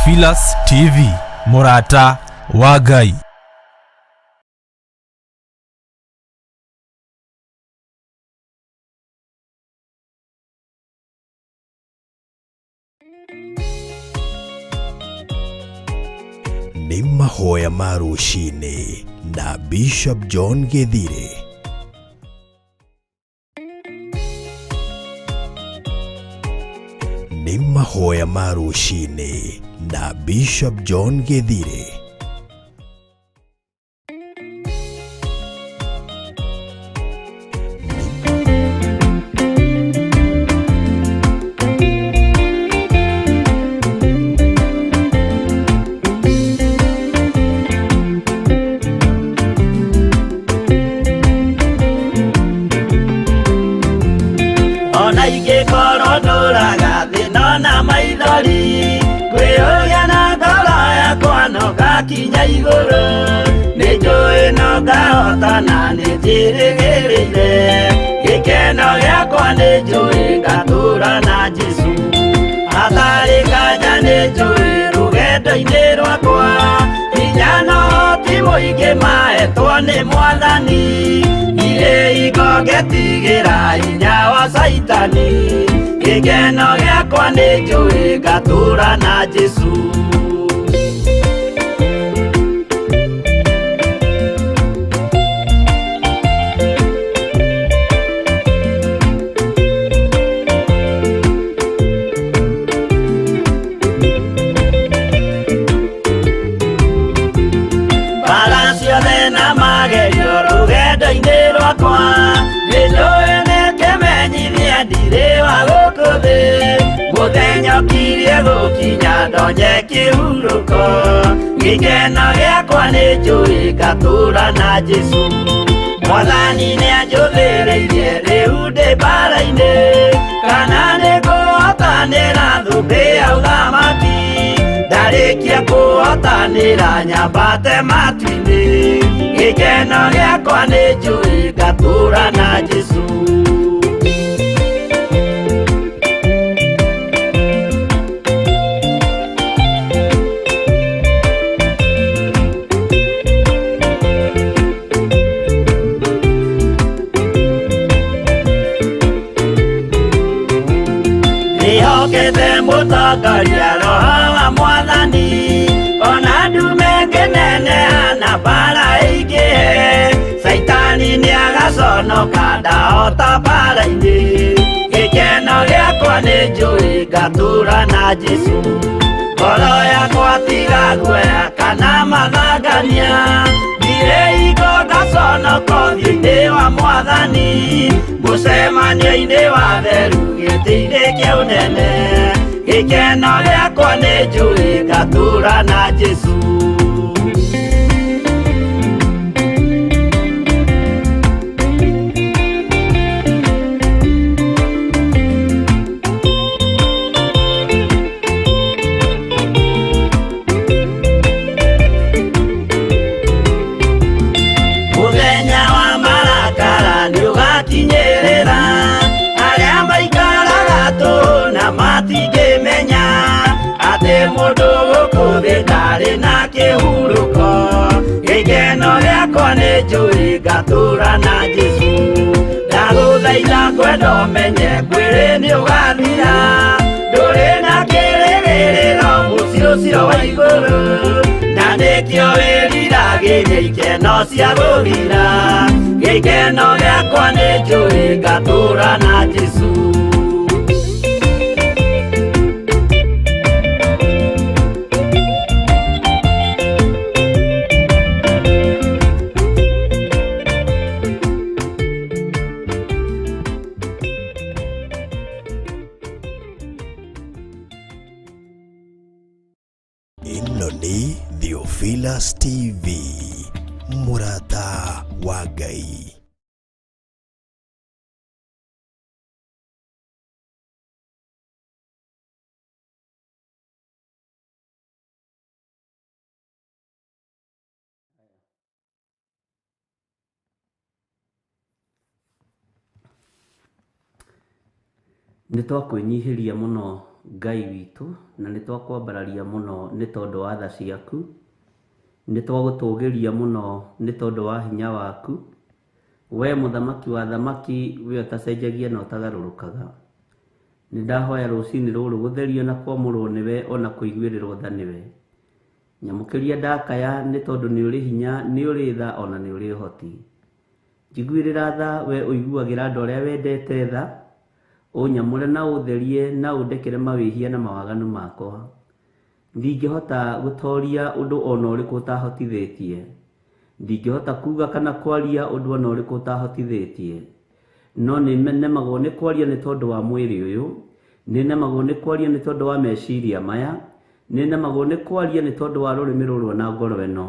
Theophilus TV, mũrata wa Ngai. Nĩ mahoya ma rũcinĩ na Bishop John Gĩthirĩ. Nĩ mahoya ma rũcinĩ na Bishop John Gĩthirĩ. Ona ingĩkorwo ndũraga thĩna na maithori, kwĩyũria na ngoro yakwa no ngakinya igũrũ. Nĩ njũĩ no ngahotana, nĩ njĩrĩgĩrĩire gĩkeno gĩakwa, nĩ njũĩ ngatũra na Jesũ. Hatarĩ nganja nĩ njũĩ rũgendo-inĩ rwakwa, hinya no ti mũingĩ mahetwo nĩ Mwathani. Ndirĩ hingo ngetigĩra hinya wa Caitani, gĩkeno gĩakwa nĩ njũĩ ngatũra na Jesũ. Mbara ciothe na magerio rũgendo-inĩ rwakwa, nĩ njũĩ nĩ kĩmenyithia ndirĩ wa gũkũ thĩ. Mũthenya ũkirie gũkinya ndonye kĩhurũko, gĩkeno gĩakwa nĩ njũĩ ngatũra na Jesũ. Mwathani nĩ anjũthĩrĩirie rĩu ndĩ mbara-inĩ, kana nĩ ngũhotanĩra thũmbĩ ya ũthamaki. Ndarĩkia kũhotanĩra nyambate matu-inĩ, gĩkeno gĩakwa nĩ njũĩ ngatũra na Jesũ. Nĩhokete mũtongoria Roho wa Mwathani, ona ndume ngĩneneha na mbara ĩingĩhe, Caitani nĩagaconoka ndahota mbara-inĩ. Gĩkeno gĩakwa nĩ njũĩ ngatũra na Jesũ. Ngoro yakwa tiga guoya kana mathangania, ndirĩ hingo ngaconoka ũthiũ-inĩ wa Mwathani. Mũcemanio-inĩ wa theru gĩtĩ-inĩ kĩa ũnene, gĩkeno gĩakwa nĩ njũĩ ngatũra na Jesũ. Mũthenya wa marakara nĩ ũgakinyĩrĩra arĩa maikaraga tũhũ na matingĩmenya atĩ mũndũ gũkũ thĩ ndarĩ na kĩhurũko. Gĩkeno gĩakwa nĩ njũĩ ngatũra na Jesũ. Ndagũthaitha ngwenda ũmenye mwĩrĩ nĩ ũgathira, ndũrĩ na kĩrĩgĩrĩro mũciĩ ũcio wa igũrũ, na nĩkĩo wĩriragĩria ikeno cia gũthira. Gĩkeno gĩakwa nĩ njũĩ ngatũra na Jesũ. Ĩno nĩ Theophilus TV, mũrata wa Ngai. Nĩ twakwĩnyihĩria mũno Ngai witũ, na nĩ twakwambararia mũno nĩ tondũ wa tha ciaku, nĩ twagũtũgĩria mũno nĩ tondũ wa hinya waku. We mũthamaki wa thamaki, we ũtacenjagia na ũtagarũrũkaga. Nĩ ndahoya rũcinĩ rũrũ gũtherio na kwamũrwo nĩwe ona kũiguĩrĩrwo tha nĩwe. Nyamũkĩria ndakaya nĩ tondũ nĩ ũrĩ hinya, nĩ ũrĩ tha ona nĩ ũrĩ ũhoti. Njiguĩrĩra tha we ũiguagĩra andũ arĩa wendete tha, ũnyamũre na ũtherie na ũndekere mawĩhia na mawaganu makwa. Ndingĩhota gũtoria ũndũ ona ũrĩkũ ũtahotithĩtie. Ndingĩhota kuga kana kwaria ũndũ ona ũrĩkũ ũtahotithĩtie. No nĩ nemagwo nĩ kwaria nĩ tondũ wa mwĩrĩ ũyũ, nĩ nemagwo nĩ kwaria nĩ tondũ wa meciria maya, nĩ nemagwo nĩ kwaria nĩ tondũ wa rũrĩmĩ rũrũ na ngoro ĩno.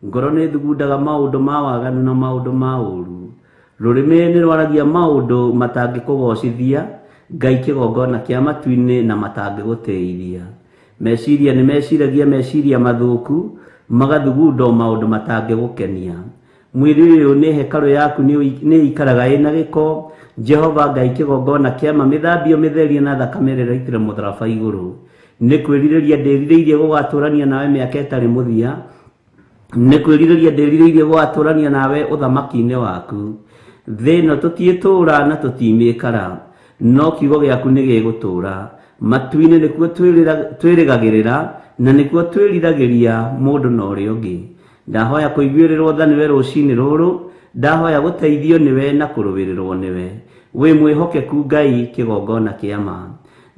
Ngoro nĩ thugundaga maũndũ ma waganu na maũndũ ma ũru. Rũrĩmĩ nĩ rwaragia maũndũ matangĩkũgocithia, Ngai kĩgongona kĩa matu-inĩ na matangĩgũtĩithia. Meciria nĩ meciragia meciria mathũku, magathugunda o maũndũ matangĩgũkenia. Mwĩrĩ ũyũ nĩ hekarũ yaku nĩ ĩikaraga ĩna gĩko, Jehova Ngai kĩgongona kĩa ma mĩthambio mĩtherie na thakame ĩrĩa ĩraitire mũtharaba igũrũ. Nĩ kwĩrirĩria ndĩrirĩirie gũgatũrania nawe mĩaka ĩtarĩ mũthia, nĩ kwĩrirĩria ndĩrirĩirie gũgatũrania nawe ũthamaki-inĩ waku. Thĩ ĩno tũtiĩtũũra na tũtimĩkara, no kiugo gĩaku nĩ gĩgũtũũra. Matu-inĩ nĩkuo twĩrĩgagĩrĩra na nĩkuo twĩriragĩria mũndũ na ũrĩa ũngĩ. Ndahoya kũiguĩrĩrwo tha nĩwe rũcinĩ rũrũ, ndahoya gũteithio nĩwe na kũrũĩrĩrwo nĩwe. Wĩ mwĩhokeku Ngai kĩgongona kĩa ma.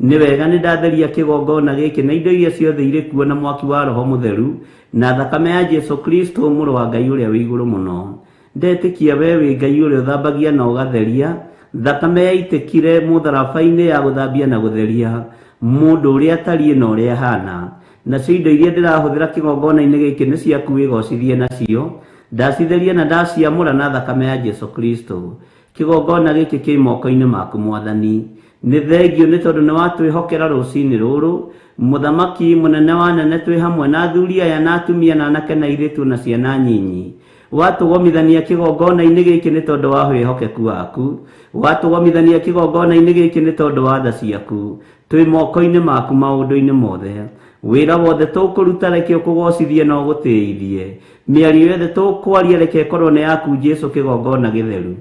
Nĩ wega nĩ ndatheria kĩgongona gĩkĩ na indo iria ciothe irĩ kuo na mwaki wa Roho Mũtheru na thakame ya Jesu Kristo mũrũ wa Ngai ũrĩa wĩ igũrũ mũno. Ndetĩkia we wĩ Ngai ũrĩa ũthambagia na ũgatheria, thakame yaitĩkire mũtharaba-inĩ ya gũthambia na gũtheria mũndũ ũrĩa atariĩ na ũrĩa ahana. Nacio indo iria ndĩrahũthĩra kĩgongona-inĩ gĩkĩ nĩ ciaku wĩgocithie nacio, ndacitheria na ndaciamũra na thakame ya Jesu Kristo. Kĩgongona gĩkĩ kĩ moko-inĩ maku Mwathani. Nĩ thengio nĩ tondũ nĩ watwĩhokera rũcinĩ rũrũ, mũthamaki mũnene wa nene twĩ hamwe na athuri aya na atumia na anake na airĩtu na ciana nyinyi. Watũgomithania kĩgongona-inĩ gĩkĩ nĩ tondũ wa wĩhokeku waku, watũgomithania kĩgongona-inĩ gĩkĩ nĩ tondũ wa tha ciaku. Twĩ moko-inĩ maku maũndũ-inĩ mothe. Wĩra wothe tũkũruta reke ũkũgocithie na ũgũtĩithie. Mĩario yothe tũkwaria reke ĩkorwo nĩ yaku Jesu kĩgongona gĩtheru.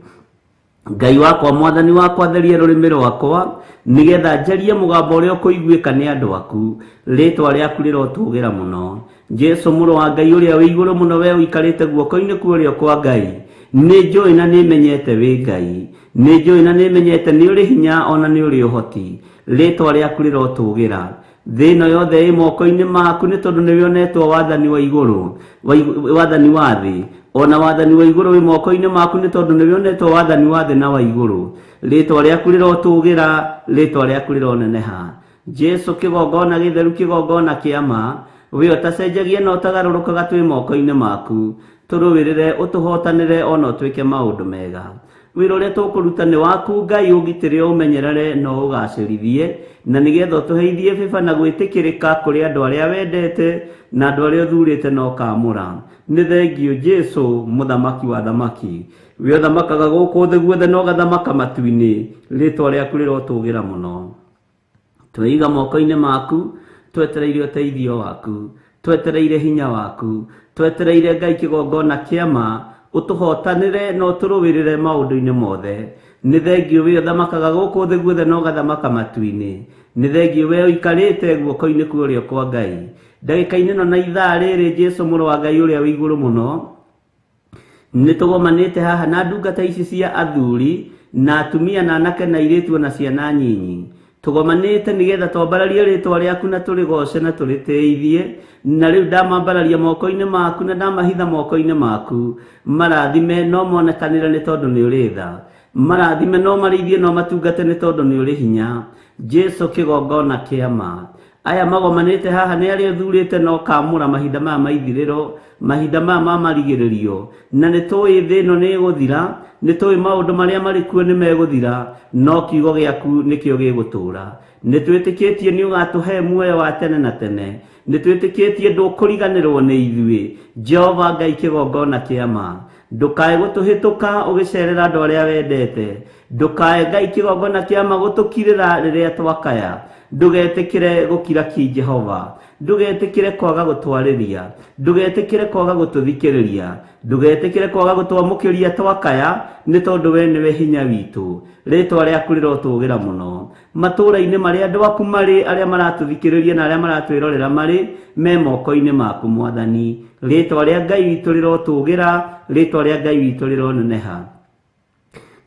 Ngai wakwa mwathani wakwa theria rũrĩmĩ rwakwa nĩgetha njarie mũgambo ũrĩa ũkũiguĩka nĩ andũ aku. Rĩtwa rĩaku rĩrotũgĩra mũno. Jesu mũrũ wa Ngai ũrĩa wĩ igũrũ mũno, we ũikarĩte guoko-inĩ kwa ũrĩo kwa Ngai, nĩ njũĩ na nĩ menyete wĩ Ngai, nĩ njũĩ na nĩ menyete nĩ ũrĩ hinya ona nĩ ũrĩ ũhoti. Rĩtwa rĩaku rĩrotũgĩra. Thĩ ĩno yothe ĩ moko-inĩ maku nĩ tondũ nĩwe ũnetwo wathani wa igũrũ, wathani wa thĩ, ona wathani wa igũrũ wĩ moko-inĩ maku nĩ tondũ nĩwe ũnetwo wathani wa thĩ na wa igũrũ. Rĩtwa rĩaku rĩrotũgĩra, rĩtwa rĩaku rĩroneneha. Jesu kĩgongona gĩtheru, kĩgongona kĩa ma, we ũtacenjagia na ũtagarũrũkaga twĩ moko-inĩ maku. Tũrũĩrĩre, ũtũhotanĩre ona ũtwĩke maũndũ mega. Wĩra ũrĩa tũkũruta nĩ waku Ngai, ũgitĩre ũmenyerere na ũgacĩrithie, na nĩgetha ũtũheithie bĩba na gwĩtĩkĩrĩka kũrĩ andũ arĩa wendete na andũ arĩa ũthurĩte na ũkamũra. Nĩ thengio Jesu mũthamaki wa thamaki, we ũthamakaga gũkũ thĩ guothe na ũgathamaka matu-inĩ. Rĩtwa rĩaku rĩrotũgĩra mũno. Tweiga moko-inĩ maku, twetereire ũteithio waku, twetereire hinya waku, twetereire Ngai kĩgongona kĩa ma, ũtũhotanĩre na ũtũrũĩrĩre maũndũ-inĩ mothe. Nĩ thengio we ũthamakaga gũkũ thĩ guothe na ũgathamaka matu-inĩ. Nĩ thengio we ũikarĩte guoko-inĩ kwa ũrĩo kwa Ngai. Ndagĩka-inĩ ĩno na ithaa rĩrĩ Jesu mũrũ wa Ngai ũrĩa wĩ igũrũ mũno, nĩ tũgomanĩte haha na ndungata ici cia athuri na atumia na anake na airĩtu na ciana nyinyi. Tũgomanĩte nĩgetha twambararie rĩtwa rĩaku na tũrĩgoce na tũrĩtĩithie. Na rĩu ndamambararia moko-inĩ maku na ndamahitha moko-inĩ maku. Marathime no monekanĩre nĩ tondũ nĩ ũrĩ tha. Marathime no marĩithie no matungate nĩ tondũ nĩ ũrĩ hinya. Jesu kĩgongona kĩa ma. Aya magomanĩte haha nĩ arĩa ũthurĩte na ũkamũra mahinda maya ma ithirĩro, mahinda maya ma marigĩrĩrio. Na nĩ tũĩ thĩ ĩno nĩ ĩgũthira, nĩ tũĩ maũndũ marĩa marĩ kuo nĩ megũthira, no kiugo gĩaku nĩkĩo gĩgũtũũra. Nĩ twĩtĩkĩtie nĩ ũgatũhe muoyo wa tene na tene. Nĩ twĩtĩkĩtie ndũkũriganĩrwo nĩ ithuĩ. Jehova Ngai kĩgongona kĩa ma, ndũkae gũtũhĩtũka ũgĩcerera andũ arĩa wendete. Ndũkae Ngai kĩgongona kĩa ma gũtũkirĩra rĩrĩa twakaya. Ndũgetĩkĩre gũkira ki Jehova, ndũgetĩkĩre kwaga gũtwarĩria, ndũgetĩkĩre kwaga gũtũthikĩrĩria, ndũgetĩkĩre kwaga gũtwamũkĩria twakaya, nĩ tondũ we nĩwe hinya witũ. Rĩtwa rĩaku rĩrotũgĩra mũno. Matũũra-inĩ marĩa andũ aku marĩ, arĩa maratũthikĩrĩria na arĩa maratwĩrorera marĩ, me moko-inĩ maku Mwathani. Rĩtwa rĩa Ngai witũ rĩrotũgĩra, rĩtwa rĩa Ngai witũ rĩroneneha.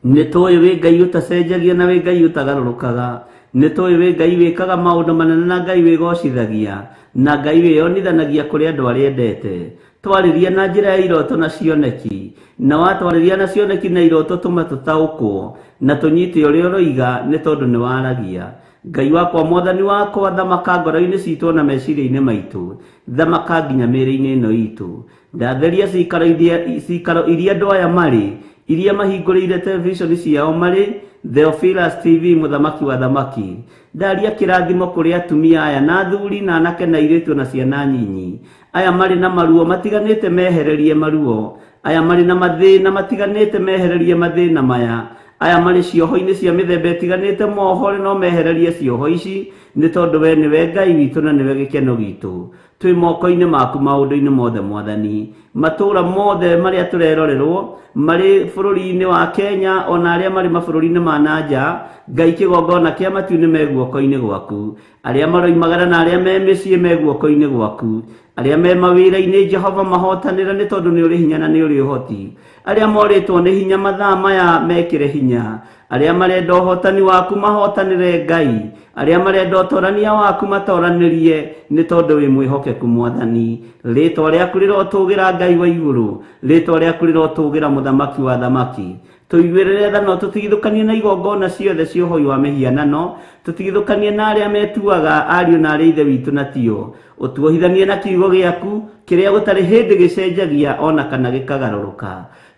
Nĩ tũĩ wĩ Ngai ũtacenjagia na wĩ Ngai ũtagarũrũkaga. Nĩ tũĩ wĩ Ngai wĩkaga maũndũ manene na Ngai wĩgocithagia, na Ngai wĩyonithanagia kũrĩ andũ arĩa endete. Twarĩria na njĩra ya iroto na cioneki, na watwarĩria na cioneki na iroto tũma tũtaũkwo na tũnyite ũrĩa ũroiga, nĩ tondũ nĩ waragia. Ngai wakwa, Mwathani wakwa, thamaka ngoro-inĩ citũ na meciria-inĩ maitũ, thamaka nginya mĩĩrĩ-inĩ ĩno itũ. Ndatheria cikaro iria andũ aya marĩ, iria mahingũrĩire television ciao marĩ, Theophilus TV, mũthamaki wa thamaki. Ndaria kĩrathimo kũrĩ atumia aya na athuri na anake na airĩtu na ciana nyinyi. Aya marĩ na maruo matiganĩte mehererie maruo, aya marĩ na mathĩna matiganĩte mehererie mathĩna maya, aya marĩ cioho-inĩ cia mĩthemba ĩtiganĩte mohore no mehererie cioho ici, nĩ tondũ we nĩwe Ngai witũ na nĩwe gĩkeno gitũ. Twĩ moko-inĩ maku maũndũ-inĩ mothe Mwathani. Matũũra mothe marĩa tũrerorerwo marĩ bũrũri-inĩ wa Kenya ona arĩa marĩ mabũrũri-inĩ ma na nja, Ngai kĩgongona kĩa matu-inĩ me guoko-inĩ gwaku. Arĩa maroimagara na arĩa me mĩciĩ me guoko-inĩ gwaku. Arĩa me mawĩra-inĩ Jehova mahotanĩra, nĩ tondũ nĩ ũrĩ hinya na nĩ ũrĩ ũhoti. Arĩa morĩtwo nĩ hinya mathaa maya mekĩre hinya. Arĩa marenda ũhotani waku mahotanĩre Ngai. Arĩa marenda ũtorania waku matoranĩrie, nĩ tondũ wĩ mwĩhokeku Mwathani. Rĩtwa rĩaku rĩrotũgĩra Ngai wa igũrũ, rĩtwa rĩaku rĩrotũgĩra mũthamaki wa thamaki. Tũiguĩrĩre tha na tũtigithũkanie na igongona ciothe cia ũhoi wa mĩhianano, tũtigithũkanie na arĩa metuaga ariũ na arĩa ithe witũ na tio. Ũtuohithanie na kiugo gĩaku kĩrĩa gũtarĩ hĩndĩ gĩcenjagia ona kana gĩkagarũrũka.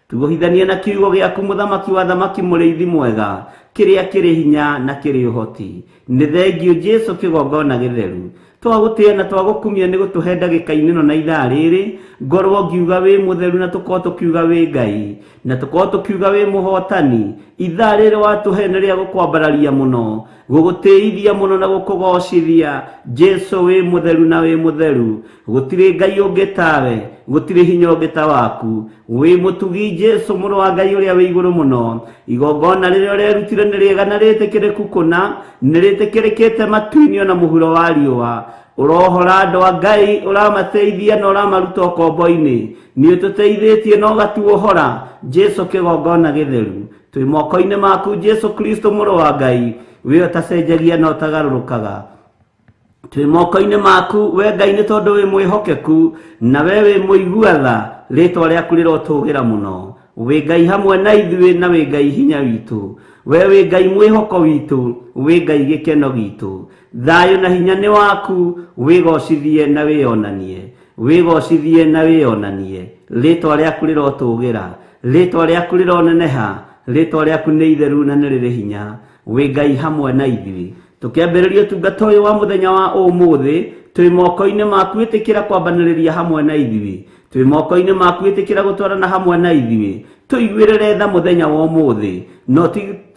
Tuohithanie na kiugo gĩaku mũthamaki wa thamaki, mũrĩithi mwega, kĩrĩa kĩrĩ hinya na kĩrĩ ũhoti. Nĩ thengiũ Jesu kĩgongona gĩtheru. Twagũtĩĩa na twagũkumia nĩ gũtũhe ndagĩka-inĩ ĩno na ithaa rĩrĩ, ngorwo ngiuga wĩ mũtheru na tũkorwo tũkiuga wĩ Ngai, na tũkorwo tũkiuga wĩ mũhotani. Ithaa rĩrĩ watũhe nĩ rĩa gũkwambararia mũno, gũgũtĩithia mũno na gũkũgocithia. Jesu wĩ mũtheru na wĩ mũtheru, gũtirĩ Ngai ũngĩ tawe, gũtirĩ hinya ũngĩ ta waku. Wĩ mũtugi Jesu mũrũ wa Ngai ũrĩa wĩ igũrũ mũno. Igongona rĩrĩa ũrerutire nĩ rĩega na rĩtĩkĩrĩku kũna, nĩ rĩtĩkĩrĩkĩte matu-inĩ ona mũhuro wa riũa. Ũrohora andũ a Ngai, ũramateithia na ũramaruta ũkombo-inĩ. Nĩ ũtũteithĩtie na ũgatuohora Jesu kĩgongona gĩtheru. Twĩ moko-inĩ maku Jesu Kristo mũrũ wa Ngai, wĩ ũtacenjagia na ũtagarũrũkaga. Twĩ moko-inĩ maku we Ngai, nĩ tondũ wĩ mwĩhokeku na we wĩ mũigua tha. Rĩtwa rĩaku rĩrotũgĩra mũno. Wĩ Ngai hamwe na ithuĩ na wĩ Ngai hinya witũ. We wĩ Ngai mwĩhoko witũ, wĩ Ngai gĩkeno gitũ. Thayũ na hinya nĩ waku, wĩgocithie na wĩyonanie, wĩgocithie na wĩyonanie. Rĩtwa rĩaku rĩrotũgĩra, rĩtwa rĩaku rĩroneneha, rĩtwa rĩaku nĩ itheru na nĩ rĩrĩ hinya. Wĩ Ngai hamwe na ithuĩ. Tũkĩambĩrĩria ũtungata ũyũ wa mũthenya wa ũmũthĩ, twĩ moko-inĩ maku, ĩtĩkĩra kwambanĩrĩria hamwe na ithuĩ. Twĩ moko-inĩ maku, ĩtĩkĩra gũtwarana hamwe na ithuĩ. Tũiguĩrĩre tha mũthenya wa ũmũthĩ,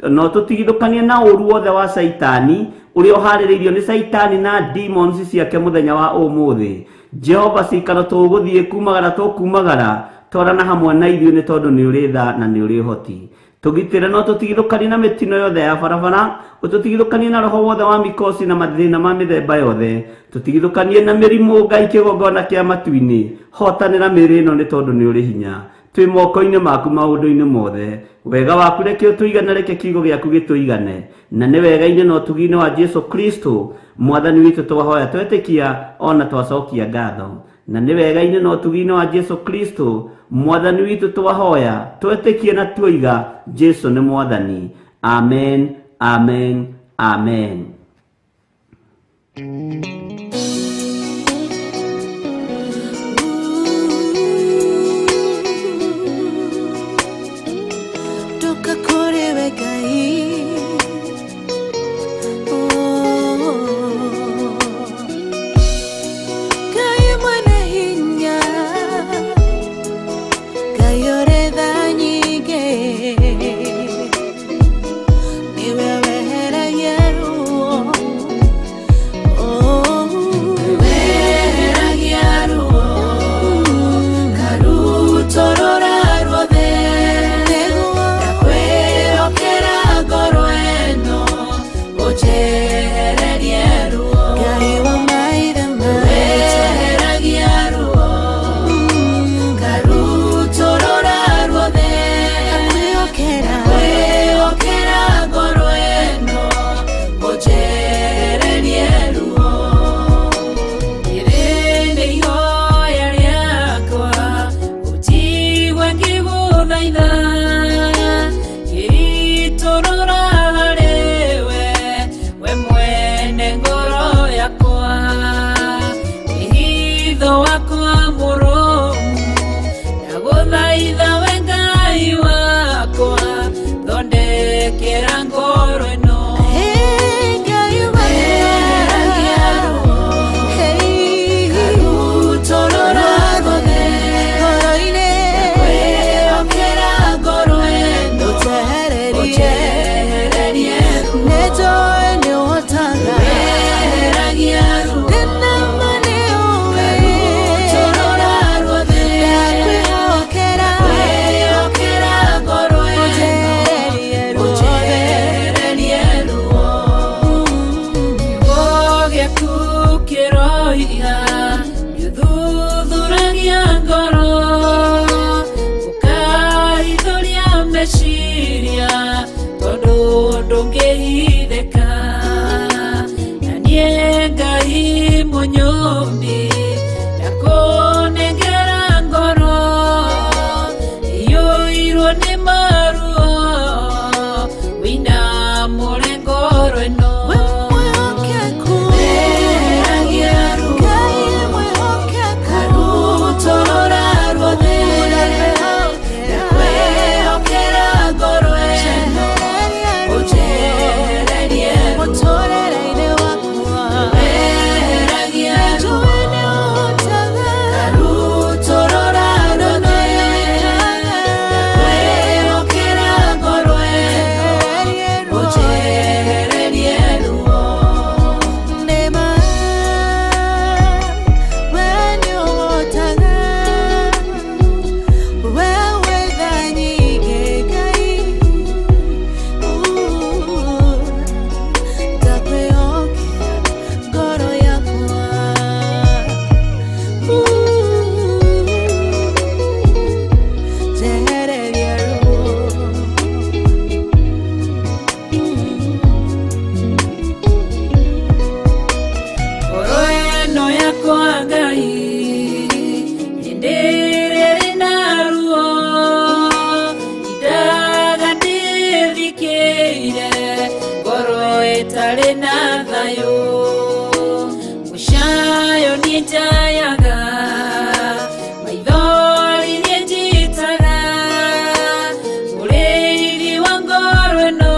no tũtigithũkanie na ũru wothe wa Caitani ũrĩa ũharĩrĩirio nĩ Caitani na demons ciake mũthenya wa ũmũthĩ. Jehova, cikaro tũgũthiĩ kumagara tũkumagara, twarana hamwe na ithuĩ, nĩ tondũ nĩ ũrĩ tha na nĩ ũrĩ ũhoti. Tũgitĩre no tũtigithũkanie na mĩtino yothe ya barabara, ũtũtigithũkanie na roho wothe wa mikosi na mathĩna ma mĩthemba yothe, tũtigithũkanie na mĩrimũ. Ngai kĩgongona kĩa matu-inĩ, hotanĩra mĩĩrĩ ĩno, nĩ tondũ nĩ ũrĩ hinya. Twĩ moko-inĩ maku maũndũ-inĩ mothe. Wega waku reke ũtũigane, reke kiugo gĩaku gĩtũigane, na nĩ wega-inĩ na ũtugi-inĩ wa Jesu Kristo Mwathani witũ twahoya, twetĩkia ona twacokia ngatho. Na nĩ wega-inĩ na ũtugi-inĩ wa Jesu Kristo Mwathani witũ twahoya, twetĩkie na tuoiga Jesu nĩ Mwathani. Amen, amen, amen. Ndoka kũrĩ we Ngai. Oh. Ngai mwene hinya, Ngai ũrĩ tha nyingĩ, nĩwe weheragia ruo. Ndagũkararia tondũ ndũngĩhithĩka na niĩ Ngai mũnyũmbi ndakũnengera ngoro iyũirwo nĩ maruo wĩinamũre ngoro ĩno. We mwĩhokeku, Weheragia ruo Ngai mwĩhokeku, Karutũrũra ruothe ndakwĩhokera ngoro ĩno ũnjehererie ruo. Mũtũrĩre-inĩ wakwa Weheragia ruo njũĩ nĩ ũhotaga Karutũrũra ruothe ndakwĩhokera ngoro ĩno ũnjehererie ruo. Nĩma we nĩũhotaga, we wĩ tha nyingĩ Ngai, ndakwĩhokera ngoro yakwa, njehereria ruo. Ngoro ĩno yakwa Ngai hĩndĩ ĩrĩa ĩrĩ na ruo indaga ndĩthikĩire ngoro ĩtarĩ na thayũ mũcayo niĩ njayaga maithori niĩ njitaga mũrĩithi wa ngoro ĩno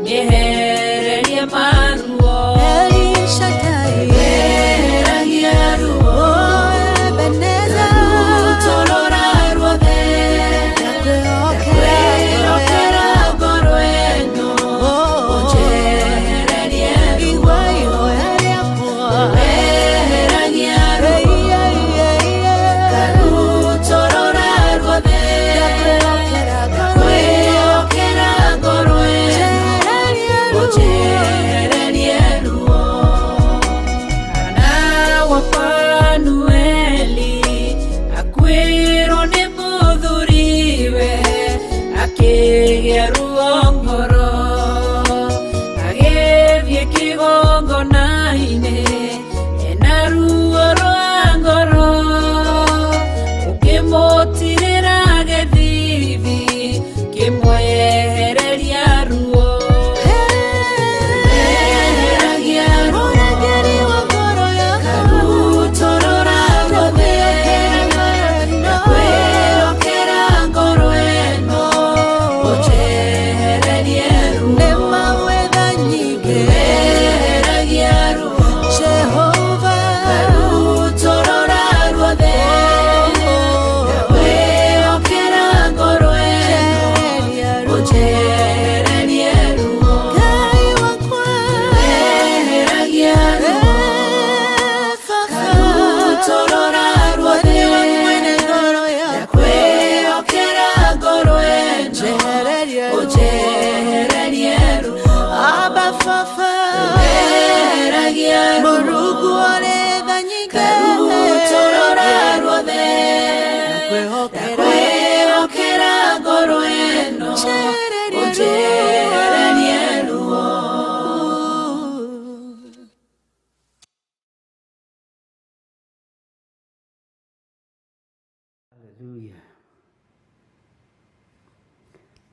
nĩehererie maruo. El Shaddai, Weheragia ruo oh Ebenezer, Karutũrũra ruothe ndakwĩhokera ndakwĩhokera ngoro ĩno ũnjehererie ruo. Igua ihoya rĩakwa. Weheragia ruo Karutũrũra ruothe ndakwĩhokera ngoro ĩno ũnjehererie ruo. Hana wa Fanueli akuĩrwo nĩ mũthuriwe akĩgĩa ruo ngoro agĩthiĩ kĩgongona-inĩ ena ruo rwa ngoro ũkĩmũtirĩra gĩthithi kĩmwehereria ruo. Weheragia ruo Karutũrũra ruothe ndakwĩhokera ngoro ĩno ũnjehererie ruo. Weheragia ruo Karutũrũra ruothe ndakwĩhokera ngoro ĩno ũnjehererie ruo. Weheragia ruo Karutũrũra ruothe ndakwĩhokera ngoro ĩno ũnjehererie ruo. Abba Fafa, Weheragia ruo Mũrungu ũrĩ tha nyingĩ, Karutũrũra ruothe ndakwĩhokera ngoro ĩno ũnjehererie ruo. Hallelujah.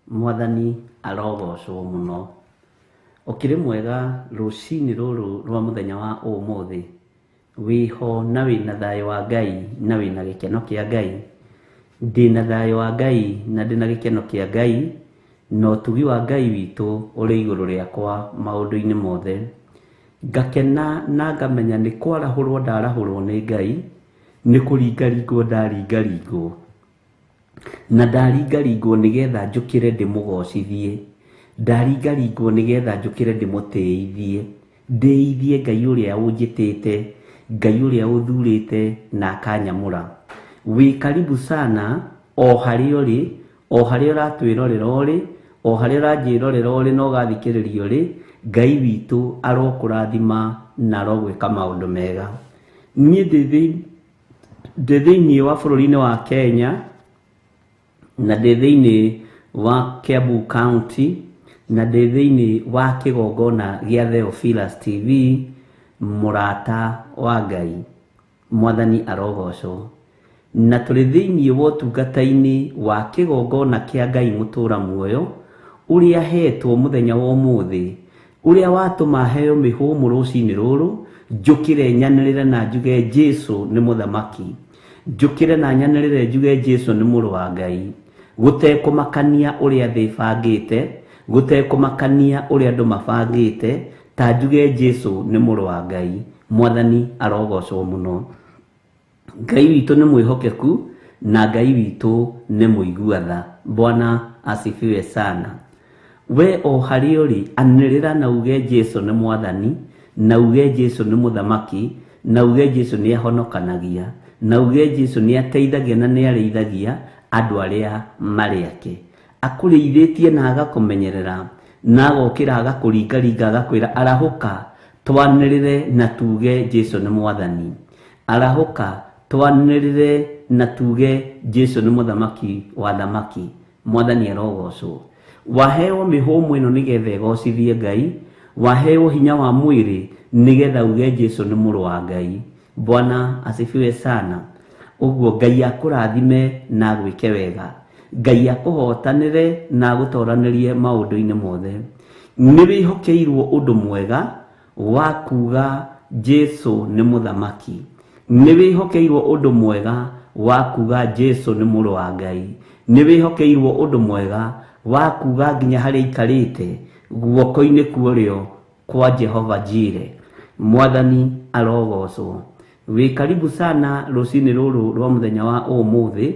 Mwathani arogocwo mũno. Ũkĩrĩ mwega rũcinĩ rũrũ rwa mũthenya wa ũmũthĩ, wĩho na wĩna thayũ wa Ngai na wĩna gĩkeno kĩa Ngai. Ndĩna thayũ wa Ngai na ndĩna gĩkeno kĩa Ngai na ũtugi wa Ngai witũ ũrĩ igũrũ rĩakwa maũndũ-inĩ mothe. Ngakena na ngamenya nĩ kwarahũrwo ndarahũrwo nĩ Ngai, nĩ kũringaringwo ndaringaringwo na ndaringaringwo nĩgetha njũkĩre ndĩmũgocithie, ndaringaringwo nĩgetha njũkĩre ndĩmũtĩithie, ndĩithie Ngai ũrĩa ũnjĩtĩte, Ngai ũrĩa ũthurĩte na akanyamũra. Wĩ karibu sana o harĩa ũrĩ, o harĩa ũratwĩrorera ũrĩ, o harĩa ũranjĩrorera ũrĩ na ũgathikĩrĩria ũrĩ, Ngai witũ arokũrathima na arogwĩka maũndũ mega. Niĩ ndĩ thĩinĩ wa bũrũri-inĩ wa Kenya na ndĩ thĩinĩ wa Kiambu County na ndĩ thĩinĩ wa kĩgongona gĩa Theophilus TV mũrata wa Ngai. Mwathani arogocwo. Na tũrĩ thĩinĩ wa ũtungata-inĩ wa kĩgongona kĩa Ngai mũtũra muoyo ũrĩa hetwo mũthenya wa ũmũthĩ, ũrĩa watũma heo mĩhũmũ rũcinĩ rũrũ, njũkĩre nyanĩrĩre na njuge Jesu nĩ mũthamaki, njũkĩre na nyanĩrĩre njuge Jesu nĩ mũrũ wa Ngai, gũtekũmakania ũrĩa thĩ ĩbangĩte, gũtekũmakania ũrĩa andũ mabangĩte, ta njuge Jesu nĩ mũrũ wa Ngai. Mwathani arogocwo mũno. Ngai witũ nĩ mwĩhokeku na Ngai witũ nĩ mũigua tha. Bwana asifiwe sana. We o harĩa ũrĩ, anĩrĩra na uge Jesu nĩ mwathani, na uge Jesu nĩ mũthamaki, na uge Jesu nĩ ahonokanagia, na uge Jesu nĩ ateithagia na nĩ arĩithagia andũ arĩa marĩ ake. Akũrĩithĩtie na agakũmenyerera, na agokĩra agakũringaringa agakwĩra arahũka, twanĩrĩre na tuge Jesu nĩ mwathani, arahũka twanĩrĩre na tuge Jesu nĩ mũthamaki wa thamaki. Mwathani arogocwo. Waheo mĩhũmũ ĩno nĩgetha ĩgocithie Ngai, waheo hinya wa mwĩrĩ nĩgetha uge Jesu nĩ mũrũ wa Ngai. Bwana asifiwe sana. Ũguo Ngai akũrathime na agwĩke wega, Ngai akũhotanĩre na agũtoranĩrie maũndũ-inĩ mothe. Nĩ wĩhokeirwo ũndũ mwega wa kuga Jesu nĩ mũthamaki, nĩ wĩhokeirwo ũndũ mwega wa kuga Jesu nĩ mũrũ wa Ngai, nĩ wĩhokeirwo ũndũ mwega wa kuga nginya harĩa aikarĩte guoko-inĩ kuorĩo kwa Jehova Jire. Mwathani arogocwo. Wĩ karibu sana rũcinĩ rũrũ rwa mũthenya wa ũmũthĩ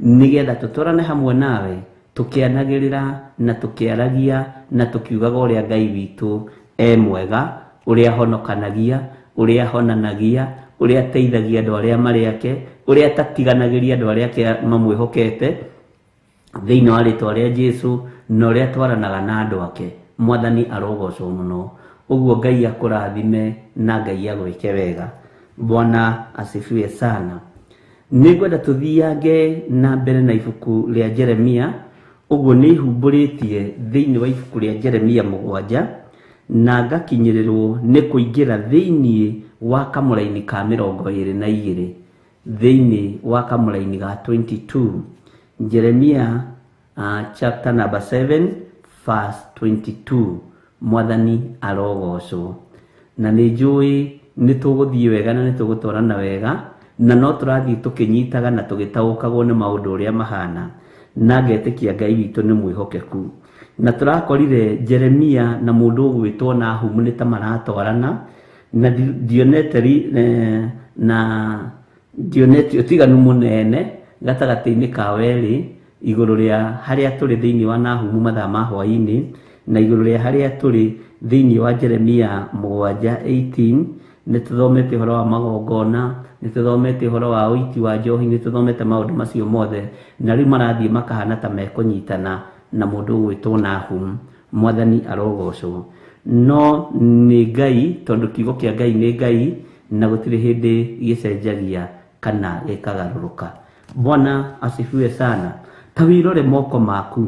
nĩgetha tũtwarane hamwe nawe tũkĩanagĩrĩra na tũkĩaragia na tũkiugaga ũrĩa Ngai witũ e mwega, ũrĩa ahonokanagia, ũrĩa ahonanagia, ũrĩa ateithagia andũ arĩa marĩ ake, ũrĩa atatiganagĩria andũ arĩa ake mamwĩhokete thĩinĩ wa rĩtwa rĩa Jesu, na ũrĩa twaranaga na andũ ake. Mwathani arogocwo mũno. Ũguo Ngai akũrathime na Ngai agwĩke wega. Bwana asifiwe sana. Nĩngwenda tũthiange na mbere na ibuku rĩa Jeremia. Ũguo nĩ ihumbũrĩtie thĩinĩ wa ibuku rĩa Jeremia 7 na ngakinyĩrĩrwo nĩ kũingĩra thĩinĩ wa kamũraini ka 22, thĩinĩ wa kamũraini ga 22. Jeremia chapter number 7 verse 22. Mwathani arogocwo. Na nĩ njũĩ nĩ tũgũthiĩ wega na nĩ tũgũtwarana wega, na no tũrathiĩ tũkĩnyitaga na tũgĩtaũkagwo nĩ maũndũ ũrĩa mahana, na ngetĩkia Ngai witũ nĩ mwĩhokeku. Na tũrakorire Jeremia na mũndũ ũgwĩtwo Nahumu nĩ ta maratwarana, na ndionete na ndionete ũtiganu mũnene gatagatĩ-inĩ ka werĩ igũrũ rĩa harĩa tũrĩ thĩinĩ wa Nahumu mathaa ma hwaĩ-inĩ, na igũrũ rĩa harĩa tũrĩ thĩinĩ wa Jeremia 7:18. Nĩ tũthomete ũhoro wa magongona, nĩ tũthomete ũhoro wa ũiti wa njohi, nĩ tũthomete maũndũ macio mothe, na rĩu marathiĩ makahana ta mekũnyitana na mũndũ ũgwĩtwo Nahum. Mwathani arogocwo. No nĩ Ngai, tondũ kiugo kĩa Ngai nĩ Ngai na gũtirĩ hĩndĩ gĩcenjagia kana gĩkagarũrũka. Bwana asifiwe sana. Ta wĩrore moko maku,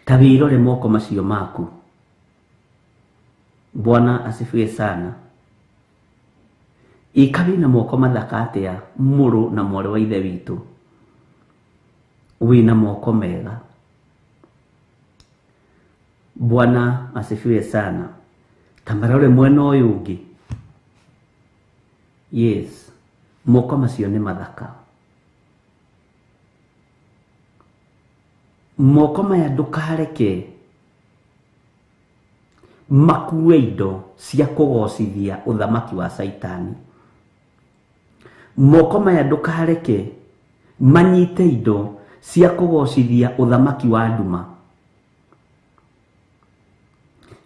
ta wĩrore moko macio maku. Bwana asifiwe sana. Ika wĩna moko mathaka atĩa, mũrũ na mwarĩ wa ithe witũ? Wĩna moko mega. Bwana asifiwe sana. Ta marore mwena ũyũ ũngĩ. Yes, moko macio nĩ mathaka. Moko maya ndũkareke makue indo cia kũgocithia ũthamaki wa Caitani. Moko maya ndũkareke manyite indo cia kũgocithia ũthamaki wa nduma.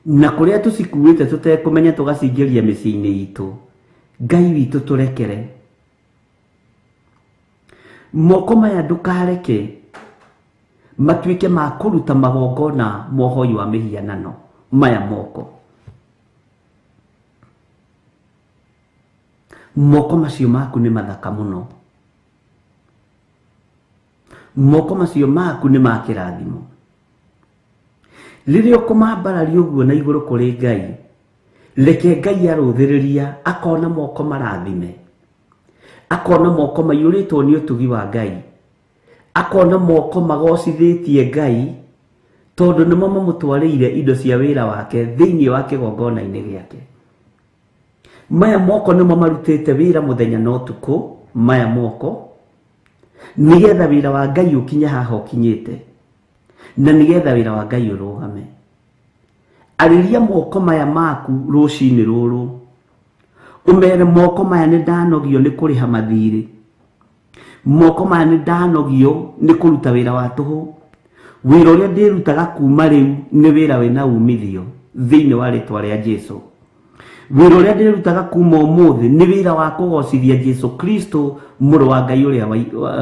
Na kũrĩa tũcikuĩte tũtekũmenya tũgacingĩria mĩciĩ-inĩ itũ, Ngai witũ tũrekere. Moko maya ndũkareke matuĩke ma kũruta magongona mohoi wa mĩhianano. Maya moko, moko macio maku nĩ mathaka mũno. Moko macio maku nĩ ma kĩrathimo. Rĩrĩa ũkũmambararia ũguo na igũrũ kũrĩ Ngai, reke Ngai arũthĩrĩria akona moko marathime, akona moko maiyũrĩtwo nĩ ũtugi wa Ngai, akona moko magocithĩtie Ngai, tondũ nĩmo mamũtwarĩire indo cia wĩra wake thĩinĩ wa kĩgongona-inĩ gĩake. Maya moko nĩmo marutĩte wĩra mũthenya na ũtukũ, maya moko nĩgetha wĩra wa Ngai ũkinye haha ũkinyĩte, na nĩgetha wĩra wa Ngai ũrũgame. Arĩria moko maya maku rũcinĩ rũrũ, ũmere moko maya nĩ ndanogio nĩ kũrĩha mathirĩ, moko maya nĩ ndanogio nĩ kũruta wĩra wa tũhũ, wĩra ũrĩa ndĩrutaga kuma rĩu nĩ wĩra wĩna umithio thĩinĩ wa rĩtwa rĩa Jesũ. Wĩra ũrĩa ndĩrutaga kuma ũmũthĩ nĩ wĩra wa kũgocithia Jesũ Kristo, mũrũ wa Ngai ũrĩa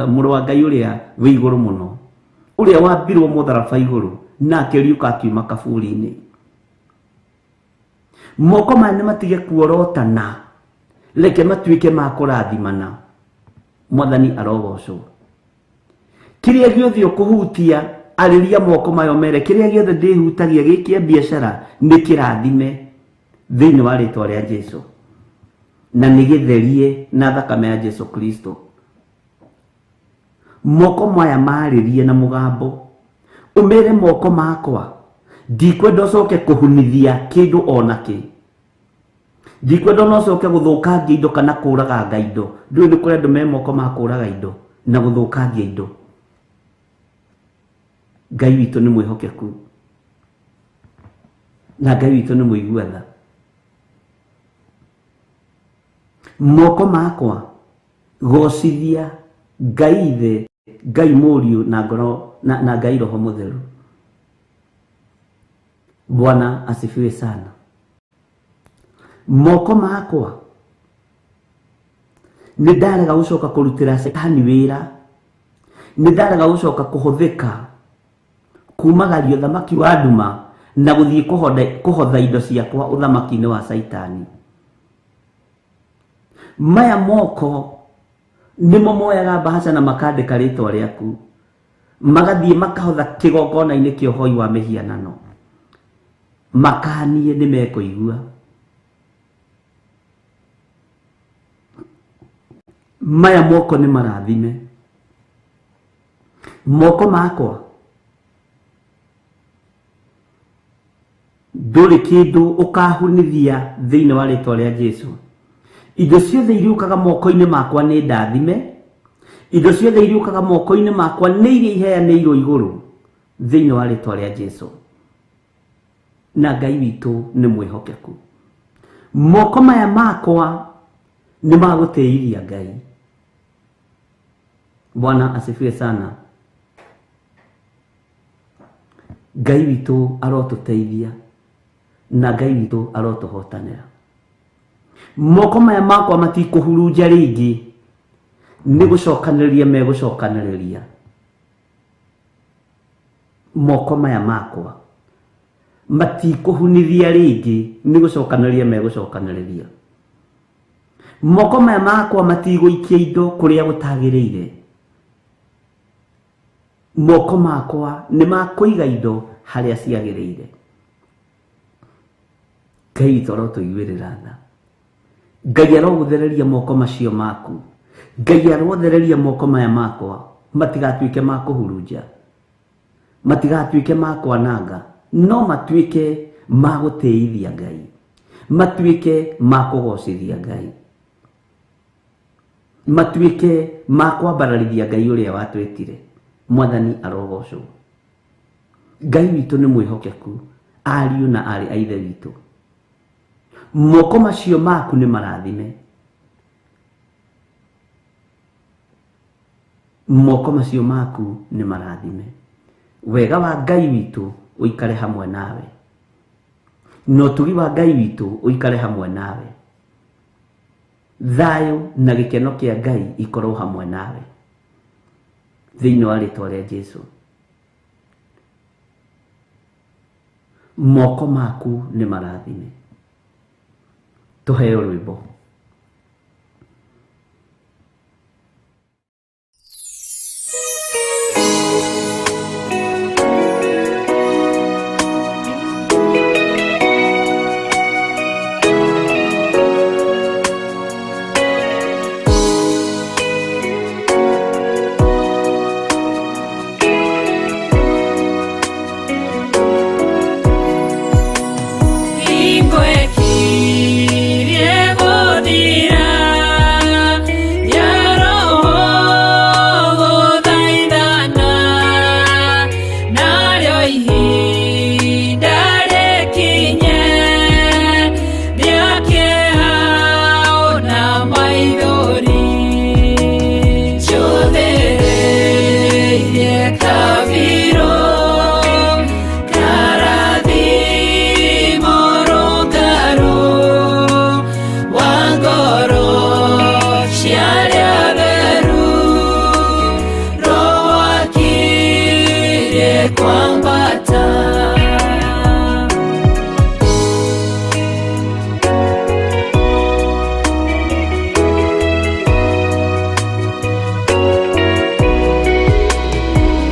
mũrũ wa Ngai ũrĩa wĩ igũrũ mũno, ũrĩa wambirwo mũtharaba igũrũ na akĩriũka akiuma kaburi-inĩ. Moko maya nĩ matige kuorotana, reke matuĩke ma kũrathimana. Mwathani arogocwo. Kĩrĩa gĩothe ũkũhutia, arĩria moko mayo mere, kĩrĩa gĩothe ndĩhutagia gĩ kĩa biacara nĩ kĩrathime thĩinĩ wa rĩtwa rĩa Jesũ, na nĩ gĩtherie na thakame ya Jesũ Kristo. Moko maya marĩrie na mũgambo, ũmere moko makwa ndikwenda ũcoke kũhunithia kĩndũ ona kĩ, ndikwenda ona ũcoke gũthũkangia indo kana kũraganga indo. Ndũĩ nĩ kũrĩ andũ me moko ma kũraga indo na gũthũkangia indo. Ngai witũ nĩ mwĩhokeku na Ngai witũ nĩ mũigua tha. Moko makwa gocithia Ngai Ithe, Ngai Mũriũ na ngoro na Ngai Roho Mũtheru. Bwana asifiwe sana. Moko makwa nĩ ndarega gũcoka kũrutĩra Shetani wĩra, nĩ ndarega gũcoka kũhũthĩka kumagaria ũthamaki wa nduma na gũthiĩ kũhotha indo ciakwa ũthamaki-inĩ wa Caitani. Maya moko nĩmo moyaga mbahaca na makandĩka rĩtwa rĩaku, magathiĩ makahotha kĩgongona-inĩ kĩa ũhoi wa mĩhianano, makanie nĩ mekũigua. Maya moko nĩ marathime. Moko makwa ndũrĩ kĩndũ ũkahunithia thĩinĩ wa rĩtwa rĩa Jesũ. Indo ciothe iriũkaga moko-inĩ makwa nĩ ndathime, indo ciothe iriũkaga moko-inĩ makwa nĩ iria iheanĩirwo igũrũ thĩinĩ wa rĩtwa rĩa Jesũ. Na Ngai witũ nĩ mwĩhokeku. Moko maya makwa nĩ magũtĩithia Ngai. Bwana asifiwe sana. Ngai witũ arotũteithia na Ngai witũ arotũhotanĩra. Moko maya makwa matikũhurunja rĩngĩ, nĩ gũcokanĩrĩria megũcokanĩrĩria. Moko maya makwa matikũhunithia rĩngĩ, nĩ gũcokanĩrĩria megũcokanĩrĩria. Moko maya makwa matigũikia indo kũrĩa gũtagĩrĩire. Moko makwa nĩ makũiga indo harĩa ciagĩrĩire. Ngai witũ arotũiguĩrĩra tha. Ngai arogũthereria moko macio maku. Ngai arothereria moko maya makwa matigatuĩke ma kũhurunja, matigatuĩke ma kwananga, no matuĩke ma gũtĩithia Ngai, matuĩke ma kũgocithia Ngai, matuĩke ma kwambararithia Ngai ũrĩa watwĩtire. Mwathani arogocwo. Ngai witũ nĩ mwĩhokeku, ariũ na aarĩ a Ithe witũ. Moko macio maku nĩ marathime. Moko macio maku nĩ marathime. Wega wa Ngai witũ ũikare hamwe nawe, na ũtugi wa Ngai witũ ũikare hamwe nawe. Thayũ na gĩkeno kĩa Ngai ikorwo hamwe nawe thĩinĩ wa rĩtwa rĩa Jesũ. Moko maku nĩ marathime. Tũheo rwĩmbo. Ihinda rĩkinye rĩa kĩeha ona maithori. Njũthĩrĩirie kabirũ karathimo rũngarũ wa ngoro cia arĩa atheru, Roho akirie kwambata.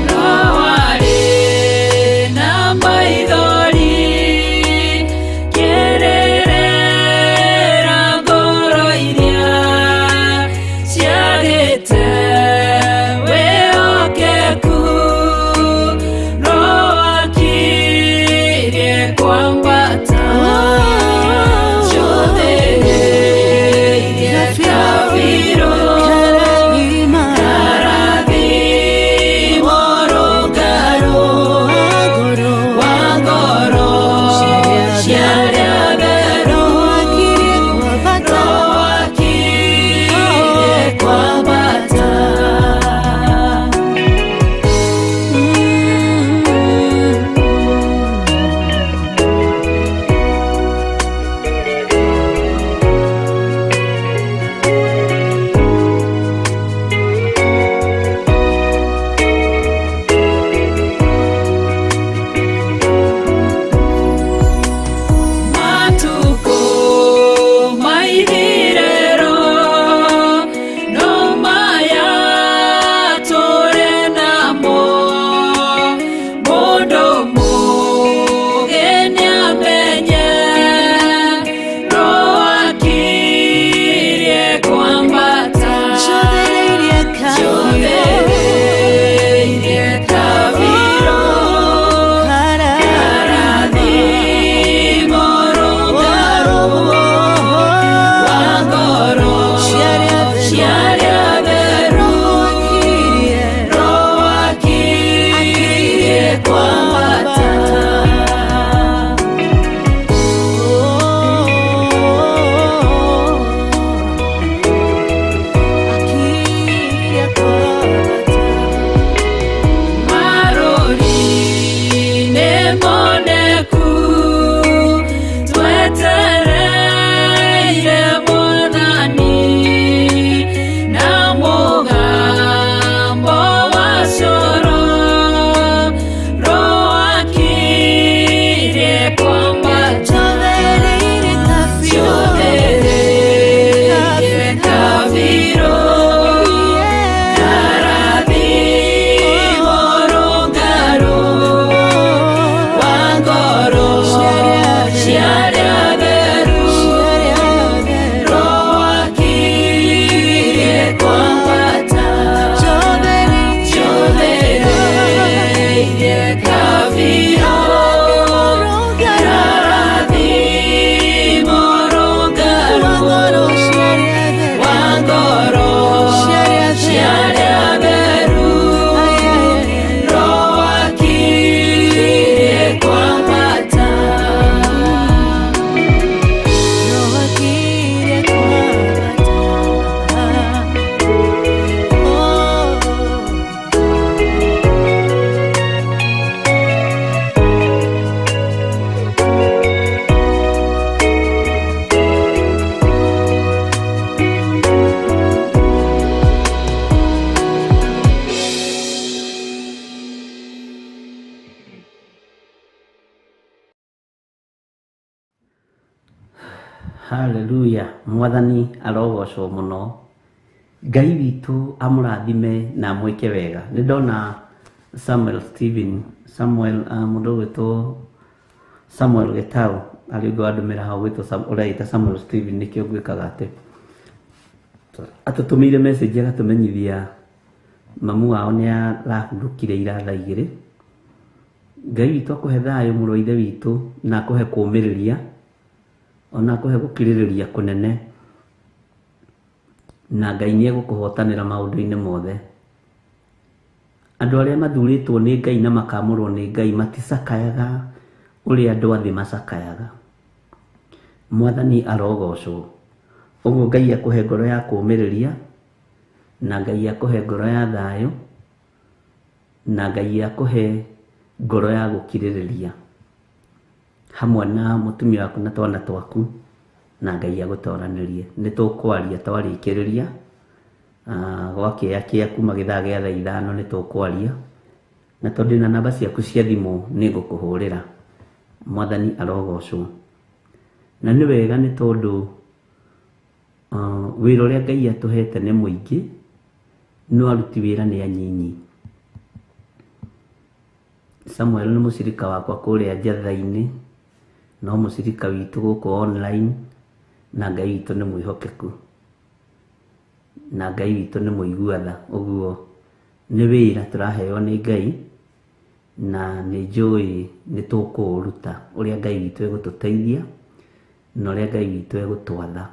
Roho arĩ na maithori, kĩrĩrĩra ngoro iria ciagĩte wĩhokeku. Roho akirie kwambata. Njũthĩrĩirie kabirũ karathimo rũngarũ wa ngoro cia arĩa atheru, Roho akirie kwambata. Matukũ maithirĩro no maya tũrĩ namo, mũndũ mũũgĩ nĩamenye Roho akirie kwambata. Njũthĩrĩirie kabirũ karathimo rũngarũ wa ngoro cia arĩa atheru, Roho akirie kwambata. Marũri nĩ moneku, twetereire Mwathani, na mũgambo wa coro, Roho akirie kwambata. Njũthĩrĩirie kabirũ karathimo rũngarũ wa ngoro cia arĩa atheru, Roho akirie kwambata. Njũthĩrĩirie kabirũ karathimo rũngarũ wa ngoro cia arĩa atheru, Roho akirie kwambata. Haleluya, mwathani arogocwo mũno. Ngai witũ amũrathime na amwĩke wega. Nĩ ndona Samuel Steven, Samuel mũndũ ũgwĩtwo Samuel Gĩtau arĩ ũngĩ wandũmĩra hau ũgwĩtwo ũreĩta Samuel Steven, nĩkĩo ngwĩkaga atĩ atũtũmĩire message agatũmenyithia mamu wao nĩ arahurũkire ira thaa 2. Ngai witũ akũhe thayũ mũrũ wa ithe witũ, na akũhe kũũmĩrĩria, ona akũhe gũkirĩrĩria kũnene, na Ngai nĩ egũkũhotanĩra maũndũ-inĩ mothe. Andũ arĩa mathurĩtwo nĩ Ngai na makamũrwo nĩ Ngai maticakayaga ũrĩa andũ a thĩ macakayaga. Mwathani arogocwo. Ũguo Ngai akũhe ngoro ya kũũmĩrĩria, na Ngai akũhe ngoro ya thayũ, na Ngai akũhe ngoro ya gũkirĩrĩria hamwe na mũtumia waku na twana twaku, na Ngai agũtoranĩrie. Nĩ tũkwaria twarĩkĩrĩria gwakĩa kĩa kuma gĩthaa gĩa thaa 5 nĩ tũkwaria, na tondũ ndĩna namba ciaku cia thimũ nĩ ngũkũhũrĩra. Mwathani arogocwo. Na nĩ wega nĩ tondũ wĩra ũrĩa Ngai atũhete nĩ mũingĩ, no aruti wĩra nĩ anyinyi. Samuel nĩ mũcirika wakwa kũrĩa njatha-inĩ, no mũcirika witũ gũkũ online, na Ngai witũ nĩ mwĩhokeku, na Ngai witũ nĩ mũigua tha. Ũguo nĩ wĩra tũraheo nĩ Ngai, na nĩ njũĩ nĩ tũkũũruta ũrĩa Ngai witũ egũtũteithia na ũrĩa Ngai witũ egũtwatha.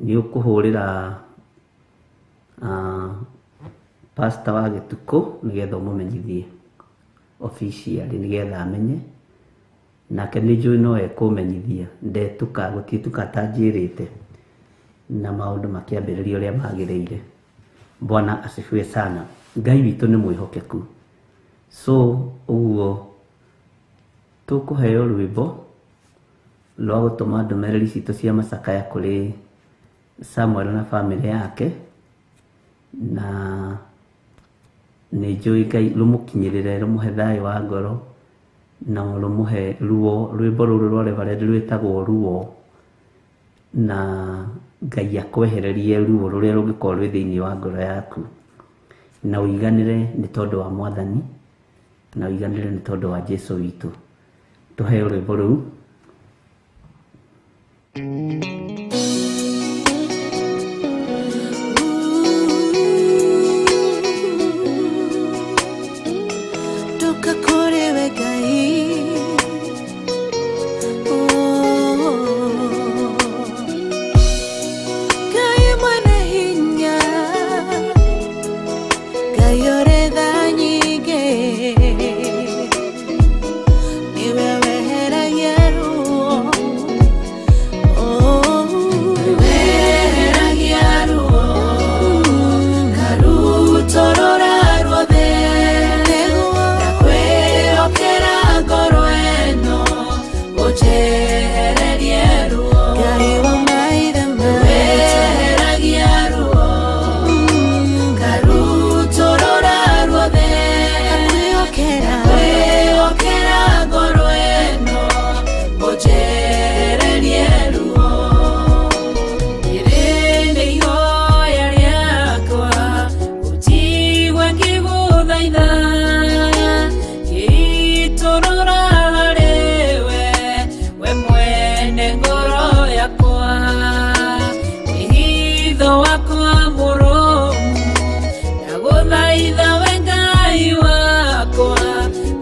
Nĩ ũkũhũrĩra pastor wa Gĩtukũ nĩgetha ũmũmenyithie officially, nĩgetha amenye. Nake nĩ njũĩ no ekũmenyithia, ndetuka gũtiĩtuka atanjĩrĩte, na maũndũ makĩambĩrĩria ũrĩa magĩrĩire. Bwana asifiwe sana. Ngai witũ nĩ mwĩhokeku. So ũguo tũkũheo rwĩmbo rwa gũtũma ndũmĩrĩri citũ cia macakaya kũrĩ Samuel na bamĩrĩ yake, na nĩ njũĩ Ngai rũmũkinyĩrĩre, rũmũhe thayũ wa ngoro, na rũmũhe ruo. Rwĩmbo rũrũ rwa Reverend rwĩtagwo Ruo, na Ngai akwehererie ruo rũrĩa rũngĩkorwo rwĩ thĩinĩ wa ngoro yaku, na ũiganĩre nĩ tondũ wa Mwathani, na ũiganĩre nĩ tondũ wa Jesu witũ. Tũheo rwĩmbo rũu. Ndoka kũrĩ we Ngai. Oh. Ngai mwene hinya, Ngai ũrĩ tha nyingĩ, nĩwe weheragia ruo. Oh. Weheragia ruo, ngarutũrũra ruothe, ndakwĩhokera ngoro ĩno, ũnjehererie ruo. Ngai wa maithe maitũ. Weheragia ruo, ngarutũrũra ruothe, Ndakwĩhokera. ndakwĩhokera ngoro ĩno, ũnjehererie ruo. Rĩrĩ nĩ ihoya rĩakwa, ũnjigue ngĩgũthaitha, ngĩitũrũra harĩwe, we mwene ngoro yakwa. Wĩhitho wakwa mũrũmu, ndagũthaitha we Ngai wakwa,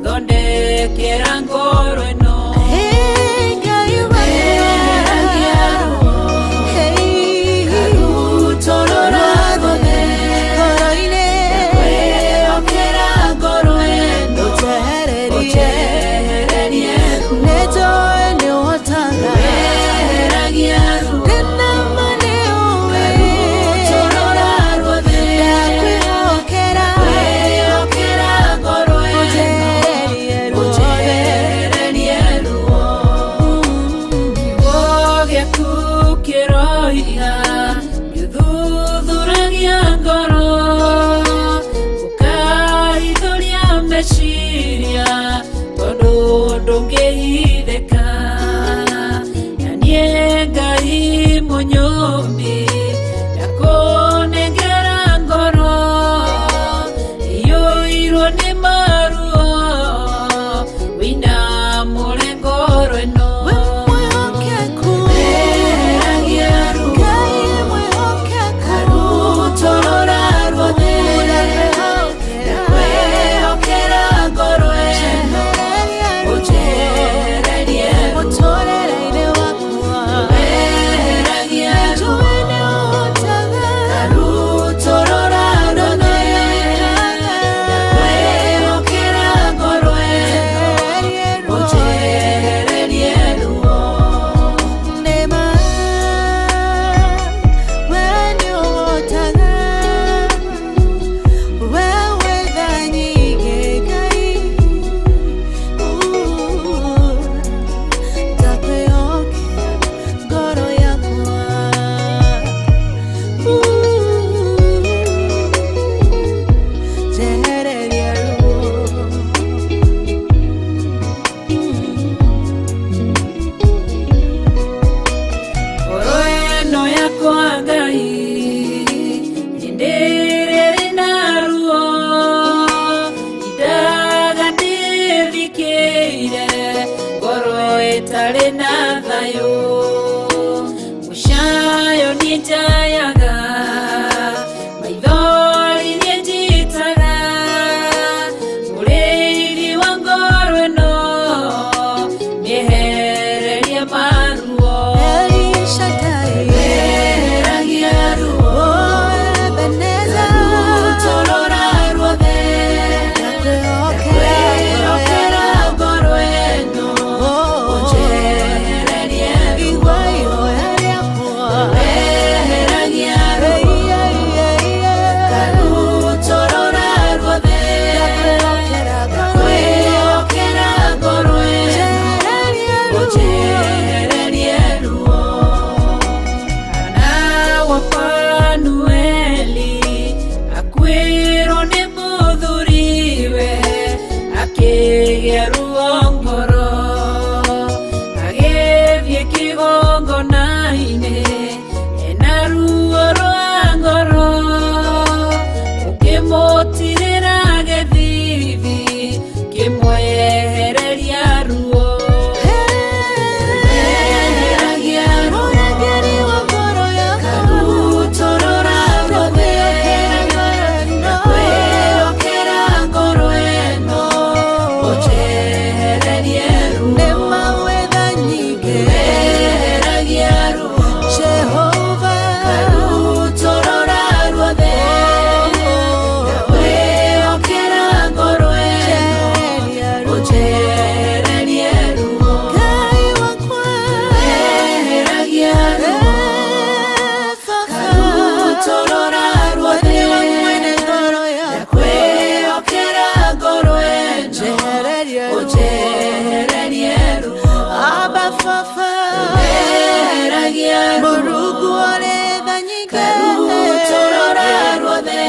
thondekera ngoro ĩno. Hey, Ngai Weheragia ruo, Hey, ngarutũrũra ruothe, ngoro-inĩ. ndakwĩhokera ngoro ĩno, Ũnjehererie. ũnjehererie ruo. Nĩnjũĩ nĩũhotaga. Weheragia ruo, Ndĩna ma nĩũĩ. ngarutũrũra ruothe, Ndakwĩhokera. ndakwĩhokera ngoro ĩno, Ũnjehererie ruothe. ũnjehererie ruo. Kiugo gĩaku kĩroiga gĩthuthuragia ngoro, ũkaithũria meciria, tondũ ndũngĩhithĩka. Na niĩ Ngai mũnyũmbi, ndakũnengera ngoro iyũirwo nĩ maruo, wĩinamũre ngoro ĩno. We mwĩhokeku. Weheragia ruo, Ngai mwĩhokeku. ngarutũrũra ruothe, Ndakwĩhokera. ndakwĩhokera ngoro ĩno, Njehereria ruo. ũnjehererie ruo. Mũtũũrĩre-inĩ wakwa. Weheragia ruo, Nĩnjũĩ Nĩnjiguĩire ngoro ĩtarĩ na thayũ. Mũcayo nĩnjayaga, maithori nĩnjitaga. Mũrĩithi wa ngoro ĩno, nĩehererie maruo. El Shaddai, Eheragia ruo, oh Ebenezer, rutorora ruothe. Ndakwĩhokera Kwĩhokera ngoro ĩno, Oh, ũnjehererie ruo. igua ihoya rĩakwa. Eheragia ruo, Hey, yeah, yeah, yeah. rutorora ruothe. Ndakwĩhokera ngoro ĩno, Kwĩhokera ngoro ĩno, njehererie ruo. ũnjehererie ruo. Hana wa Fanueli akuĩrwo nĩ mũthuriwe, akĩgĩa ruo ngoro. Agĩthiĩ kĩgongona-inĩ ena ruo rwa ngoro, ũkĩmũtirĩra gĩthithi kĩmwehereria ruo. Eheragia ruo, Mũrangĩri wa ngoro yakwa, rutorora ruothe. ndakwĩhokera ngoro ĩno. Kwĩhokera ngoro ĩno, ũnjehererie ruo. Nĩ mawetha nyingĩ, Eheragia ruo, Jehova. rutorora ruothe. Kwĩhokera ngoro ĩno, Njehereria ruo. ũnjehererie ruo. Ngai wakwa, Eheragia ruo, eh, Baba. rutorora ruothe. Nĩwe mwene ngoro yakwa, Kwĩhokera ngoro ĩno, njehererie ruo. ũnjehererie ruo. Abba Baba, Eheragia ruo, Mũrungu ũrĩ tha nyingĩ, rutorora ruothe.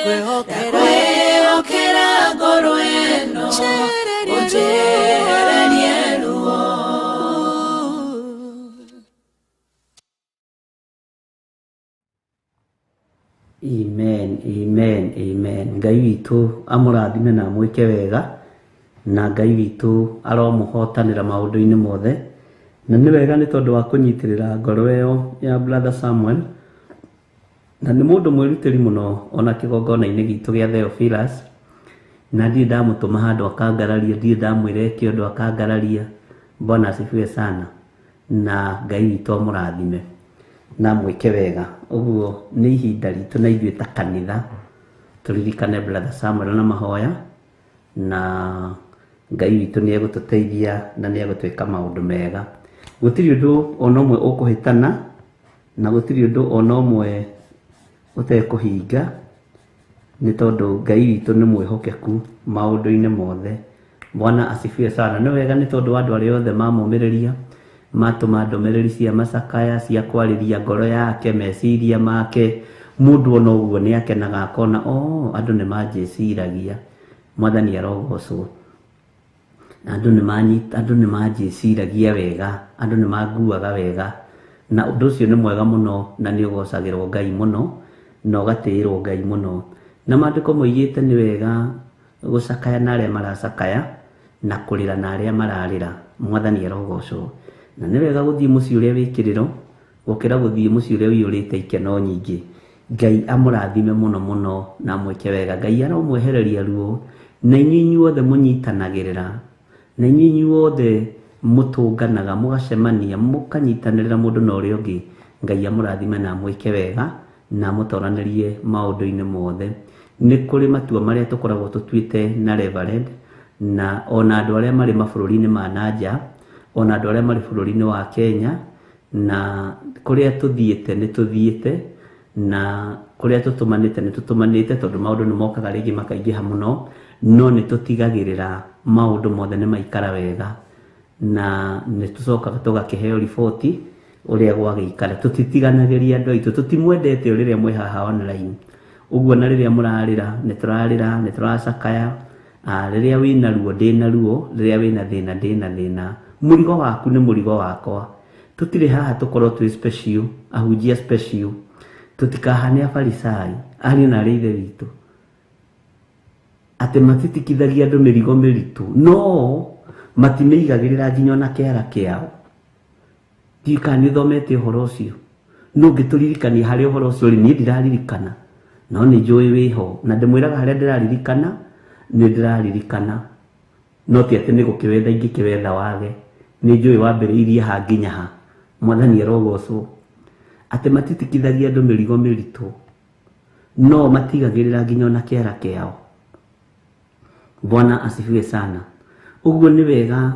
Ndakwĩhokera, Kwĩhokera ngoro ĩno, njehererie ruo. ũnjehererie ruo. Amen, amen, amen. Ngai witũ amũrathime na amwĩke wega, na Ngai witũ aromũhotanĩra maũndũ-inĩ mothe. Na nĩ wega nĩ tondũ wa kũnyitĩrĩra ngoro ĩyo ya Brother Samuel, na nĩ mũndũ mwĩrutĩri mũno ona kĩgongona-inĩ gitũ gĩa Theophilus, na ndirĩ ndamũtũma handũ akangararia, ndirĩ ndamwĩra eke ũndũ akangararia. Bwana asifiwe sana, na Ngai witũ amũrathime na mwĩke wega. Ũguo nĩ ihinda ritũ na ithuĩ ta kanitha tũririkane Brother Samuel na mahoya, na Ngai witũ nĩ egũtũteithia na nĩ egũtwĩka maũndũ mega. Gũtirĩ ũndũ ona ũmwe ũkũhĩtana, na gũtirĩ ũndũ ona ũmwe ũtekũhinga, nĩ tondũ Ngai witũ nĩ mwĩhokeku maũndũ-inĩ mothe. Bwana asifiwe sana. Nĩ wega nĩ tondũ wa andũ arĩa othe mamũmĩrĩria, matũma ndũmĩrĩri cia macakaya, cia kwarĩria ngoro yake, meciria make. Mũndũ ona ũguo nĩ akenaga akona, oh, andũ nĩ manjĩciragia. Mwathani arogocwo. Andũ nĩ manyita, andũ nĩ manjĩciragia wega, andũ nĩ manguaga wega, na ũndũ ũcio nĩ mwega mũno na nĩ ũgocagĩrwo Ngai mũno na ũgatĩĩrwo Ngai mũno. Na maandĩko moigĩte nĩ wega gũcakaya na arĩa maracakaya na kũrĩra na arĩa mararĩra. Mwathani arogocwo. Na nĩ wega gũthiĩ mũciĩ ũrĩa wĩ kĩrĩro gũkĩra gũthiĩ mũciĩ ũrĩa ũiyũrĩte ikeno nyingĩ. Ngai amũrathime mũno mũno na amwĩke wega. Ngai aromwehereria ruo, na inyuĩ inyuothe mũnyitanagĩrĩra, na inyuĩ inyuothe mũtũnganaga, mũgacemania, mũkanyitanĩrĩra mũndũ na ũrĩa ũngĩ. Ngai amũrathime na amwĩke wega na amũtoranĩrie maũndũ-inĩ mothe. Nĩ kũrĩ matua marĩa tũkoragwo tũtuĩte na Reverend, na ona andũ arĩa marĩ mabũrũri-inĩ ma nanja, ona andũ arĩa marĩ bũrũri-inĩ wa Kenya, na kũrĩa tũthiĩte nĩ tũthiĩte, na kũrĩa tũtũmanĩte nĩ tũtũmanĩte, tondũ maũndũ nĩ mokaga rĩngĩ makaingĩha mũno, no nĩ tũtigagĩrĩra maũndũ mothe nĩ maikara wega, na nĩ tũcokaga tũgakĩheo riboti ũrĩa gwagĩikara. Tũtitiganagĩria andũ aitũ, tũtimwendete o rĩrĩa mwĩ haha online. Ũguo na rĩrĩa mũrarĩra nĩ tũrarĩra, nĩ tũracakaya. Rĩrĩa wĩna ruo ndĩna ruo, rĩrĩa wĩna thĩna ndĩna thĩna. Mũrigo waku nĩ mũrigo wakwa. Tũtirĩ haha tũkorwo twĩ special, ahunjia special. Tũtikahane afarisai, ariũ na arĩ ithe witũ, atĩ matitikithagia andũ mĩrigo mĩritũ, no Matimĩigagĩrĩra nginya ona kĩara kĩao. Ndiũĩ kana nĩ ũthomete ũhoro ũcio. No ũngĩtũririkania harĩa ũhoro ũcio ũrĩ, niĩ ndiraririkana, no nĩ njũĩ wĩho, na ndĩmwĩraga harĩa ndĩraririkana, nĩ ndĩraririkana. No ti atĩ nĩ gũkĩwetha ingĩkĩwetha wage. Nĩ njũĩ wambĩrĩirie ha nginya ha. Mwathani arogocwo. Atĩ matitikithagia andũ mĩrigo mĩritũ, no matigagĩrĩra nginya ona kĩara kĩao. Bwana asifiwe sana. Ũguo nĩ wega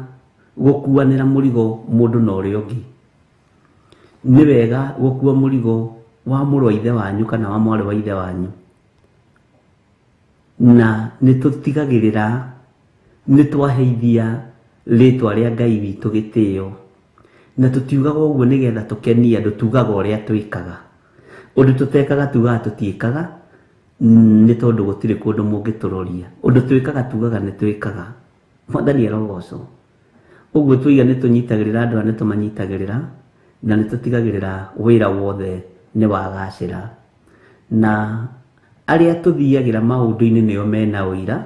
gũkuanĩra mũrigo mũndũ na ũrĩa ũngĩ. Nĩ wega gũkua mũrigo wa mũrũ wa ithe wanyu kana wa mwarĩ wa ithe wanyu. Na nĩ tũtigagĩrĩra nĩ twaheithia rĩtwa rĩa Ngai witũ gĩtĩo. Na tũtiugaga ũguo nĩgetha tũkenie andũ, tugaga ũrĩa twĩkaga. Ũndũ tũtekaga tugaga tũtiĩkaga, nĩ tondũ gũtirĩ kũndũ mũngĩtũroria. Ũndũ twĩkaga tugaga nĩ twĩkaga. Mwathani arogocwo. Ũguo tuiga nĩ tũnyitagĩrĩra andũ aya, nĩ tũmanyitagĩrĩra, na nĩ tũtigagĩrĩra wĩra wothe nĩ wagacĩra. Na arĩa tũthiagĩra maũndũ-inĩ nĩo mena ũira,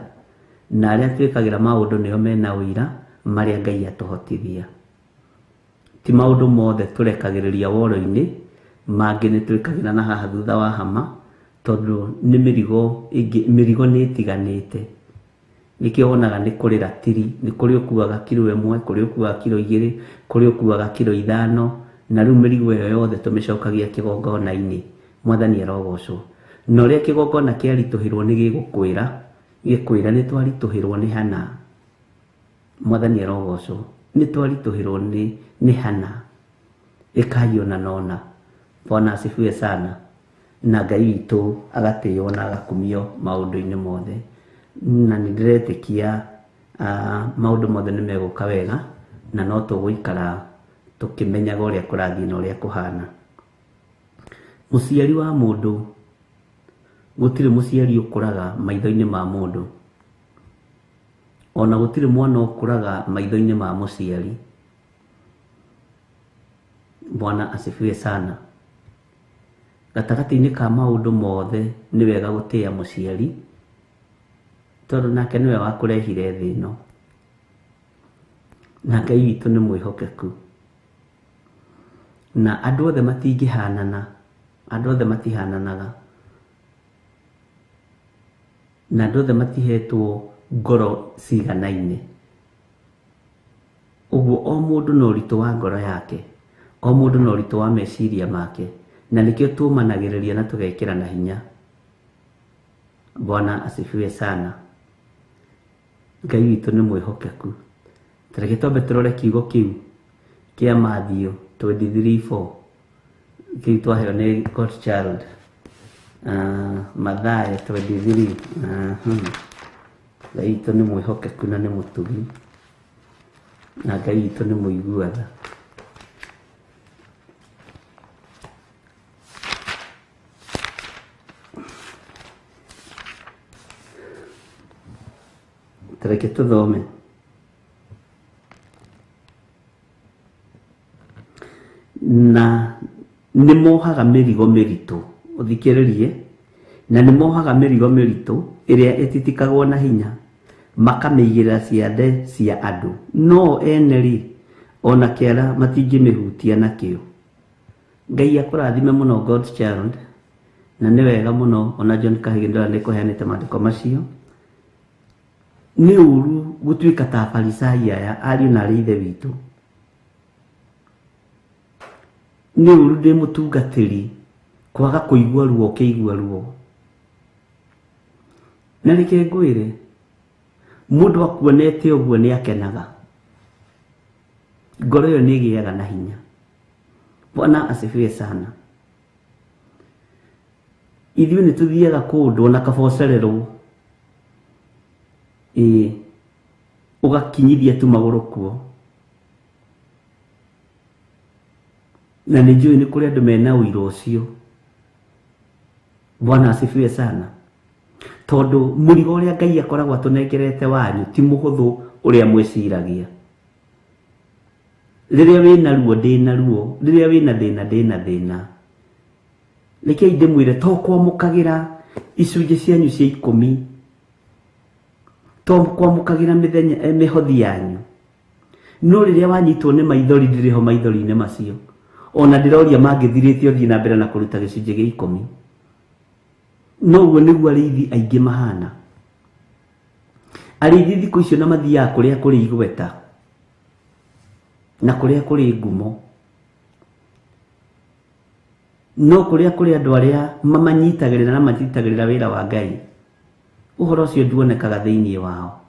na arĩa twĩkagĩra maũndũ nĩo mena ũira marĩa Ngai atũhotithia. Ti maũndũ mothe tũrekagĩrĩria woro-inĩ, mangĩ nĩ twĩkagĩra na haha thutha wa hama, tondũ nĩ mĩrigo ĩngĩ, mĩrigo nĩ ĩtiganĩte. Nĩkĩo wonaga nĩ kũrĩ ratiri, nĩ kũrĩ ũkuaga kiro 1, kũrĩ ũkuaga kiro 2, kũrĩ ũkuaga kiro 5, na rĩu mĩrigo ĩyo yothe tũmĩcokagia kĩgongona-inĩ. Mwathani arogocwo. Na ũrĩa kĩgongona kĩaritũhĩrwo nĩ gĩgũkwĩra, gĩkwĩra nĩ twaritũhĩrwo nĩ hana. Mwathani arogocwo. Nĩ twaritũhĩrwo nĩ hana. Ĩkai ona nona. Bwana asifiwe sana. Na Ngai witũ agatĩĩo na agakumio maũndũ-inĩ mothe. Na nĩ ndĩretĩkia maũndũ mothe nĩ megũka wega, na no tũgũikara tũkĩmenyaga ũrĩa kũrathiĩ na ũrĩa kũhana. Mũciari wa mũndũ, gũtirĩ mũciari ũkũraga maitho-inĩ ma mũndũ, ona gũtirĩ mwana ũkũraga maitho-inĩ ma mũciari. Bwana asifiwe sana. Gatagatĩ-inĩ ka maũndũ mothe nĩ wega gũtĩĩa mũciari, tondũ nake nĩwe wakũrehire thĩ ĩno. Na Ngai witũ nĩ mwĩhokeku. Na andũ othe matingĩhanana, andũ othe matihananaga, na andũ othe matihetwo ngoro ciganaine. Ũguo o mũndũ na ũritũ wa ngoro yake, o mũndũ na ũritũ wa meciria make, na nĩkĩo tũmanagĩrĩria na tũgekĩrana hinya. Bwana asifiwe sana. Ngai witũ nĩ mwĩhokeku. Ta reke twambe tũrore kiugo kĩu kĩa Matthew 23:4, kĩu twaheo nĩ God Child. Mathayo 23. Ngai witũ nĩ mwĩhokeku na nĩ mũtugi, na Ngai witũ nĩ mũigua tha. Ta reke tũthome. Na nĩ mohaga mĩrigo mĩritũ, ũthikĩrĩrie, na nĩ mohaga mĩrigo mĩritũ ĩrĩa ĩtitikagwo na hinya, makamĩigĩrĩra ciande cia andũ, no ene rĩ, ona kĩara matingĩmĩhutia nakĩo. Ngai akũrathime mũno God Child, na nĩ wega mũno ona John Kahigi ndĩrona nĩ kũheanĩte maandĩko macio. Nĩ ũru gũtuĩka ta Afarisai aya, ariũ na arĩ ithe witũ. Nĩ ũru ndĩ mũtungatĩri kwaga kũigua ruo ũkĩigua ruo. Na reke ngwĩre, mũndũ akuonete ũguo nĩ akenaga. Ngoro ĩyo nĩ ĩgĩaga na hinya. Bwana asifiwe sana. Ithuĩ nĩ tũthiaga kũndũ ona kaba ũcererwo, ĩĩ, ũgakinyithia tu magũrũ kuo. Na nĩ njũĩ nĩ kũrĩ andũ mena ũira ũcio. Bwana asifiwe sana. Tondũ mũrigo ũrĩa Ngai akoragwo atũnengerete wanyu ti mũhũthũ ũrĩa mwĩciragia. Rĩrĩa wĩna ruo ndĩna ruo, rĩrĩa wĩna thĩna ndĩna thĩna. Rekei ndĩmwĩre, to kwamũkagĩra icunjĩ cianyu cia 10, to kwamũkagĩra mĩthenya, mĩhothi yanyu. No rĩrĩa wanyitwo nĩ maithori ndĩrĩ ho maithori-inĩ macio. Ona ndĩroria mangĩthirĩte ũthiĩ na mbere na kũruta gĩcunjĩ gĩa 10. No ũguo nĩguo arĩithi aingĩ mahana. Arĩithi thikũ icio na mathiaga kũrĩa kũrĩ igweta na kũrĩa kũrĩ ngumo. No kũrĩa kũrĩ andũ arĩa mamanyitagĩrĩra na manyitagĩrĩra wĩra wa Ngai, ũhoro ũcio nduonekaga thĩinĩ wao.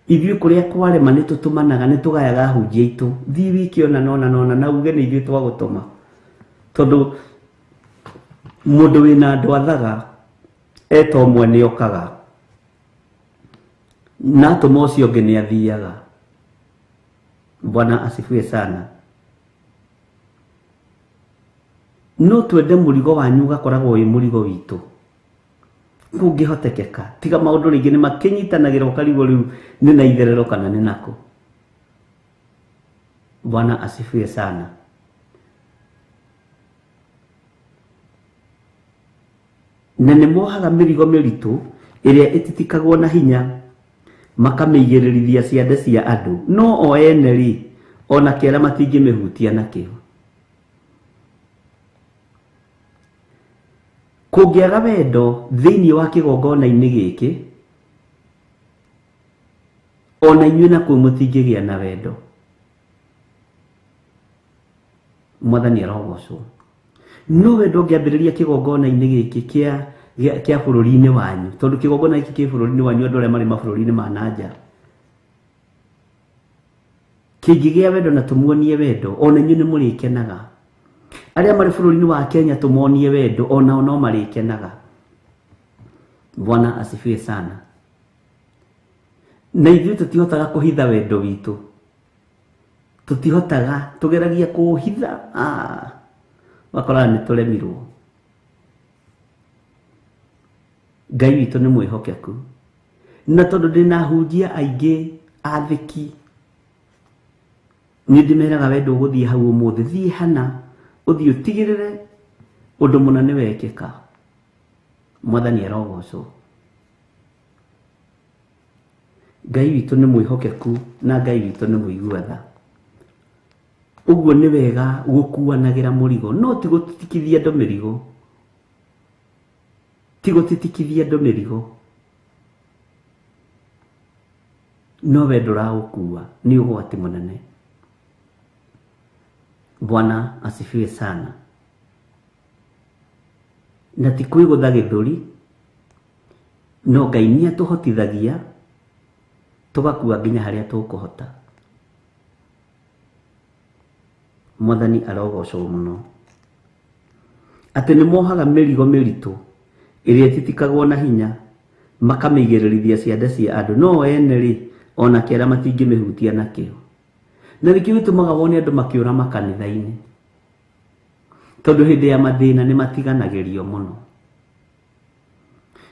Ithuĩ kũrĩa kwarema nĩ tũtũmanaga, nĩ tũgayaga ahunjia aitũ. Thiĩ wiki ona nona nona na uge nĩ ithuĩ twagũtũma. Tondũ mũndũ wĩna andũ athaga eta ũmwe nĩ okaga, na atũma ũcio ũngĩ nĩ athiaga. Bwana asifiwe sana. No twende mũrigo wanyu ũgakoragwo wĩ mũrigo witũ kũngĩhotekeka. Tiga maũndũ rĩngĩ nĩ makĩnyitanagĩra ũkarigwo rĩu nĩ na itherero kana nĩ nakũ. Bwana asifiwe sana. Na nĩ mohaga mĩrigo mĩritũ ĩrĩa ĩtitikagwo na hinya, makamĩigĩrĩrithia ciande cia andũ, no o ene rĩ ona kĩara matingĩmĩhutia nakĩo. Kũngĩaga wendo thĩinĩ wa kĩgongona-inĩ gĩkĩ, ona inyuĩ nakuo mũtingĩgĩa na wendo. Mwathani arogocwo. No wendo ũngĩambĩrĩria kĩgongona-inĩ gĩkĩ kĩa bũrũri-inĩ wanyu, tondũ kĩgongona gĩkĩ kĩ bũrũri-inĩ wanyu andũ arĩa marĩ mabũrũri-inĩ ma na nja, kĩngĩgĩa wendo na tũmuonie wendo, ona inyuĩ nĩ mũrĩkenaga. Arĩa marĩ bũrũri-inĩ wa Kenya tũmonie wendo, onao no marĩkenaga. Bwana asifiwe sana. Na ithuĩ tũtihotaga kũhitha wendo witũ, tũtihotaga, tũgeragia kũũhitha, wakoraga nĩ tũremirwo. Ngai witũ nĩ mwĩhokeku, na tondũ ndĩna ahunjia aingĩ athĩki, nĩ ndĩmeraga wendo ũgũthiĩ hau ũmũthĩ, thiĩ hana ũthiĩ ũtigĩrĩre ũndũ mũna nĩ wekĩka. Mwathani arogocwo. Ngai witũ nĩ mwĩhokeku na Ngai witũ nĩ mũigua tha. Ũguo nĩ wega gũkuanagĩra mũrigo, no ti gũtitikithia andũ mĩrigo. Ti gũtitikithia andũ mĩrigo, no wendo ũraũkua nĩ ũgwati mũnene. Bwana asifiwe sana. Na ti kwĩgũtha gĩthũri, no Ngai nĩ atũhotithagia tũgakua nginya harĩa tũkũhota. Mwathani arogocwo mũno. Atĩ nĩ mohaga mĩrigo mĩritũ ĩrĩa ĩtitikagwo na hinya, makamĩigĩrĩrithia ciande cia andũ, no ene rĩ ona kĩara matingĩmĩhutia nakĩo. Na nĩkĩo gĩtũmaga wone andũ makĩũra makanitha-inĩ, tondũ hĩndĩ ya mathĩna nĩ matiganagĩrio mũno.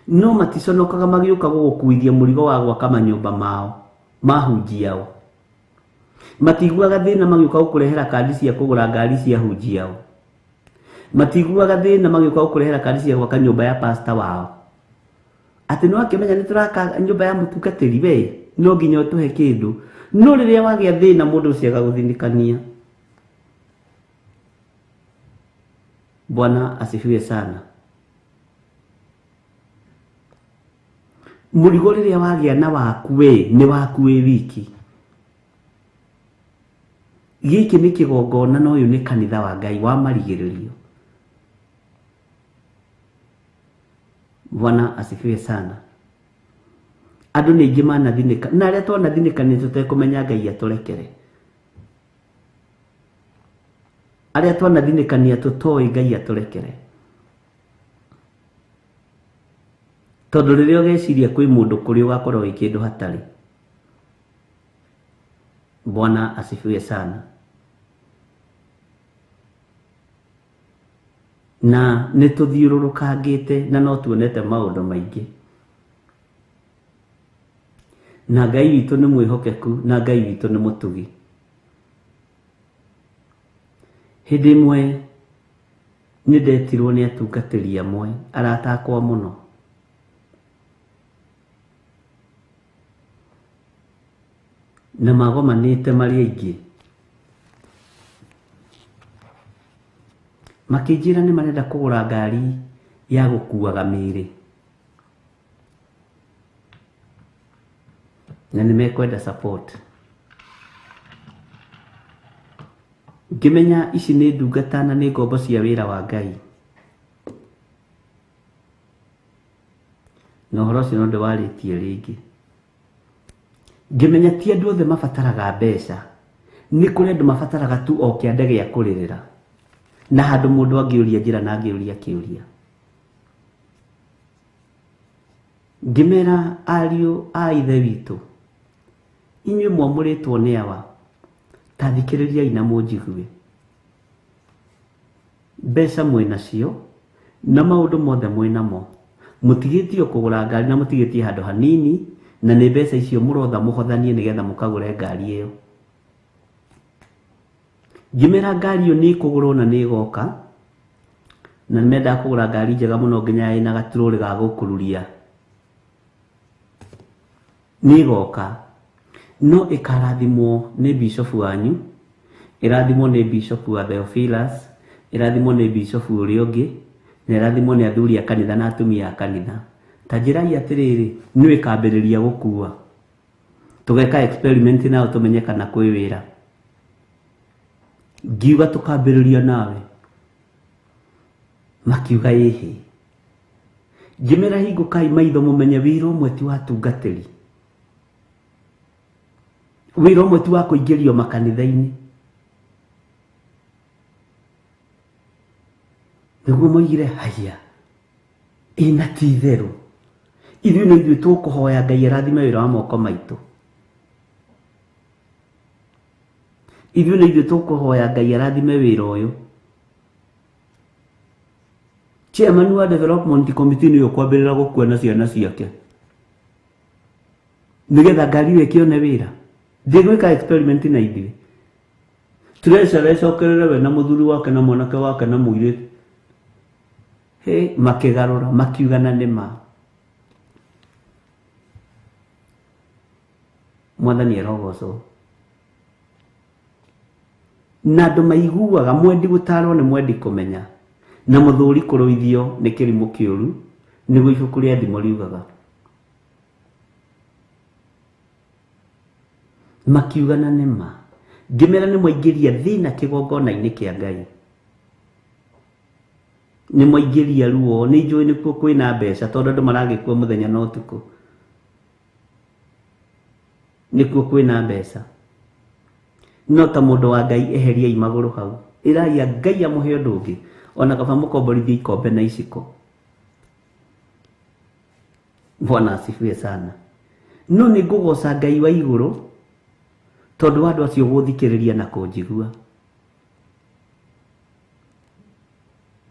No maticonokaga magĩũka gũgũkuithia mũrigo wa gwaka manyũmba mao mahunjiao. Matiguaga thĩna magĩũka gũkũrehera kandi cia kũgũra ngari cia hunjiao. Matiguaga thĩna magĩũka gũkũrehera kandi cia gwaka nyũmba ya pastor wao. Atĩ nĩ wakĩmenya nĩ tũraka nyũmba ya mũtungatĩri, we no nginya ũtũhe kĩndũ. No rĩrĩa wagĩa thĩna mũndũ ũcio agagũthinĩkania. Bwana asifiwe sana. Mũrigo rĩrĩa wagĩa na waku we nĩ waku wĩ wiki. Gĩkĩ nĩ kĩgongona na ũyũ nĩ kanitha wa Ngai wa marigĩrĩrio. Bwana asifiwe sana. Andũ nĩ aingĩ manathinĩka, na arĩa twanathinĩka nĩ tũtekũmenya Ngai atũrekere. Arĩa twanathinĩkania tũtoĩ Ngai atũrekere. Tondũ rĩrĩa ũgeciria kwĩ mũndũ kũrĩ ũgakorwo wĩ kĩndũ hatarĩ. Bwana asifiwe sana. Na nĩ tũthiũrũrũkangĩte na no tuonete maũndũ maingĩ. Na Ngai witũ nĩ mwĩhokeku na Ngai witũ nĩ mũtugi. Hĩndĩ ĩmwe nĩ ndetirwo nĩ atungatĩri amwe arata akwa mũno. Na magomanĩte marĩ aingĩ. Makĩnjĩra nĩ marenda kũgũra ngari ya gũkuaga mĩĩrĩ. Na nĩ mekwenda support. Ngĩmenya ici nĩ ndungata na nĩ ngombo cia wĩra wa Ngai. Na ũhoro ũcio no ndĩwarĩtie rĩngĩ. Ngĩmenya ti andũ othe mabataraga mbeca. Nĩ kũrĩ andũ mabataraga tu o kĩande gĩa kũrĩrĩra. Na handũ mũndũ angĩũria njĩra na angĩũria kĩũria. Ngĩmera ariũ a ithe witũ, inyuĩ mwamũrĩtwo nĩ awa, ta thikĩrĩriai na mũnjigue. Mbeca mwĩnacio na maũndũ mothe mwĩnamo. Mũtigĩtie kũgũra ngari na mũtigĩtie handũ hanini, na nĩ mbeca icio mũrotha mũhothanie nĩgetha mũkagũre ngari ĩyo. Ngĩmera ngari ĩyo nĩ ĩkũgũrwo na nĩ ĩgoka, na nĩ mendaga kũgũra ngari njega mũno nginya ĩna gaturũrĩ ga gũkururia. Nĩ ĩgoka, no ĩkarathimwo nĩ bishofu wanyu, ĩrathimwo nĩ bishofu wa Theophilus, ĩrathimwo nĩ bishofu ũrĩa ũngĩ, na ĩrathimwo nĩ athuri a kanitha na atumia a kanitha. Ta njĩrai atĩrĩrĩ, nĩ ĩkambĩrĩria gũkua. Tũgeka experiment nao tũmenye kana kwĩ wĩra. Ngiuga tũkambĩrĩria nawe. Makiuga ĩhĩ. Ngĩmera hingũkai maitho mũmenye wĩra ũmwe ti wa tungatĩri. Wĩra ũmwe ti wa kũingĩrio makanitha-inĩ. Nĩguo moigire haya, ĩna ti itherũ. Ithuĩ nĩ ithuĩ tũkũhoya Ngai arathime wĩra wa moko maitũ. Ithuĩ nĩ ithuĩ tũkũhoya Ngai arathime wĩra ũyũ. Chairman wa development committee nĩwe ũkwambĩrĩra gũkua na ciana ciake. Nĩgetha ngari ĩyo ĩkĩone wĩra. Ndĩgwĩka experiment na ithuĩ. Treasurer ĩcokerere we na mũthuri wake na mwanake wake na mũirĩtu. Hĩ, makĩgarũra, makiuga na nĩ ma. Mwathani arogocwo. Na andũ maiguaga mwendi gũtarwo nĩ mwendi kũmenya, na mũthuri kũrũithio nĩ kĩrimũ kĩũru, nĩguo ibuku rĩa Thimo riugaga. Makiuga na nĩ ma. Ngĩmera nĩ mwaingĩria thĩna kĩgongona-inĩ kĩa Ngai. Nĩ mwaingĩria ruo, nĩ njũĩ nĩkuo kwĩna mbeca tondũ andũ maragĩkua mũthenya na ũtukũ. Nĩkuo kwĩna mbeca. No ta mũndũ wa Ngai eheriai magũrũ hau. Ĩrai Ngai amũhe ũndũ ũngĩ, ona kaba mũkomborithie ikombe na iciko. Bwana asifiwe sana. No nĩ ngũgoca Ngai wa igũrũ tondũ wa andũ acio gũthikĩrĩria na kũnjigua.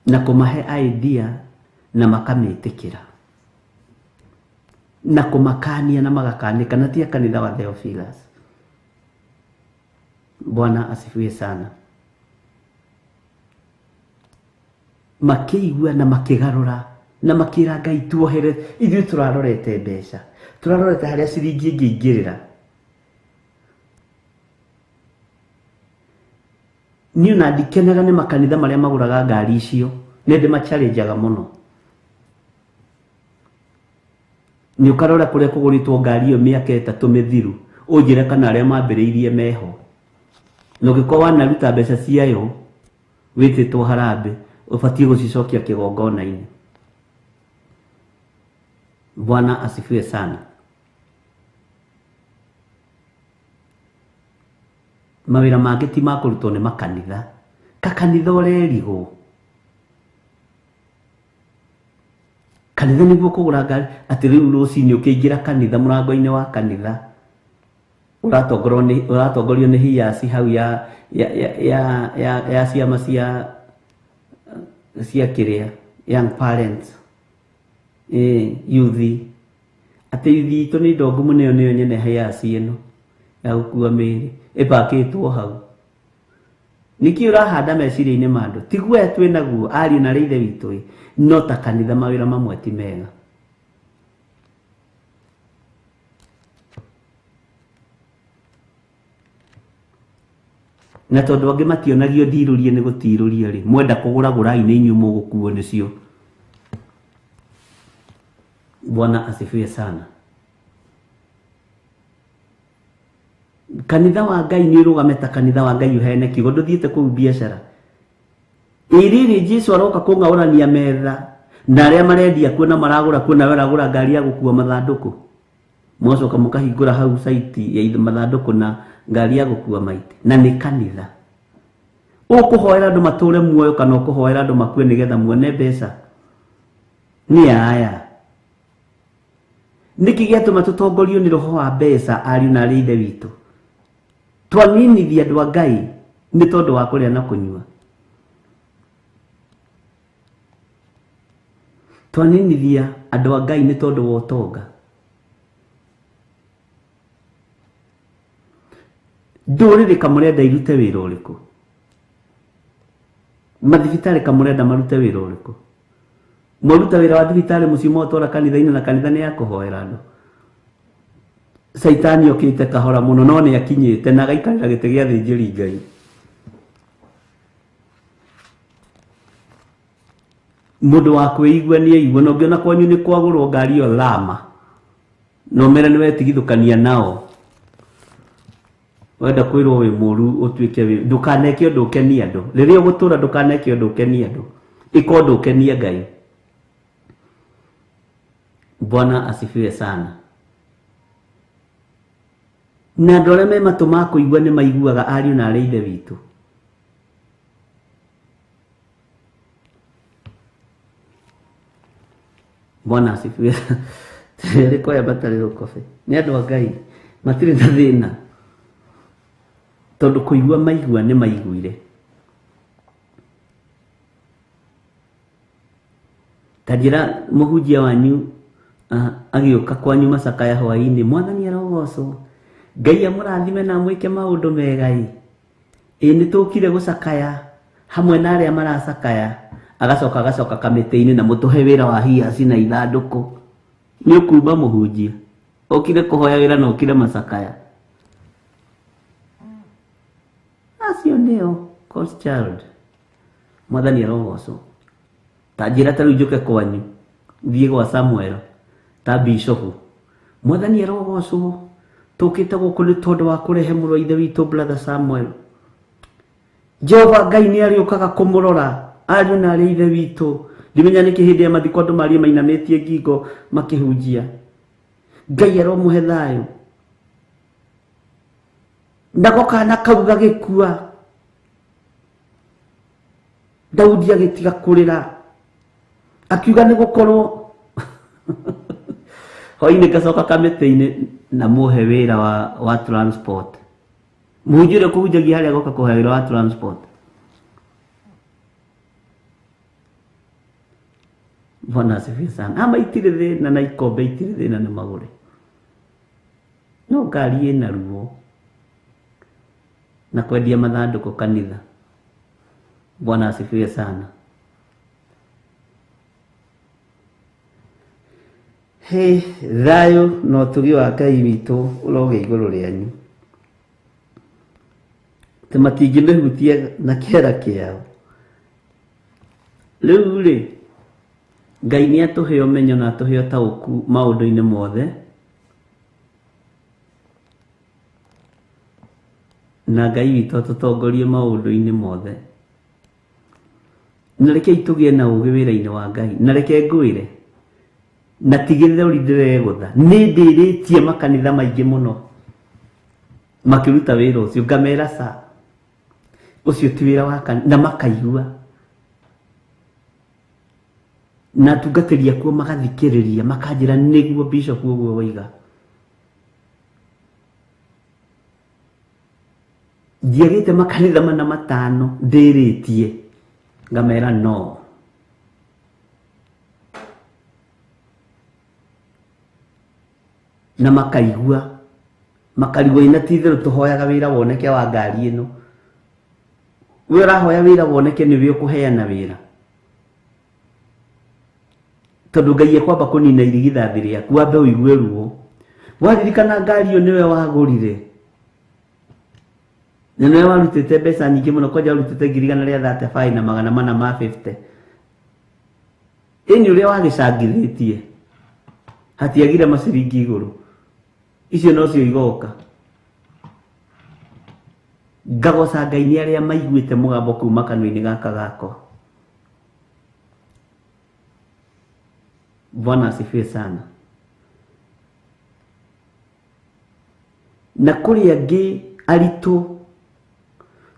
Na kũmahe idea na makamĩtĩkĩra. Na kũmakania na magakanĩka, na ti a kanitha wa Theophilus. Bwana asifiwe sana. Makĩigua na makĩgarũra na makĩra Ngai tuohere, ithuĩ tũrarorete mbeca, tũrarorete harĩa ciringi ĩngĩingĩrĩra. Niĩ ona ndikenaga nĩ makanitha marĩa magũraga ngari icio, nĩ ndĩmachallengeaga mũno. Nĩ ũkarora kũrĩa kũgũrĩtwo ngari ĩyo mĩaka 3 mĩthiru, ũnjĩre kana arĩa mambĩrĩirie meho. Na ũngĩkorwo wanaruta mbeca ciayo wĩtĩtwo harambee, ũbatiĩ gũcicokia kĩgongona-inĩ. Bwana asifiwe sana. Mawĩra mangĩ ti ma kũrutwo nĩ makanitha. Kakanitha ũrerigwo. Kanitha nĩguo kũgũra ngari, atĩ rĩu rũcinĩ ũkĩingĩra kanitha, mũrango-inĩ wa kanitha, ũratongorio nĩ hiaci hau ya ciama cia kĩrĩa, young parents, youth. Atĩ youth itũ nĩ indo ngumu, nĩyo nĩyo nyene hiaci ĩno ya gũkua mĩĩrĩ ĩpakĩtwo hau. Nĩkĩ ũrahanda meciria-inĩ ma andũ? Ti guoya twĩ naguo, ariũ na arĩ ithe witũ ĩ, no ta kanitha mawĩra mamwe ti mega. Na tondũ angĩ mationagio ndirũrie nĩ gũtirũria rĩ, mwenda kũgũra gũrai nĩ inyuĩ mũgũkuo nĩcio. Bwana asifiwe sana. Kanitha wa Ngai nĩ ũrũgame ta kanitha wa Ngai ũheane kiugo, ndũthiĩte kũu biacara. Ĩrĩrĩ Jesu aroka kũng'aũrania metha na arĩa marendia kuo na maragũra kuo, nawe ũragũra ngari ya gũkua mathandũkũ, mwacoka mũkahingũra hau site ya mathandũkũ na ngari ya gũkua maiti, na nĩ kanitha. Ũkũhoera andũ matũre muoyo kana ũkũhoera andũ makue nĩgetha muone mbeca? Nĩ aya. Nĩkĩ gĩatũma tũtongorio nĩ roho wa mbeca, ariũ na arĩ ithe witũ? Twaninithia andũ a Ngai nĩ tondũ wa kũrĩa na kũnyua. Twaninithia andũ a Ngai nĩ tondũ wa ũtonga. Ndũrĩrĩ kamũrenda irute wĩra ũrĩkũ? Mathibitarĩ kamũrenda marute wĩra ũrĩkũ? Mwaruta wĩra wa thibitarĩ mũciĩ mwatwara kanitha-inĩ, na kanitha nĩ ya kũhoera andũ. Caitani okĩte kahora mũno, no nĩ akinyĩte na agaikarĩra gĩtĩ gĩa thĩnjĩri Ngai. Mũndũ wa kwĩigua nĩ aigua, na ũngĩona kwanyu nĩ kwagũrwo ngari ĩyo lama, no mere nĩ wetigithũkania nao. Wenda kwĩrwo wĩ mũru ũtuĩke wĩ, ndũkaneke ũndũ ũkenie andũ. Rĩrĩa ũgũtũra ndũkaneke ũndũ ũkenie andũ, ĩka ũndũ ũkenie Ngai. Bwana asifiwe sana. Na andũ arĩa me matũ ma kũigua nĩ maiguaga, ariũ na arĩ ithe witũ. Bwana asifiwe. Rĩ kwaya matarĩ rũkobe nĩ andũ a Ngai, matirĩ na thĩna, tondũ kũigua maigua nĩ maiguire. Ta njĩra mũhunjia wanyu agĩũka kwanyu macakaya hwaĩ-inĩ, Mwathani arogocwo, Ngai amũrathime na amwĩke maũndũ mega ĩ. Ĩ nĩ tũkire gũcakaya hamwe na arĩa maracakaya, agacoka agacoka kamĩtĩ-inĩ na mũtũhe wĩra wa hiaci na ithandũkũ. Nĩ ũkumba mũhunjia ũkire kũhoya wĩra na ũkire macakaya. Acio nĩo God's child. Mwathani arogocwo. Ta njĩra ta rĩu njũke kwanyu thiĩ gwa Samuel ta bishopu, Mwathani arogocwo, tũkĩte gũkũ nĩ tondũ wa kũrehe mũrũ wa ithe witũ brother Samuel. Jehova Ngai nĩ arĩũkaga kũmũrora, ariũ na arĩ ithe witũ. Ndimenya nĩkĩ hĩndĩ ya mathiko andũ marie mainamĩtie ngingo makĩhunjia. Ngai aromũhe thayũ. Nako kana kau gagĩkua, Daudi agĩtiga kũrĩra, akiuga nĩ gũkorwo hwaĩ-inĩ ngacoka kamĩtĩ-inĩ na mũhe wĩra wa transport. Mũhunjia ũrĩa kũhunjagia harĩa agoka kũhe wĩra wa transport. Bwana asifiwe sana. Ama itirĩ thĩna na ikombe itirĩ thĩna nĩ magũre, no ngari ĩna ruo na kwendia mathandũkũ kanitha. Bwana asifiwe sana. He thayũ na ũtugi wa Ngai witũ ũrogĩa igũrũ rĩanyu, atĩ matingĩmĩhutia na kĩara kĩao. Rĩu rĩ, Ngai nĩ atũhe ũmenyo na atũhe ũtaũku maũndũ-inĩ mothe, na Ngai witũ atũtongorie maũndũ-inĩ mothe. Na rekei tũgĩe na ũũgĩ wĩra-inĩ wa Ngai. Na reke ngwĩre, na tigĩrĩra ũrĩ ndĩregũtha, nĩ ndĩrĩtie makanitha maingĩ mũno makĩruta wĩra ũcio, ngamera ca ũcio ti wĩra wa kanitha, na makaigua, na atungatĩri akuo magathikĩrĩria, makanjĩra nĩguo bishop ũguo woiga. Njiagĩte makanitha mana matano ndĩrĩtie, ngamera no. Na makaigua, makarigwo ina ti itherũ tũhoyaga wĩra woneke wa ngari ĩno. We ũrahoya wĩra woneke nĩwe ũkũheana wĩra, tondũ Ngai ekwamba kũnina irigithathi rĩaku, wambe ũigue ruo. Waririkana ngari ĩyo nĩwe wagũrire, Na nĩwe warutĩte mbeca nyingĩ mũno, kwanja warutĩte 135 na 450. Ĩni ũrĩa wagĩcangithĩtie hatiagire maciringi igũrũ, icio nocio igoka. Ngagoca Ngai nĩ arĩa maiguĩte mũgambo kuma kanua-inĩ gaka gakwa. Bwana asifiwe sana. Na kũrĩ angĩ aritũ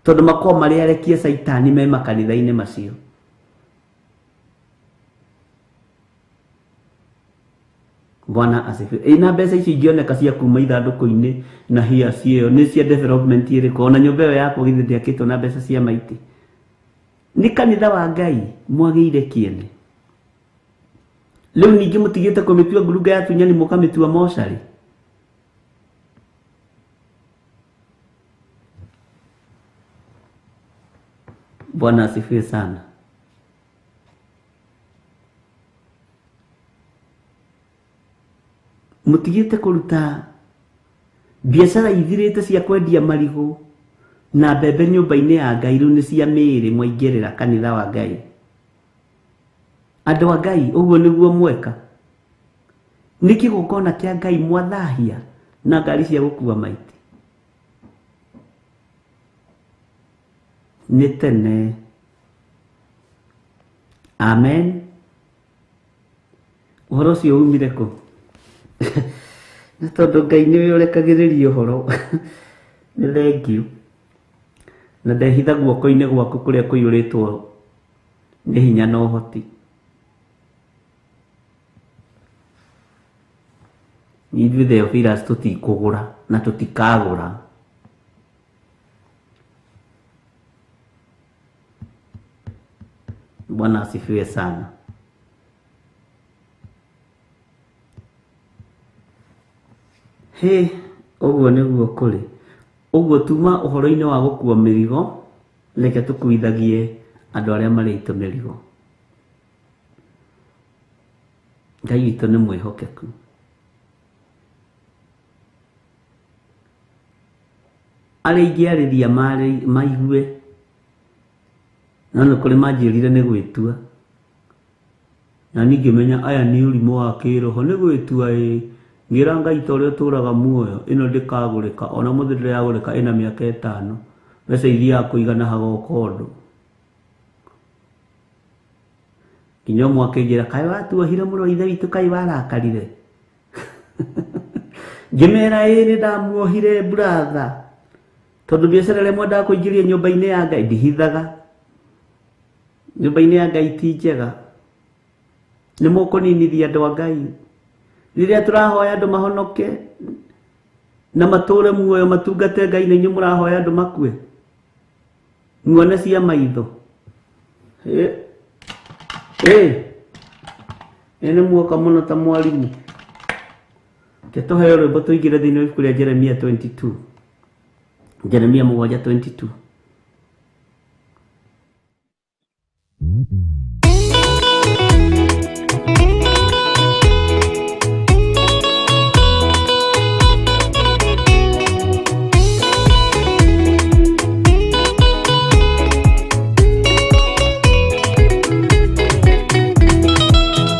tondũ makoragwo marĩ arekie caitani me makanitha-inĩ macio. Bwana asifiwe. Ĩ na mbeca icio ingĩoneka cia kuma ithandũkũ-inĩ na hia cio nĩ cia development ĩrĩkũ? Ona nyũmba ĩyo yakwa githĩ ndĩakĩtwo na mbeca cia maitĩ? Nĩ kanitha wa Ngai mwagĩire kĩene. Rĩu ningĩ mũtigĩte kũmĩtua ngurunga ya atunyani mũkamĩtua mocarĩ. Bwana asifiwe sana. Mũtigĩte kũruta biacara ithirĩte cia kwendia marigũ na mbembe nyũmba-inĩ ya Ngai, rĩu nĩ cia mĩĩrĩ mwaingĩrĩra kanitha wa Ngai. Andũ a Ngai, ũguo nĩguo mweka. Nĩ kĩgongona kĩa Ngai mwathahia na ngari cia gũkua maiti. Nĩ tene. Amen. Ũhoro ũcio umire kũ? Nĩ tondũ Ngai nĩwe ũrekagĩrĩria ũhoro. Nĩ thengiũ. Na ndehitha guoko-inĩ gwaku kũrĩa kũiyũrĩtwo nĩ hinya na ũhoti. Ithuĩ Theophilus tũtikũgũra na tũtikagũra. Bwana asifiwe sana. Hĩ, ũguo nĩguo kũrĩ. Ũguo tuma ũhoro-inĩ wa gũkua mĩrigo, reke tũkuithagie andũ arĩa marĩ aitũ mĩrigo. Ngai witũ nĩ mwĩhokeku. Arĩa ingĩarĩria maigue, no nĩ kũrĩ manjĩrire nĩ gwĩtua. Na niĩ ngĩmenya aya nĩ ũrimũ wa kĩroho, nĩ gwĩtua ĩ. Ngĩra Ngai ta ũrĩa ũtũraga muoyo, ĩno ndĩkagũrĩka, ona mũthĩ ndĩragũrĩka ĩna mĩaka ĩtano. Mbeca ithiaga kũigana hagoka ũndũ. Nginya ũmwe akĩnjĩra, kaĩ watuohire mũrũ wa ithe witũ, kaĩ warakarire. Ngĩmera ĩ nĩ ndamuohire brother. Tondũ biacara ĩrĩa mwendaga kũingĩria nyũmba-inĩ ya Ngai ndihithaga. Nyũmba-inĩ ya Ngai ti njega. Nĩ mũkũninithia andũ a Ngai. Rĩrĩa tũrahoya andũ mahonoke na matũre muoyo matungate Ngai, na inyuĩ mũrahoya andũ makue. Muone cia maitho. Ĩ nĩ muoka mũno ta mwarimũ. Ke tũheo rwĩmbo tũingĩre thĩinĩ wa ibuku rĩa Jeremia 22. Jeremia 7:22.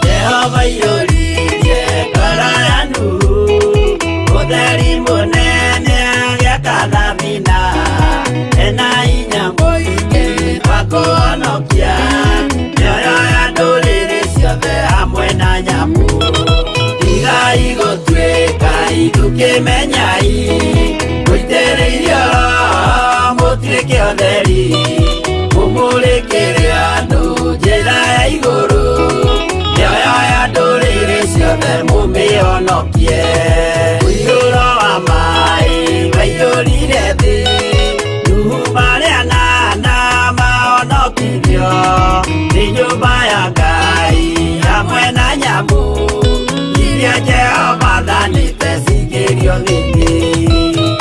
Jehova iyũririe ngoro ya Nuhu, ũtheri mũnene agĩaka thabina, ena hinya mũingĩ wa kũhonokia mĩoyo ya ndũrĩrĩ ciothe hamwe na nyamũ. Tigai gũtuĩka ithukĩmenyai, mũitĩrĩirio Roho mũtuĩke ũtheri, mũmũrĩkĩre andũ njĩra ya igũrũ, mĩoyo ya ndũrĩrĩ ciothe mũmĩhonokie. Mũiyũro wa maĩ waiyũrire thĩ, Nuhu marĩ anana mahonokirio nĩ nyũmba ya Ngai hamwe na nyamũ iria Jehova athanĩte cingĩrio thĩinĩ.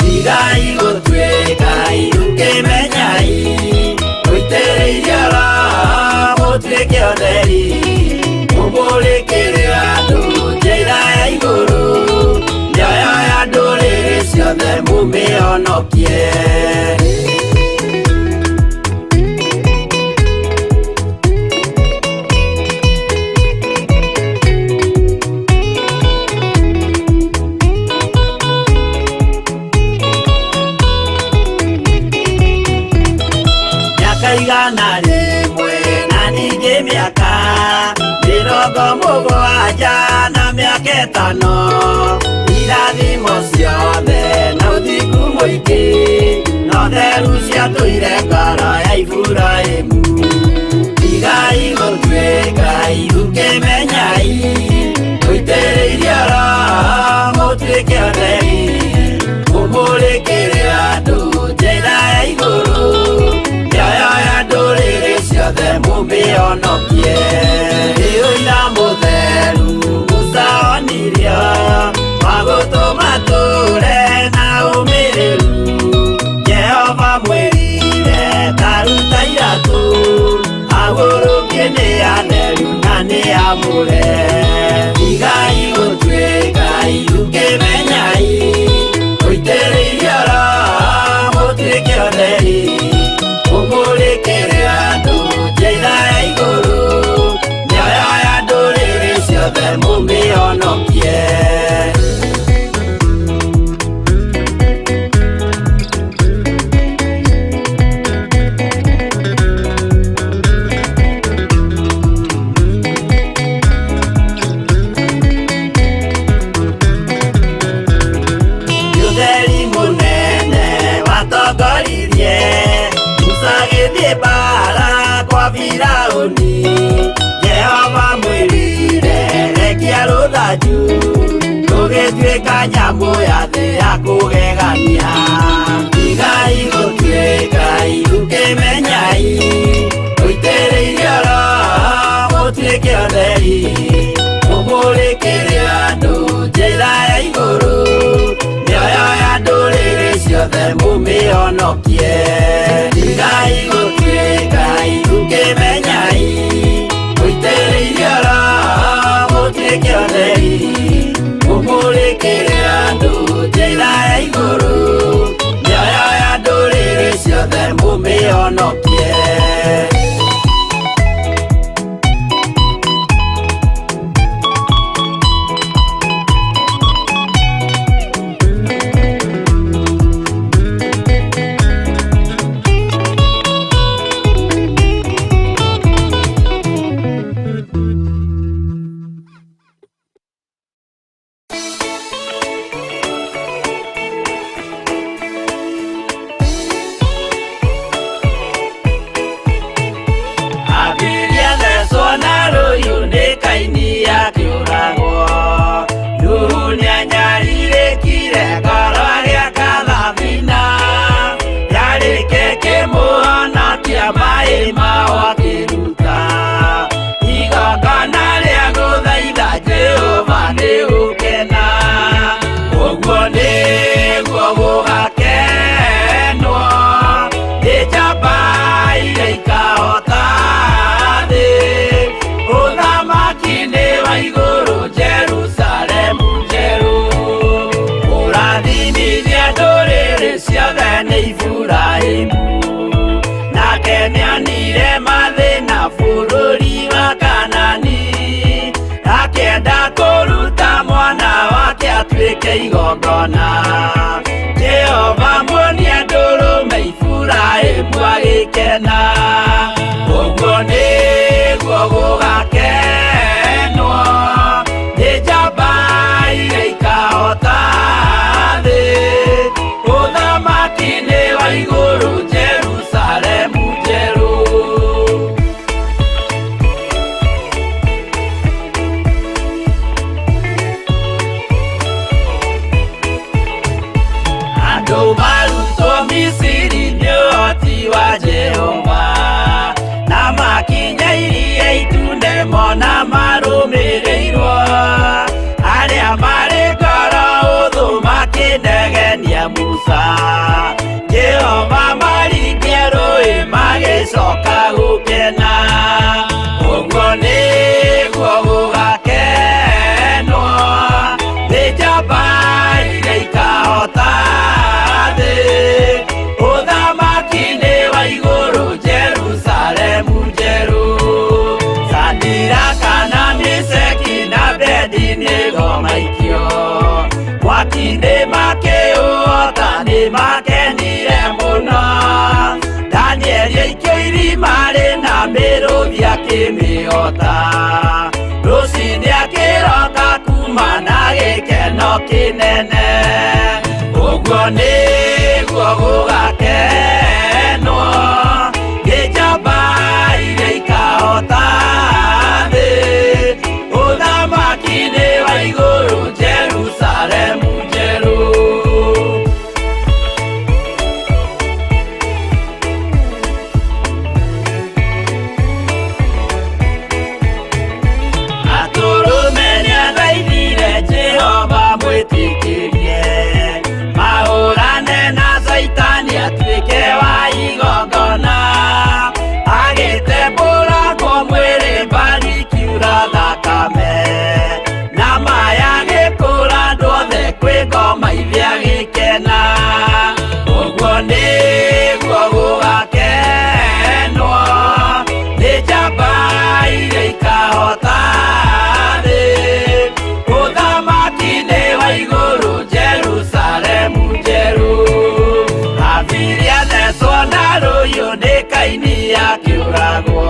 Tigai gũtuĩka ithukĩmenyai, mũitĩrĩirio Roho mũtuĩke ũtheri, mũmũrĩkĩre andũ njĩra ya igũrũ, mĩoyo ya ndũrĩrĩ ciothe mũmĩhonokie. 100 na ningĩ mĩaka 70 na mĩaka 5 irathimo ciothe na ũthingu mũingĩ no theru ciatũire ngoro ya Iburahĩmu. Tigai gũtuĩka irukĩmenyai mũitĩrĩirie Roho mũtuĩke atheri mũmũrĩkĩre andũ njĩra ya igũrũ mĩoyo ya ndũrĩrĩ ciothe mũmĩhonokie. Nĩ ũira mũtheru Musa onirio wa gũtũma tũre na ũmĩrĩru. Jehova mwĩrire ta ruta iratũ agũrũkie nĩ atheru na nĩ amũre. Tigai gũtuĩka irukĩmenyai mũitĩrĩirie Roho mũtuĩke atheri mũmũrĩkĩre andũ njĩra ya igũrũ mĩoyo ya ndũrĩrĩ ciothe mũmĩhonokie. Ũtheri mũnene watongoririe Musa agĩthiĩ mbaara kwa Firaũni. Jehova mwĩrire rekia rũthanju rũgĩtuĩka nyamũ ya thĩ ya kũgegania. Tigai gũtuĩka irukĩmenyai mũitĩrĩirie Roho mũtuĩke atheri mũmũrĩkĩre andũ njĩra ya igũrũ mĩoyo ya ndũrĩrĩ ciothe mũmĩhonokie. Tigai gũtuĩka irukĩmenyai mũitĩrĩirie Roho mũtuĩke atheri mũmũrĩkĩre andũ njĩra ya igũrũ mĩoyo ya ndũrĩrĩ ciothe mũmĩhonokie. Abiria thecwo na rũhiũ nĩ Kaini akĩũragwo. Nuhu nĩanyarirĩkire ngoro agĩaka thabina. Yarĩke kĩmũhonokia maĩ mao akĩruta. Igongona rĩa gũthaitha Jehova nĩ gũkena. Ũguo nĩguo gũgakenwo nĩ njamba iria ikahota thĩ. Ũthamaki nĩ wa igũrũ Jerusalemu njerũ. Kũrathimithia ndũrĩrĩ ciothe nĩ Iburahĩmu. Nake nĩonire mathĩna bũrũri wa Kanani. Akĩenda kũruta mwana wake atuĩke igongona. Jehova muonia ndũrũme Iburahĩmu agĩkena. Ũguo nĩguo gũgakenwo nĩ njamba iria ikahota thĩ. Ũthamaki nĩ wa igũrũ Jerusalemu njerũ. Andũ marutwo Misiri nĩ ũhoti wa Jehova na makinya iria itune mona marũmĩrĩirwo. Arĩa marĩ ngoro ũthũ makĩnegenia Musa. Jehova maringie rũĩ magĩcoka gũkena. Ũguo nĩguo gũgakenwo nĩ njamba iria ikahota thĩ. Ũthamaki nĩ wa igũrũ Jerusalemu njerũ. Sadiraka na Meshaki na Abednego maikio mwaki-inĩ makĩũhota nĩ makenire mũno. Danieli aikio irima Akĩmĩhota rũcinĩ akĩroka kuma na gĩkeno kĩnene ũguo nĩguo gũgakenwo nĩ njamba iria ikahota thĩ ũthamaki-inĩ wa igũrũ Jerusalemu njerũ. Atũrũme nĩathaithire Jehova mwĩtĩkĩrie mahũrane na Caitani atuĩke wa igongona agĩtembũrangwo mwĩrĩ mbari kiura thakame na maya gĩkũra andũ othe kwĩ ngoma ithia gĩkena ũguo nĩguo gũgakenwo nĩ njamba iria ikahota thĩ ũthamaki-inĩ wa igũrũ Jerusalemu njerũ. Habili athecwo na rũhiũ nĩ Kaini akĩũragwo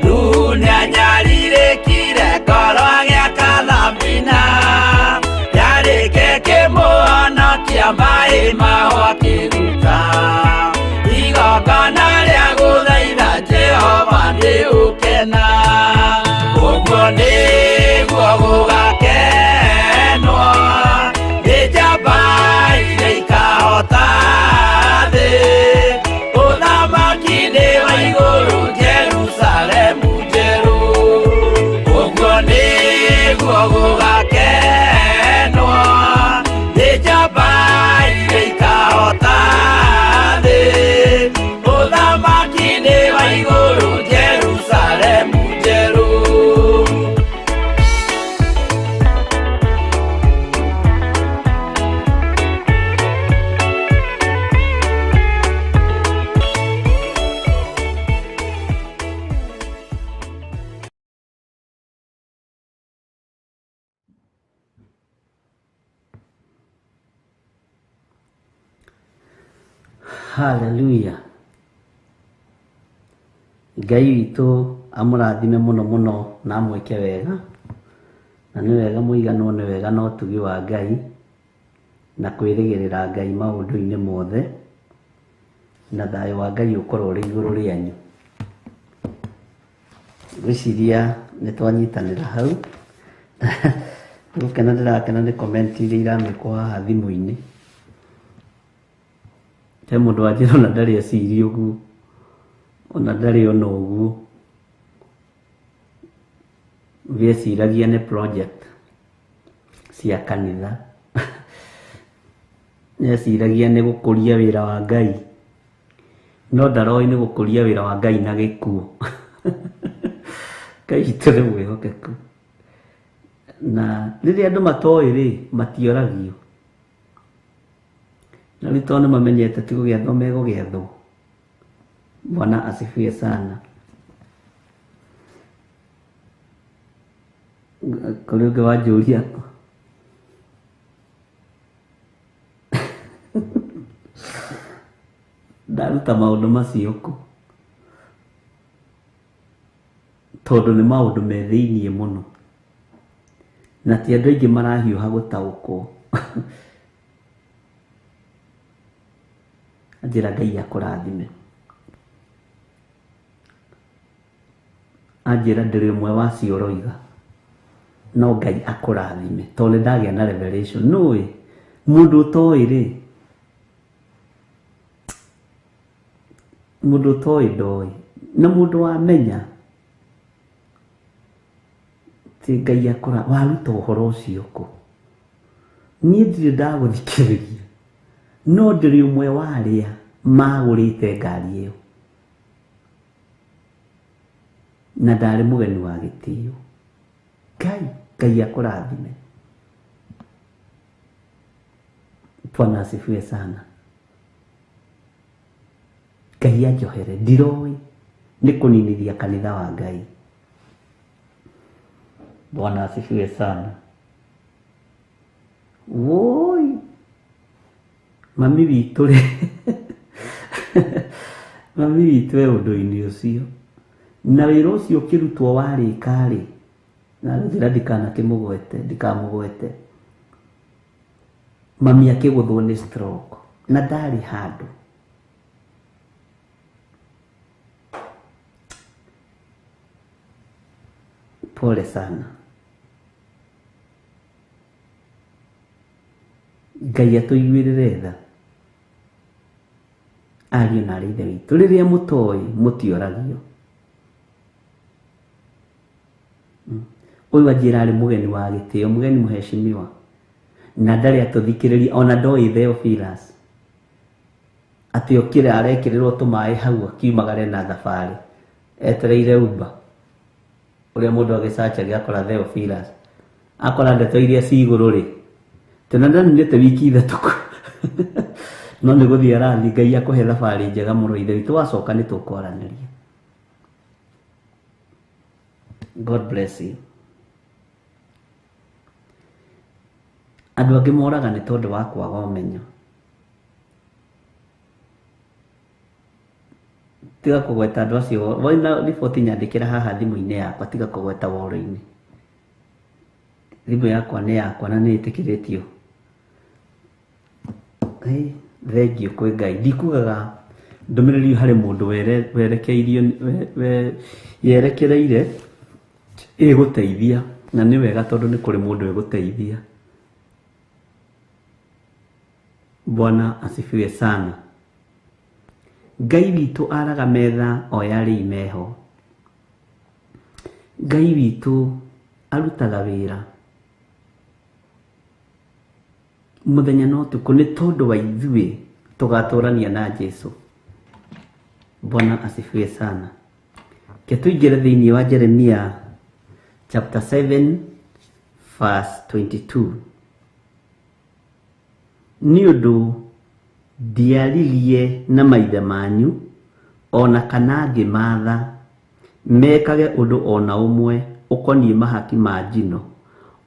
Nuhu nĩanyarirĩkire ngoro agĩaka thabina yarĩke kĩmũhonokia maĩ maho akĩruta igongona rĩa gũthaitha Jehova nĩ ũkena ũguo nĩguo gũgakenwo nĩ njamba iria ikahota thĩ ũthamaki-inĩ wa igũrũ Jerusalemu njerũ ũguo nĩguo gũgakenwo nĩ njamba iria ikahota thĩ ũthamaki-inĩ wa igũrũ Jerusalemu njerũ. Haleluya. Ngai witũ amũrathime mũno mũno na amwĩke wega na nĩ wega mũiganwo nĩ wega na ũtugi wa Ngai na kwĩrĩgĩrĩra Ngai maũndũ-inĩ mothe na thayũ wa Ngai ũkorwo ũrĩ igũrũ rĩanyu. Ngwĩciria nĩ twanyitanĩra hau gũkena ndĩrakena nĩ comment iria iramĩkwo haha thimũ-inĩ. He mũndũ wanjĩra ona ndarĩ eciria ũguo ona ndarĩ ona ũguo gĩeciragia nĩ project cia kanitha nĩeciragia nĩ gũkũria wĩra wa Ngai no ndaroĩ nĩ gũkũria wĩra wa Ngai na gĩkuũ. Ngai witũ nĩ mwĩhokeku na rĩrĩa andũ matoĩ rĩ matioragio na rĩu tondũ nĩmamenyete ti gũgĩathwo megũgĩathwo. Bwana asifiwe sana. Kũrĩ ũngĩ wanjũria ndaruta maũndũ macio kũ tondũ nĩ maũndũ me thĩiniĩ mũno na ti andũ aingĩ marahiũha gũtaũkwo. Anjĩra Ngai akũrathime. Anjĩra ndĩrĩ ũmwe wacio ũroiga no Ngai akũrathime tondũ nĩ ndagĩa na revelation. Nũĩ mũndũ ũtoĩ rĩ mũndũ ũtoĩ ndoĩ na mũndũ wamenya ti Ngai akũra waruta ũhoro ũcio kũ. Niĩ ndirĩ ndagũthikĩrĩria no ndĩrĩ ũmwe wa arĩa magũrĩte ngari ĩyo na ndarĩ mũgeni wa gĩtĩo. Ngai Ngai akũrathime. Bwana asifiwe sana. Ngai anjohere ndiroĩ nĩ kũninithia kanitha wa Ngai. Bwana asifiwe sana. Woi mami witũ rĩ mami witũ e ũndũ-inĩ ũcio Na wĩra ũcio ũkĩrutwo warĩka-rĩ, na njĩra ndikanakĩmũgwete, ndikamũgwete, mami akĩgũthwo nĩ stroke na ndarĩ handũ. Pole sana. Ngai atũiguĩrĩre tha ariũ na arĩ ithe witũ. Rĩrĩa mũtoĩ mũtioragio. Ũyũ anjĩra arĩ mũgeni wa gĩtĩo, mũgeni mũheshimiwa, na ndarĩ atũthikĩrĩria ona ndoĩ Theophilus atĩ okĩra arekĩrĩrwo tũmaĩ hau akiumagare na thabarĩ etereire Uber ũrĩa mũndũ agĩcacagia akora Theophilus akora ndeto iria ci igũrũ rĩ tena ndaninĩte wiki ithatũ no nĩ gũthiĩ arathiĩ. Ngai akũhe thabarĩ njega mũno ithe witũ, wacoka nĩ tũkwaranĩria. God bless you. Andũ angĩ moraga nĩ tondũ wa kwaga ũmenyo. Tiga kũgweta andũ acio, wona riboti nyandĩkĩra haha thimũ-inĩ yakwa, tiga kũgweta woro-inĩ. Thimũ yakwa nĩ yakwa na nĩ ĩtĩkĩrĩtio. Thengiũ kwĩ Ngai. Ndikugaga ndũmĩrĩri harĩ mũndũ werekeirio yerekereire ĩgũteithia, na nĩ wega tondũ nĩ kũrĩ mũndũ ĩgũteithia. Bwana asifiwe sana. Ngai witũ araga metha o yarĩ imeho. Ngai witũ arutaga wĩra mũthenya na ũtukũ nĩ tondũ wa ithuĩ tũgatũrania na Jesu. Bwana asifiwe sana. Ke tũingĩre thĩinĩ wa Jeremia chapter 7 verse 22. Nĩ ũndũ ndiaririe na maithe manyu ona kana ngĩmaatha mekage ũndũ ona ũmwe ũkoniĩ mahaki ma njino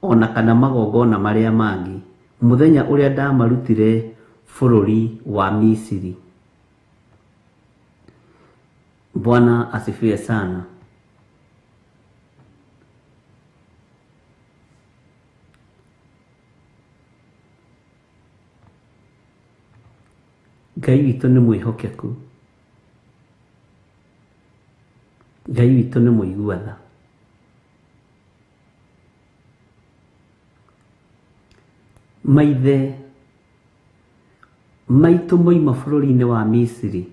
ona kana magongona marĩa mangĩ mũthenya ũrĩa ndamarutire bũrũri wa Misiri. Bwana asifiwe sana. Ngai witũ nĩ mwĩhokeku. Ngai witũ nĩ mũigua tha. Maithe maitũ moima bũrũri-inĩ wa Misiri,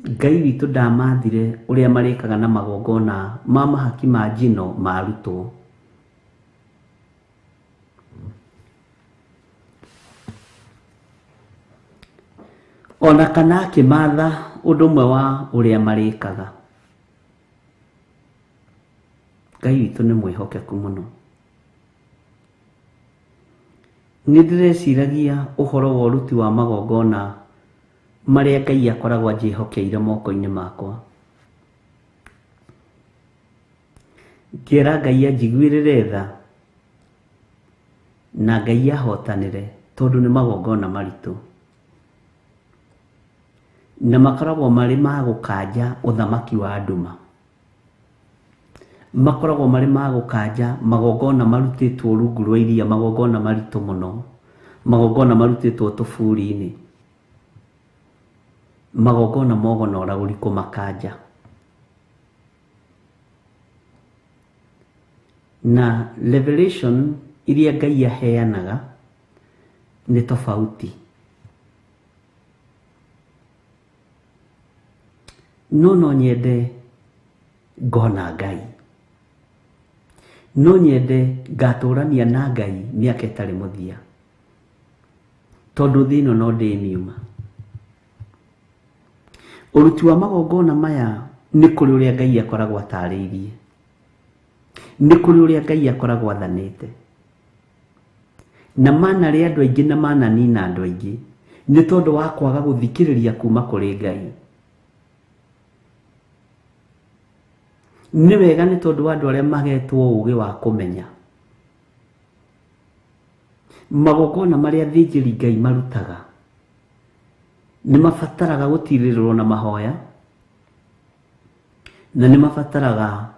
Ngai witũ ndamathire ũrĩa marĩkaga na magongona ma mahaki ma njino marutwo. Ona kana akĩmatha ũndũ ũmwe wa ũrĩa marĩkaga. Ngai witũ nĩ mwĩhokeku mũno. Nĩ ndĩreciragia ũhoro wa ũruti wa magongona marĩa Ngai akoragwo anjĩhokeire moko-inĩ makwa. Ngĩra Ngai anjiguĩrĩre tha na Ngai ahotanĩre tondũ nĩ magongona maritũ na makoragwo marĩ ma gũkanja ũthamaki wa nduma. Makoragwo marĩ ma gũkanja magongona marutĩtwo rungu rwa iria, magongona maritũ mũno, magongona marutĩtwo tũburi-inĩ, magongona mogona ũragũri kũmakanja. Na revelation iria Ngai aheanaga nĩ tofauti. No no nyende ngona Ngai, no nyende ngatũrania na Ngai mĩaka ĩtarĩ mũthia, tondũ thĩ ĩno no ndĩmiuma. Ũruti wa magongona maya nĩ kũrĩ ũrĩa Ngai akoragwo atarĩirie, nĩ kũrĩ ũrĩa Ngai akoragwo athanĩte, na manarĩa andũ aingĩ na mananina andũ aingĩ nĩ tondũ wa kwaga gũthikĩrĩria kuma kũrĩ Ngai. Nĩ wega nĩ tondũ wa andũ arĩa magetwo ũũgĩ wa kũmenya magongona marĩa athĩnjĩri Ngai marutaga nĩ mabataraga gũtirĩrĩrwo na mahoya, Na nĩ mabataraga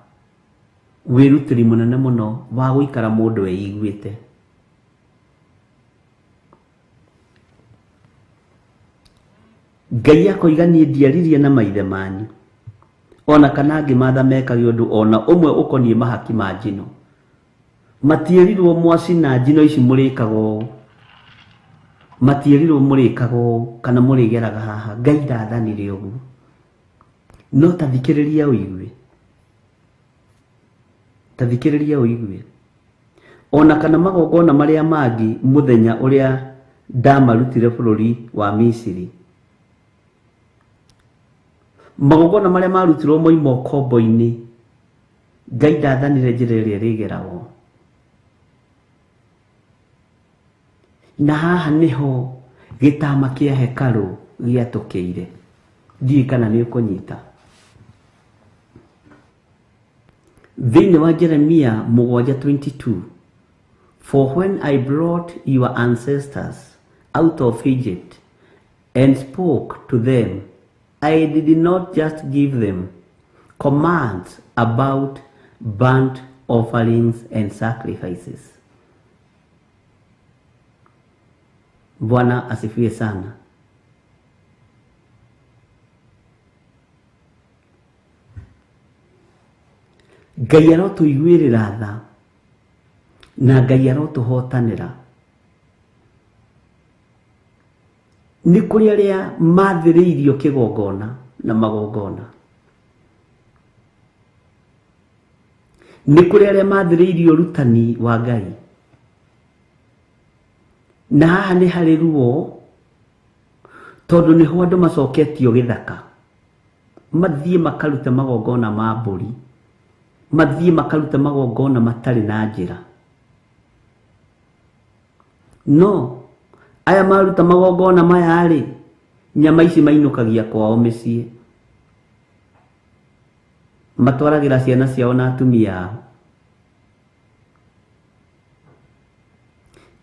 wĩrutĩri mũnene mũno wa gũikara mũndũ eiguĩte. Ngai akoiga niĩ ndiaririe na maithe manyu ona kana ngĩmatha mekage ũndũ ona ũmwe ũkoniĩ mahaki ma njino. Matierirwo mwacina njino ici mũrĩkaga ũũ, matierirwo mũrĩkaga ũũ kana mũrĩgeraga haha. Ngai ndathanire ũguo. No ta thikĩrĩria ũigue, ta thikĩrĩria ũigue. Ona kana magongona marĩa mangĩ mũthenya ũrĩa ndamarutire bũrũri wa Misiri, magongona marĩa marutirwo moima ũkombo-inĩ, Ngai ndathanire njĩra ĩrĩa ĩrĩgeragwo. Na haha nĩho gĩtama kĩa hekarũ gĩatũkĩire. Ndiũĩ kana nĩ ũkũnyita. Thĩinĩ wa Jeremia 7:22, for when I brought your ancestors out of Egypt and spoke to them, I did not just give them commands about burnt offerings and sacrifices. Bwana asifiwe sana. Ngai arotũiguĩrĩra tha na Ngai arotũhotanĩra. Nĩ kũrĩ arĩa mathĩrĩirio kĩgongona na magongona, nĩ kũrĩ arĩa mathĩrĩirio ũrutani wa Ngai. Na haha nĩ harĩ ruo, tondũ nĩho andũ macoketio gĩthaka, mathiĩ makarute magongona ma mbũri, mathiĩ makarute magongona matarĩ na njĩra. No aya maruta magongona maya rĩ, nyama ici mainũkagia kwao mĩciĩ, matwaragĩra ciana ciao na atumia ao.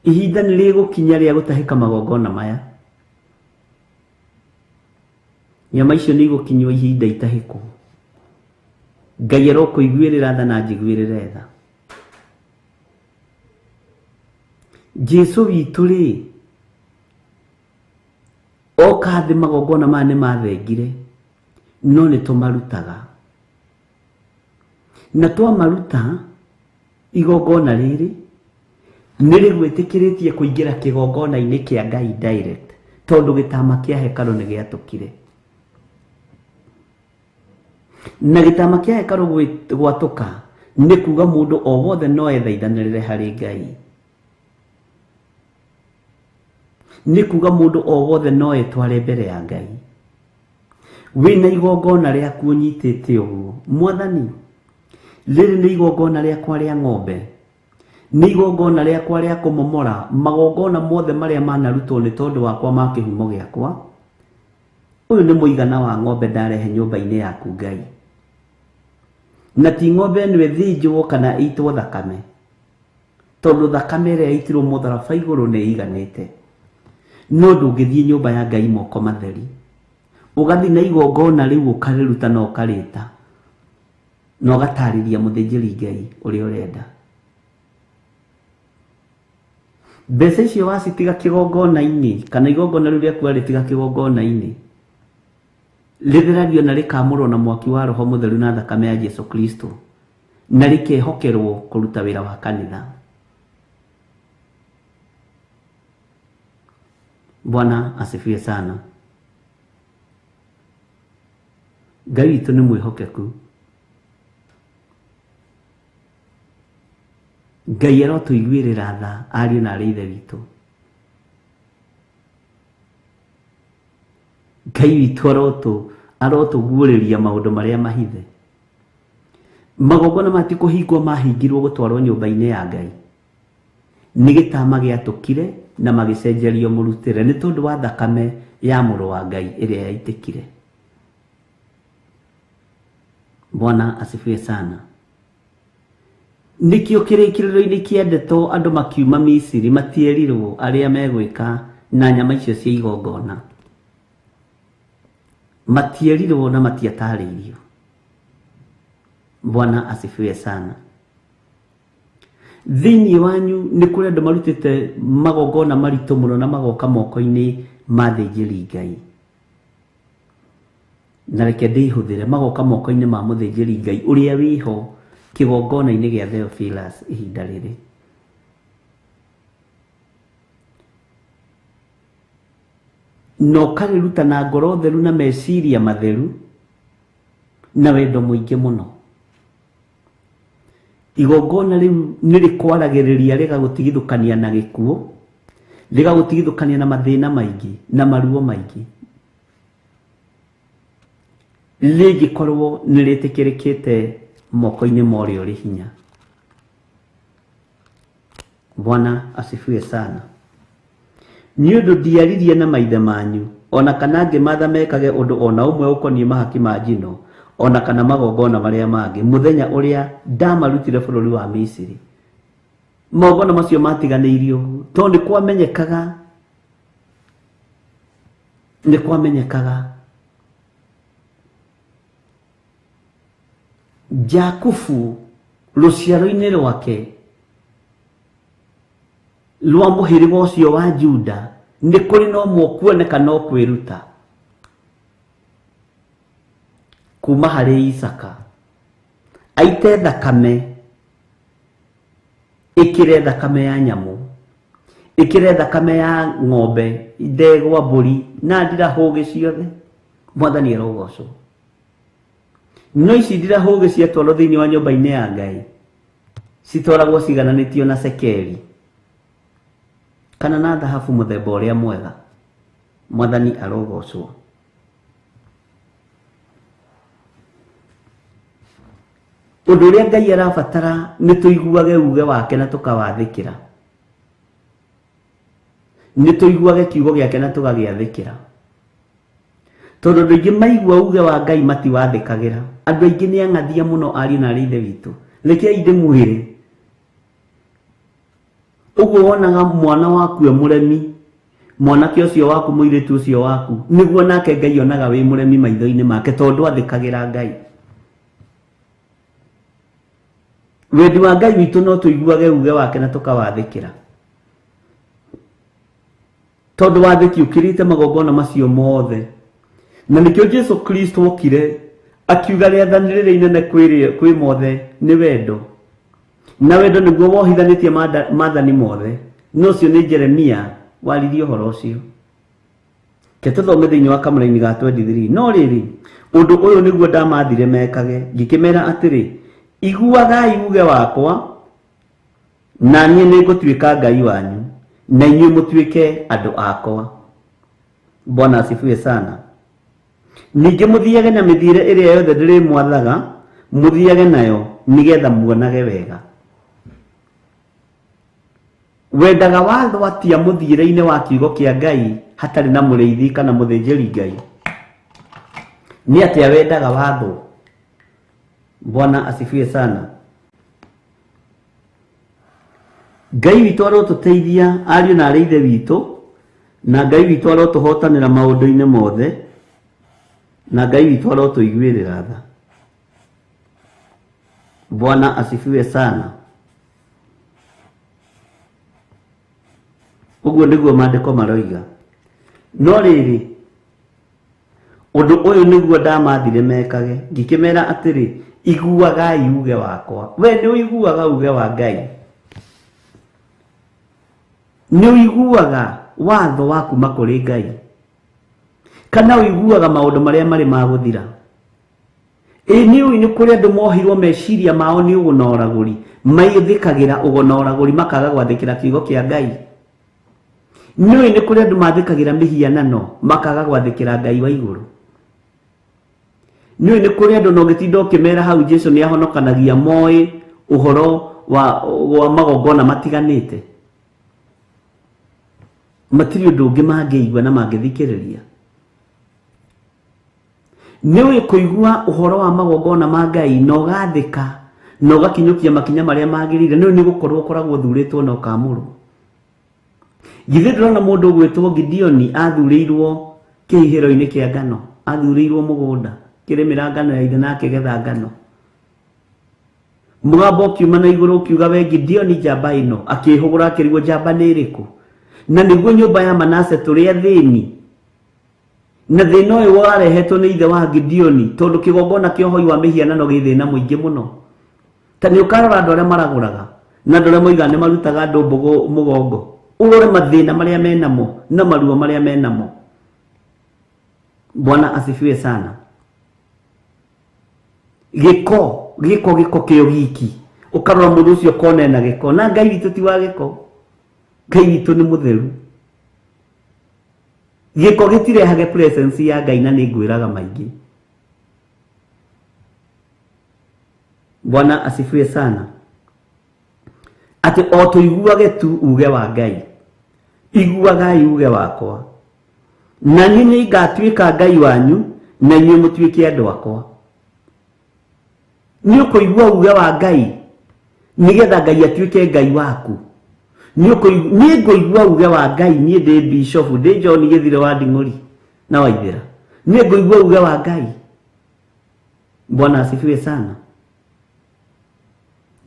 Ihinda nĩ rĩgũkinya rĩa gũtahĩka magongona maya. Nyama icio nĩ igũkinywo ihinda itahĩkwo. Ngai arokũiguĩrĩra tha na njiguĩrĩre tha. Jesu witũ rĩ, oka thĩ magongona maya nĩ mathengire, no nĩ tũmarutaga. Na twamaruta igongona rĩrĩ nĩ rĩgwĩtĩkĩrĩtie kũingĩra kĩgongona-inĩ kĩa Ngai direct, tondũ gĩtama kĩa hekarũ nĩ gĩatũkire. Na gĩtama kĩa hekarũ gwatũka nĩ kuga mũndũ o wothe no ethaithanĩrĩre harĩ Ngai. Nĩ kuga mũndũ o wothe no etware mbere ya Ngai. Wĩna igongona rĩaku ũnyitĩte ũguo, Mwathani, rĩrĩ nĩ igongona rĩakwa rĩa ng'ombe, nĩ igongona rĩakwa rĩa kũmomora magongona mothe marĩa manarutwo nĩ tondũ wakwa ma kĩhumo gĩakwa. Ũyũ nĩ mũigana wa ng'ombe ndarehe nyũmba-inĩ yaku Ngai. Na ti ng'ombe ĩno ĩthĩnjwo kana ĩitwo thakame, tondũ thakame ĩrĩa ĩitirwo mũtharaba igũrũ nĩ ĩiganĩte. No ndũngĩthiĩ nyũmba ya Ngai moko matheri, ũgathiĩ na igongona rĩu ũkarĩruta na ũkarĩta na ũgatarĩria mũthĩnjĩri Ngai ũrĩa ũrenda. Mbeca icio wacitiga kĩgongona-inĩ, kana igongona rĩu rĩaku warĩtiga kĩgongona-inĩ, rĩtheragio na rĩkamũrwo na mwaki wa Roho Mũtheru na thakame ya Jesu Kristo, na rĩkehokerwo kũruta wĩra wa kanitha. Bwana asifiwe sana. Ngai witũ nĩ mwĩhokeku. Ngai arotũiguĩrĩra tha ariũ na arĩ ithe witũ. Ngai witũ arotũguũrĩria maũndũ marĩa mahithe. Magongona maya ti kũhingwo mahingirwo gũtwarwo nyũmba-inĩ ya Ngai, nĩ gĩtama gĩatũkire na magĩcenjerio mũrutĩre nĩ tondũ wa thakame ya mũrũ wa Ngai ĩrĩa yaitĩkire. Bwana asifiwe sana. Nĩkĩo kĩrĩkĩrĩro-inĩ kĩa ndeto andũ makiuma Misiri matierirwo arĩa megwĩka na nyama icio cia igongona. Matierirwo na matiatarĩirio. Bwana asifiwe sana. Thĩinĩ wanyu nĩ kũrĩ andũ marutĩte magongona maritũ mũno na magoka moko-inĩ ma thĩnjĩri Ngai, na reke ndĩihũthĩre, magoka moko-inĩ ma mũthĩnjĩri Ngai ũrĩa wĩho kĩgongona-inĩ gĩa Theophilus ihinda rĩrĩ. Na ũkarĩruta na ngoro theru na meciria matheru na wendo mũingĩ mũno. Igongona rĩu nĩ rĩkwaragĩrĩria, rĩgagũtigithũkania na gĩkuũ, rĩgagũtigithũkania na mathĩna maingĩ na maruo maingĩ, rĩngĩkorwo nĩ rĩtĩkĩrĩkĩte moko-inĩ ma ũrĩa ũrĩ hinya. Bwana asifiwe sana. Nĩ ũndũ ndiaririe na maithe manyu, ona kana ngĩmaatha mekage ũndũ ona ũmwe ũkoniĩ mahaki ma njino, ona kana magongona marĩa mangĩ, mũthenya ũrĩa ndamarutire bũrũri wa Misiri. Magongona macio matiganĩirio tondũ nĩ kwamenyekaga, nĩ kwamenyekaga Jakubu rũciaro-inĩ rwake rwa mũhĩrĩga ũcio wa Juda nĩ kũrĩ na ũmwe ũkuoneka no kwĩruta kuma harĩ Isaka, aite thakame, ĩkĩre thakame ya nyamũ, ĩkĩre thakame ya ng'ombe, ndegwa, mbũri na ndirahũgĩ ciothe. Mwathani arogocwo. No ici ndirahũgĩ ciatwarwo thĩinĩ wa nyũmba-inĩ ya Ngai citwaragwo cigananĩtio na cekeri kana na thahabu mũthemba ũrĩa mwega. Mwathani arogocwo. Ũndũ ũrĩa Ngai arabatara nĩ tũiguage uge wake na tũkawathĩkĩra, nĩ tũiguage kiugo gĩake na tũgagĩathĩkĩra, tondũ andũ aingĩ maigua uge wa Ngai matiwathĩkagĩra. Andũ aingĩ nĩ ang'athia mũno, ariũ na arĩ ithe witũ. Rekei ndĩmwĩre ũguo, wonaga mwana waku e mũremi, mwanake ũcio waku, mũirĩtu ũcio waku, nĩguo nake Ngai onaga wĩ mũremi maitho-inĩ make, tondũ athĩkagĩra Ngai. Wendi wa Ngai witũ no tũiguage uge wake na tũkawathĩkĩra, tondũ wathĩki ũkĩrĩte magongona macio mothe. Na nĩkĩo Jesu Kristo okire akiuga rĩathani rĩrĩa inene kwĩ mothe nĩ wendo, na wendo nĩguo wohithanĩtie maathani mothe. No ũcio nĩ Jeremia waririe ũhoro ũcio. Ke tũthome thĩinĩ wa kamũraini ga 23. No rĩrĩ, ũndũ ũyũ nĩguo ndamathire mekage, ngĩkĩmera atĩrĩ, iguagai uge wakwa, na niĩ nĩngũtuĩka Ngai wanyu, na inyuĩ mũtuĩke andũ akwa. Bwana asifiwe sana. Ningĩ mũthiage na mĩthiĩre ĩrĩa yothe ndĩrĩmwathaga, mũthiage nayo nĩgetha muonage wega. Wendaga watho atia mũthiĩre-inĩ wa kiugo kĩa Ngai hatarĩ na mũrĩithi kana mũthĩnjĩri Ngai? Nĩ atĩa wendaga watho? Bwana asifiwe sana. Ngai witũ arotũteithia, ariũ na arĩ ithe witũ, na Ngai witũ arotũhotanĩra maũndũ-inĩ mothe, na Ngai witũ arotũiguĩrĩra tha. Bwana asifiwe sana. Ũguo nĩguo maandĩko maroiga. No rĩrĩ, ũndũ ũyũ nĩguo ndamathire mekage, ngĩkĩmera atĩrĩ, iguagai uge wakwa. We nĩ ũiguaga uge wa Ngai? Nĩ ũiguaga watho wa kuma kũrĩ Ngai? Kana ũiguaga maũndũ marĩa marĩ ma gũthira? Ĩ nĩ ũĩ nĩ kũrĩ andũ mohirwo meciria mao nĩ ũgo na ũragũri, maithĩkagĩra ũgo na ũragũri makaga gwathĩkĩra kiugo kĩa Ngai. Nĩ ũĩ nĩ kũrĩ andũ mathĩkagĩra mĩhianano makaga gwathĩkĩra Ngai wa igũrũ. Nĩ ũĩ nĩ kũrĩ andũ na ũngĩtinda ũkĩmera hau Jesu nĩ ahonokanagia, moĩ ũhoro wa magongona matiganĩte, matirĩ ũndũ ũngĩ mangĩigua na mangĩthikĩrĩria. Nĩ ũĩ kũigua ũhoro wa magongona ma Ngai na ũgathĩka na ũgakinyũkia makinya marĩa magĩrĩire, nĩ ũĩ nĩ gũkorwo ũkoragwo ũthurĩtwo na ũkamũrwo. Githĩ ndũrona mũndũ ũgwĩtwo Gideoni athurĩirwo kĩhihĩro-inĩ kĩa ngano, athurĩirwo mũgũnda kĩrĩmĩra ngano ya ithe na akĩgetha ngano. Mũgambo ũkiuma na igũrũ ũkiuga, we Gideoni njamba ĩno. Akĩhũgũra akĩrigwo njamba nĩ ĩrĩkũ. Na nĩguo nyũmba ya Manase tũrĩ athĩni. Na thĩna ũyũ warehetwo nĩ ithe wa Gideoni, tondũ kĩgongona kĩa ũhoi wa mĩhianano gĩ thĩna mũingĩ mũno. Ta nĩ ũkarora andũ arĩa maragũraga na andũ arĩa moigaga nĩ marutaga andũ mbũgũ mũgongo, ũrore mathĩna marĩa menamo na maruo marĩa menamo. Bwana asifiwe sana. Gĩko gĩko gĩko kĩo giki, ũkarora mũndũ ũcio ũkona ena gĩko. Na Ngai witũ ti wa gĩko, Ngai witũ nĩ mũtheru. Gĩko gĩtirehage presence ya Ngai, na nĩ ngwĩraga maingĩ. Bwana asifiwe sana. Atĩ o tũiguage tu uge wa Ngai, iguagai uge wakwa, na niĩ nĩngatuĩka Ngai wanyu, na inyuĩ mũtuĩke andũ akwa. Nĩ ũkũigua uge wa Ngai nĩgetha Ngai atuĩke Ngai waku. Nĩ ngũigua uge wa Ngai, niĩ ndĩ bishop, ndĩ John Gĩthire wa Nding'ũri na Waithĩra, niĩ ngũigua uge wa Ngai. Bwana asifiwe sana.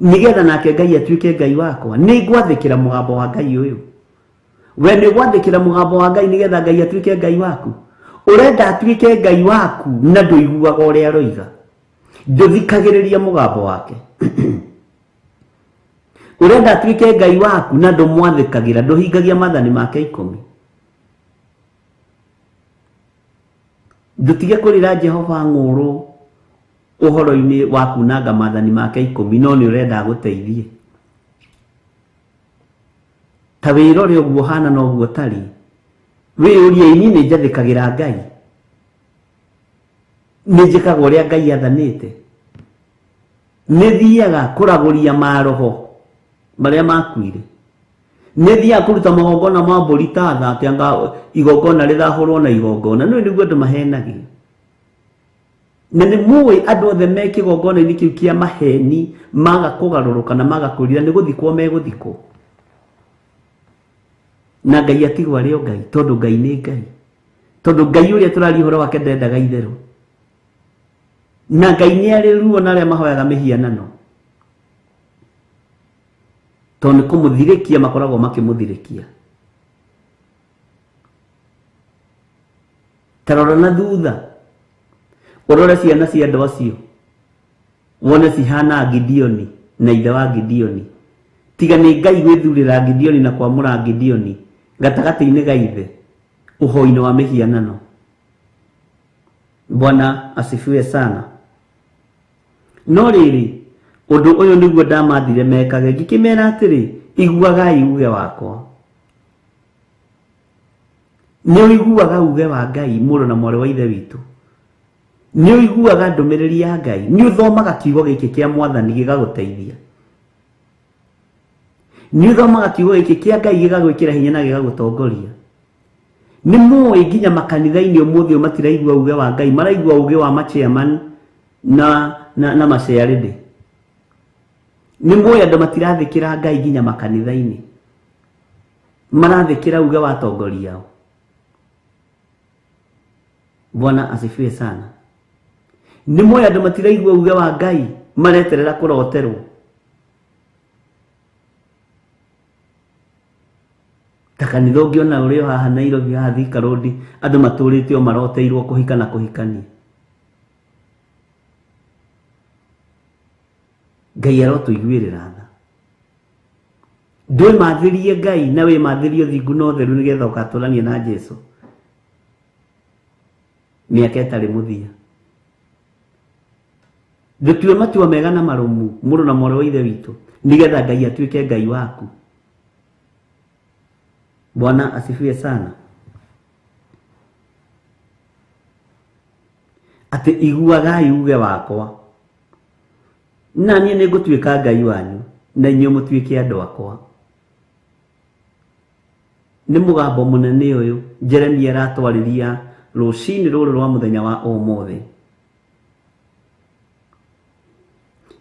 Nĩgetha nake Ngai atuĩke Ngai wakwa, nĩ ngwathĩkĩra mũgambo wa Ngai ũyũ. We nĩ gwathĩkĩra mũgambo wa Ngai nĩgetha Ngai atuĩke Ngai waku. Ũrenda atuĩke Ngai waku na ndũiguaga ũrĩa aroiga, ndũthikagĩrĩria mũgambo wake. Ũrenda atuĩke Ngai waku na ndũmwathĩkagĩra, ndũhingagia maathani make 10. Ndũtige kũrĩra Jehova ng'ũrũ ũhoro-inĩ wa kunanga maathani make 10, no nĩ ũrenda agũteithie. Ta wĩrore ũguo ũhana na ũguo ũtariĩ, wĩyũrie, niĩ nĩ njathĩkagĩra Ngai, nĩ njĩkaga ũrĩa Ngai athanĩte, nĩ thiaga kũragũria maroho marĩa makuire, nĩ thiaga kũruta magongona ma mbũri ta tha, atĩ anga igongona rĩthahũrwo na igongona. Nĩ nĩguo andũ mahenagia. Na nĩ mũĩ andũ othe me kĩgongona-inĩ kĩu kĩa maheni maga kũgarũrũka na maga kwĩrira, nĩ gũthikwo megũthikwo. Na Ngai atigwo arĩ o Ngai, tondũ Ngai nĩ Ngai. Tondũ Ngai ũrĩa tũraria ũhoro wake ndendaga itherũ. Na Ngai nĩ arĩ ruo na arĩa mahoyaga mĩhianano, tondũ nĩ kũmũthirĩkia makoragwo makĩmũthirĩkia. Ta rora na thutha, ũrore ciana cia andũ acio, wone cihana Gideoni na ithe wa Gideoni. Tiga nĩ Ngai gwĩthurĩra Gideoni na kwamũra Gideoni gatagatĩ-inĩ ga ithe ũhoi-inĩ wa mĩhianano. Bwana asifiwe sana. No rĩrĩ, ũndũ ũyũ nĩguo ndamathire mekage, ngĩkĩmera atĩrĩ, iguagai uge wakwa. Nĩ ũiguaga uge wa Ngai, mũrũ na mwarĩ wa ithe witũ? Nĩ ũiguaga ndũmĩrĩri ya Ngai? Nĩ ũthomaga kiugo gĩkĩ kĩa Mwathani gĩgagũteithia? Nĩ ũthomaga kiugo gĩkĩ kĩa Ngai gĩgagwĩkĩra hinya na gĩgagũtongoria? Nĩ mũĩ nginya makanitha-inĩ ũmũthĩ ũyũ matiraigua uge wa Ngai, maraigua uge wa machairman na maciarĩndĩ. Nĩ mũĩ andũ matirathĩkĩra Ngai nginya makanitha-inĩ, marathĩkĩra uge wa atongoria ao. Bwana asifiwe sana. Nĩ mũĩ andũ matiraigua uge wa Ngai, mareterera kũroterwo. Ta kanitha ũngĩona ũrĩ o haha Nairobi, haha Thika Road, andũ matũrĩte o maroteirwo kũhika na kũhikania. Ngai arotũiguĩrĩra tha. Ndwĩmathĩrie Ngai na wĩmathĩrie ũthingu na ũtheru nĩgetha ũgatũrania na Jesu mĩaka ĩtarĩ mũthia. Ndũtue matua mega na marũmu, mũrũ na mwarĩ wa ithe witũ, nĩgetha Ngai atuĩke Ngai waku. Bwana asifiwe sana. Atĩ iguagai uge wakwa, na niĩ nĩ ngũtuĩka Ngai wanyu, na inyuĩ mũtuĩke andũ akwa. Nĩ mũgambo mũnene ũyũ Jeremia aratwarĩria rũcinĩ rũrũ rwa mũthenya wa ũmũthĩ.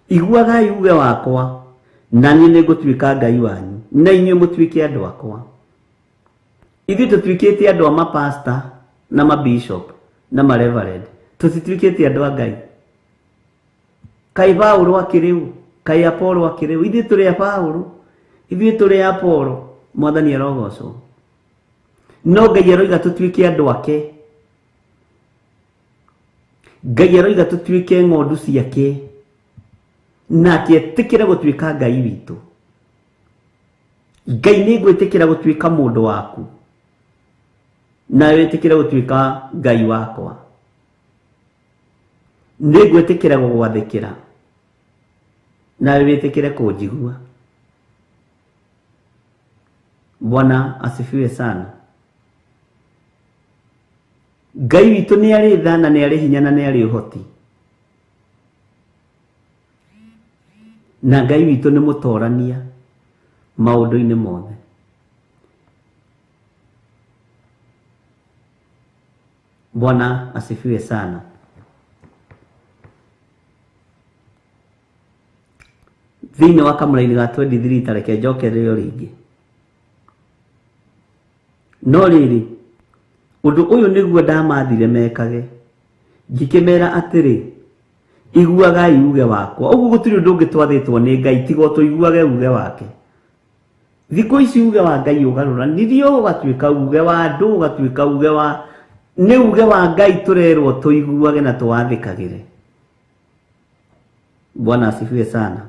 Iguagai uge wakwa, na niĩ nĩ ngũtuĩka Ngai wanyu, na inyuĩ mũtuĩke andũ akwa. Ithuĩ tũtuĩkĩte andũ a mapasta na mabishop na mareverend, tũtituĩkĩte andũ a Ngai. Kaĩ Paũlũ akĩrĩ ũ? Kaĩ Apollo akĩrĩ ũ? Ithuĩ tũrĩ a Paulo, ithuĩ tũrĩ a Apollo. Mwathani arogocwo. No Ngai aroiga tũtuĩke andũ ake. Ngai aroiga tũtuĩke ng'ondu ciake, nake etĩkĩre gũtuĩka Ngai witũ. Ngai nĩ ngwĩtĩkĩra gũtuĩka mũndũ waku, nawe wĩtĩkĩre gũtuĩka Ngai wakwa. Nĩ ngwĩtĩkĩra gũgwathĩkĩra, nawe wĩtĩkĩre kũnjigua. Bwana asifiwe sana. Ngai witũ nĩ arĩ tha na nĩ arĩ hinya na nĩ arĩ ũhoti, na Ngai witũ nĩ mũtorania maũndũ-inĩ mothe. Bwana asifiwe sana. Thĩinĩ wa kamũraini ga 23 ta reke njokerere o rĩngĩ. No rĩrĩ, ũndũ ũyũ nĩguo ndamathire mekage, ngĩkĩmera atĩrĩ, iguagai uge wakwa. Ũguo gũtirĩ ũndũ ũngĩ twathĩtwo nĩ Ngai tiga o tũiguage uge wake. Thikũ ici uge wa Ngai ũgarũranirio ũgatuĩka uge wa andũ, ũgatuĩka uge wa, nĩ uge wa Ngai tũrerwo tũiguage na tũwathĩkagĩre. Bwana asifiwe sana.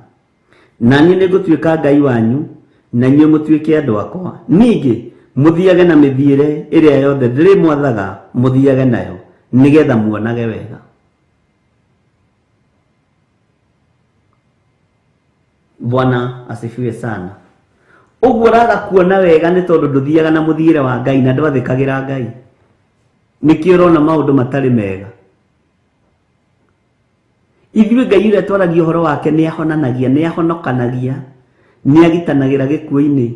Na niĩ nĩngũtuĩka Ngai wanyu, na inyuĩ mũtuĩke andũ akwa. Ningĩ mũthiage na mĩthiĩre ĩrĩa yothe ndĩrĩmwathaga mũthiage nayo, nĩgetha muonage wega. Bwana asifiwe sana. Ũguo ũraga kuona wega nĩ tondũ ndũthiaga na mũthiĩre wa Ngai na ndwathĩkagĩra Ngai. Nĩkĩo ũrona maũndũ matarĩ mega. Ithuĩ Ngai ũrĩa twaragia ũhoro wake nĩ ahonanagia, nĩ ahonokanagia, nĩ agitanagĩra gĩkuũ-inĩ.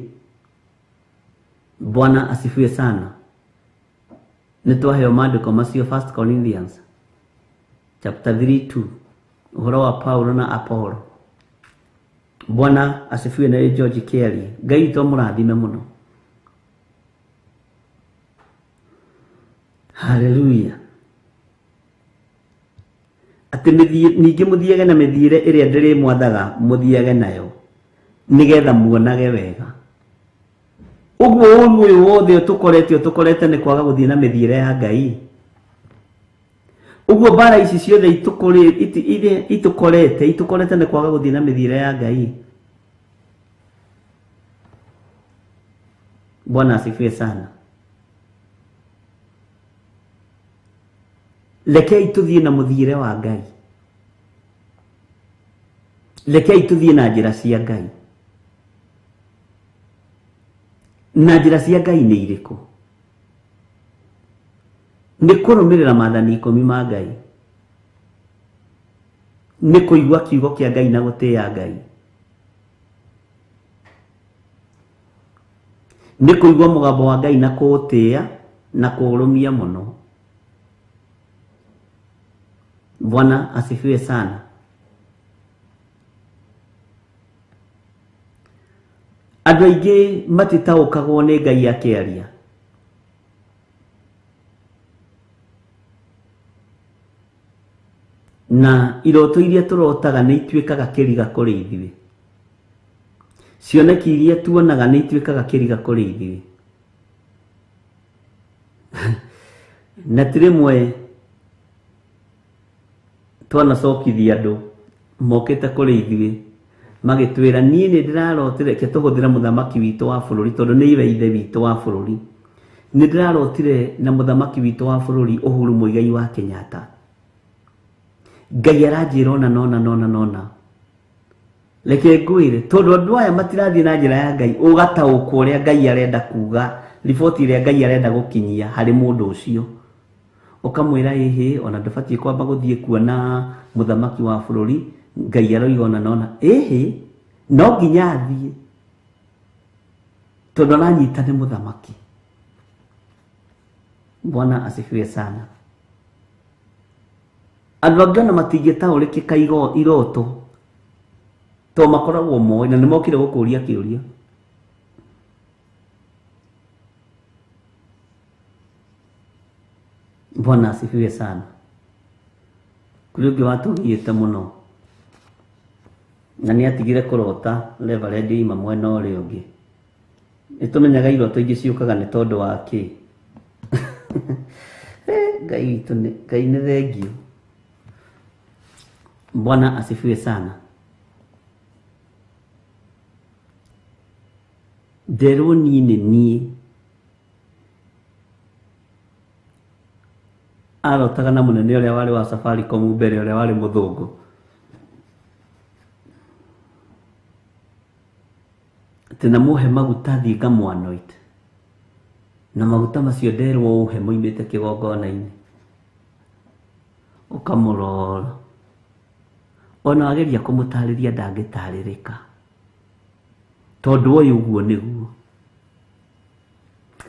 Bwana asifiwe sana. Nĩ twaheo maandĩko macio 1 Corinthians chapter 3:2, ũhoro wa Paulo na Apollo. Bwana asifiwe. Na George Kelly, Ngai witũ amũrathime mũno. Haleluya. Atĩ ningĩ mũthiage na mĩthiĩre ĩrĩa ndĩrĩmwathaga mũthiage nayo, nĩgetha muonage wega. Ũguo ũru ũyũ wothe ũtũkorete nĩ kwaga gũthiĩ na mĩthiĩre ya Ngai. Ũguo mbara ici ciothe itũkorete nĩ kwaga gũthiĩ na mĩthiĩre ya Ngai. Bwana asifiwe sana. Rekei tũthiĩ na mũthiĩre wa Ngai. Rekei tũthiĩ na njĩra cia Ngai. Na njĩra cia Ngai nĩ irĩkũ? Nĩ kũrũmĩrĩra maathani 10 ma Ngai. Nĩ kũigua kiugo kĩa Ngai na gũtĩĩa Ngai. Nĩ kũigua mũgambo wa Ngai na kũũtĩĩa na kũũrũmia mũno. Bwana asifiwe sana. Andũ aingĩ matitaũkagwo nĩ Ngai akĩaria. Na iroto iria tũrotaga nĩ ituĩkaga kĩriga kũrĩ ithuĩ. Cioneki iria tuonaga nĩ ituĩkaga kĩriga kũrĩ ithuĩ. Na ti rĩmwe twanacokithia andũ mokĩte kũrĩ ithuĩ magĩtwĩra niĩ nĩ ndĩrarotire, reke tũhũthĩre mũthamaki witũ wa bũrũri tondũ nĩ iwe ithe witũ wa bũrũri. Nĩ ndĩrarotire na mũthamaki witũ wa bũrũri Uhuru Muigai wa Kenyatta. Ngai aranjĩra ona nona nona nona. Reke ngwĩre, tondũ andũ aya matirathiĩ na njĩra ya Ngai, ũgataũkwo ũrĩa Ngai arenda kuga, riboti ĩrĩa Ngai arenda gũkinyia harĩ mũndũ ũcio. Ũkamwĩra ĩhĩ, ona ndũbatiĩ kwamba gũthiĩ kuona mũthamaki wa bũrũri, Ngai aroiga ona nona. Ĩhĩ, no nginya athiĩ, tondũ aranyita nĩ mũthamaki. Bwana asifiwe sana. Andũ angĩ ona matingĩtaũrĩkĩka iroto, tondũ makoragwo moĩ na nĩmokire gũkũria kĩũria. Bwana asifiwe sana. Kũrĩ ũngĩ watũgiĩte mũno. Na nĩ atigire kũrota Reverend ima mwena ũrĩa ũngĩ. Nĩ tũmenyaga iroto ingĩ ciũkaga nĩ tondũ wa kĩ. Ngai witũ nĩ Ngai nĩ thengiũ. Bwana asifiwe sana. Nderwo niĩ nĩ niĩ arotaga na mũnene ũrĩa warĩ wa Safaricom mbere ũrĩa warĩ mũthũngũ. Atĩ namũhe maguta thiĩ ngamũanoint. Na maguta macio nderwo ũhe moimĩte kĩgongona-inĩ. Ũkamũrora. Ona wageria kũmũtarĩria ndangĩtarĩrĩka. Tondũ ũyũ ũguo nĩguo.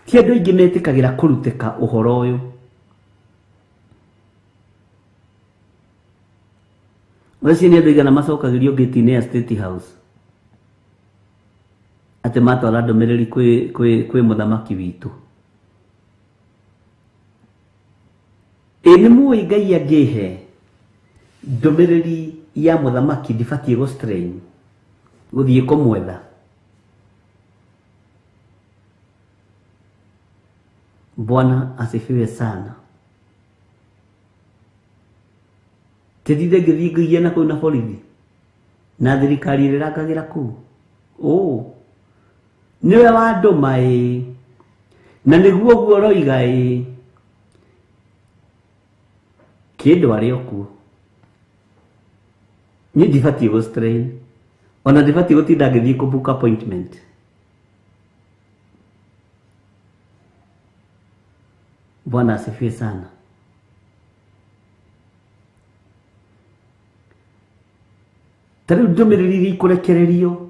Ti andũ aingĩ metĩkagĩra kũrutĩka ũhoro ũyũ. Ũcio nĩ andũ aigana macokagĩrio ngĩti-inĩ ya State House. Atĩ matwara ndũmĩrĩri kwĩ mũthamaki witũ. Ĩ nĩ mũĩ Ngai angĩhe ndũmĩrĩri ya mũthamaki ndibatiĩ gũ strain gũthiĩ kũmwetha. Bwana asifiwe sana. Tindinde ngĩthiĩ ngĩgia na kũu na borithi na thirikari ĩrĩa ĩrangagĩra kũu. Nĩwe wandũma ĩ, na nĩguo ũguo ũroiga ĩ, kĩndũ arĩ o kuo. Niĩ ndibatiĩ gũ strain ona ndibatiĩ gũtinda ngĩthiĩ kũ book appointment. Bwana asifiwe sana. Ta rĩu ndũmĩrĩri iria ikũrekererio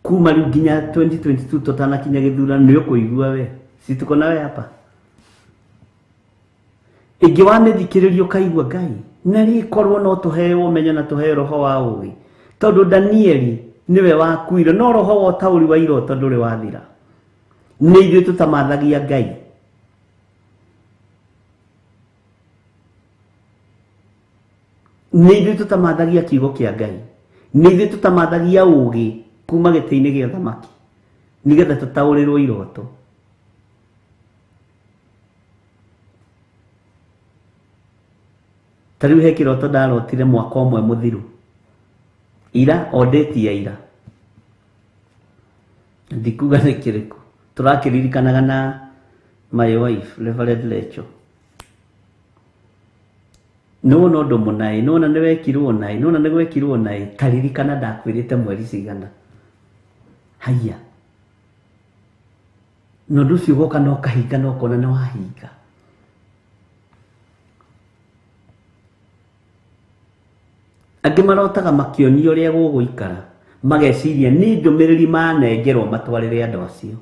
kuma rĩu nginya 2022 tũtanakinya gĩthurano nĩ ũkũigua we. Si tuko nawe hapa. Ĩngĩ wamĩthikĩrĩria ũkaigua Ngai na rĩkorwo no tũheo ũmenyo na tũheo roho wa ũgĩ. Tondũ Danieli nĩwe wakuire no roho wa ũtaũri wa iroto ndũrĩ wathira. Nĩ ithuĩ tũtamathagia Ngai. Nĩ ithuĩ tũtamathagia kiugo kĩa Ngai. Nĩ ithuĩ tũtamathagia ũgĩ kuma gĩtĩ-inĩ gĩa ũthamaki nĩgetha tũtaũrĩrwo iroto. Ta rĩu he kĩroto ndarotire mwaka ũmwe mũthiru. Ira o date ya ira. Ndikuga nĩ kĩrĩkũ. Tũrakĩririkanaga na my wife Reverend Lecho. Nĩwona ũndũ mũna ĩ, nĩwona nĩwekirwo na ĩ, nĩwona nĩgwekirwo na ĩ, ta ririkana ndakwĩrĩte mweri cigana. Haiya. Na ũndũ ũcio ũgoka na ũkahinga na ũkona nĩ wahinga. Angĩ marotaga makĩonio ũrĩa gũgũikara, mageciria nĩ ndũmĩrĩri manengerwo matwarĩre andũ acio.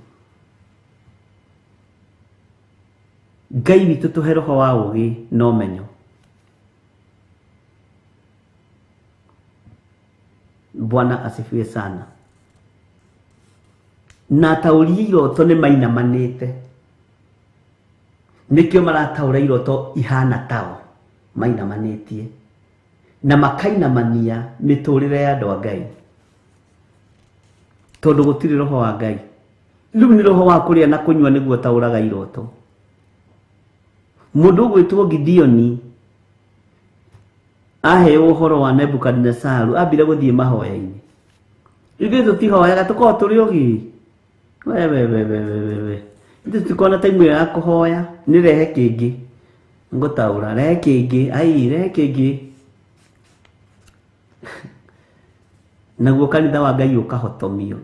Ngai witũ tũhe roho wa ũgĩ na ũmenyo. Bwana asifiwe sana. Na ataũri iroto nĩ mainamanĩte. Nĩkĩo marataũra iroto ihana tao mainamanĩtie. Na makainamania mĩtũrĩre ya andũ a Ngai. Tondũ gũtirĩ roho wa Ngai. Rĩu nĩ roho wa kũrĩa na kũnyua nĩguo taũraga iroto. Mũndũ ũgwĩtwo Gideoni aheo ũhoro wa Nebukadnesaru ambire gũthiĩ mahoya-inĩ. Ithuĩ tũtihoyaga tũkoragwo tũrĩ ũgĩ. We we we we we we. Ithuĩ tũtikoragwo na time ĩyo ya kũhoya, nĩ rehe kĩngĩ. Ngũtaũra, rehe kĩngĩ, ai rehe kĩngĩ. Naguo kanitha wa Ngai ũkahotomio.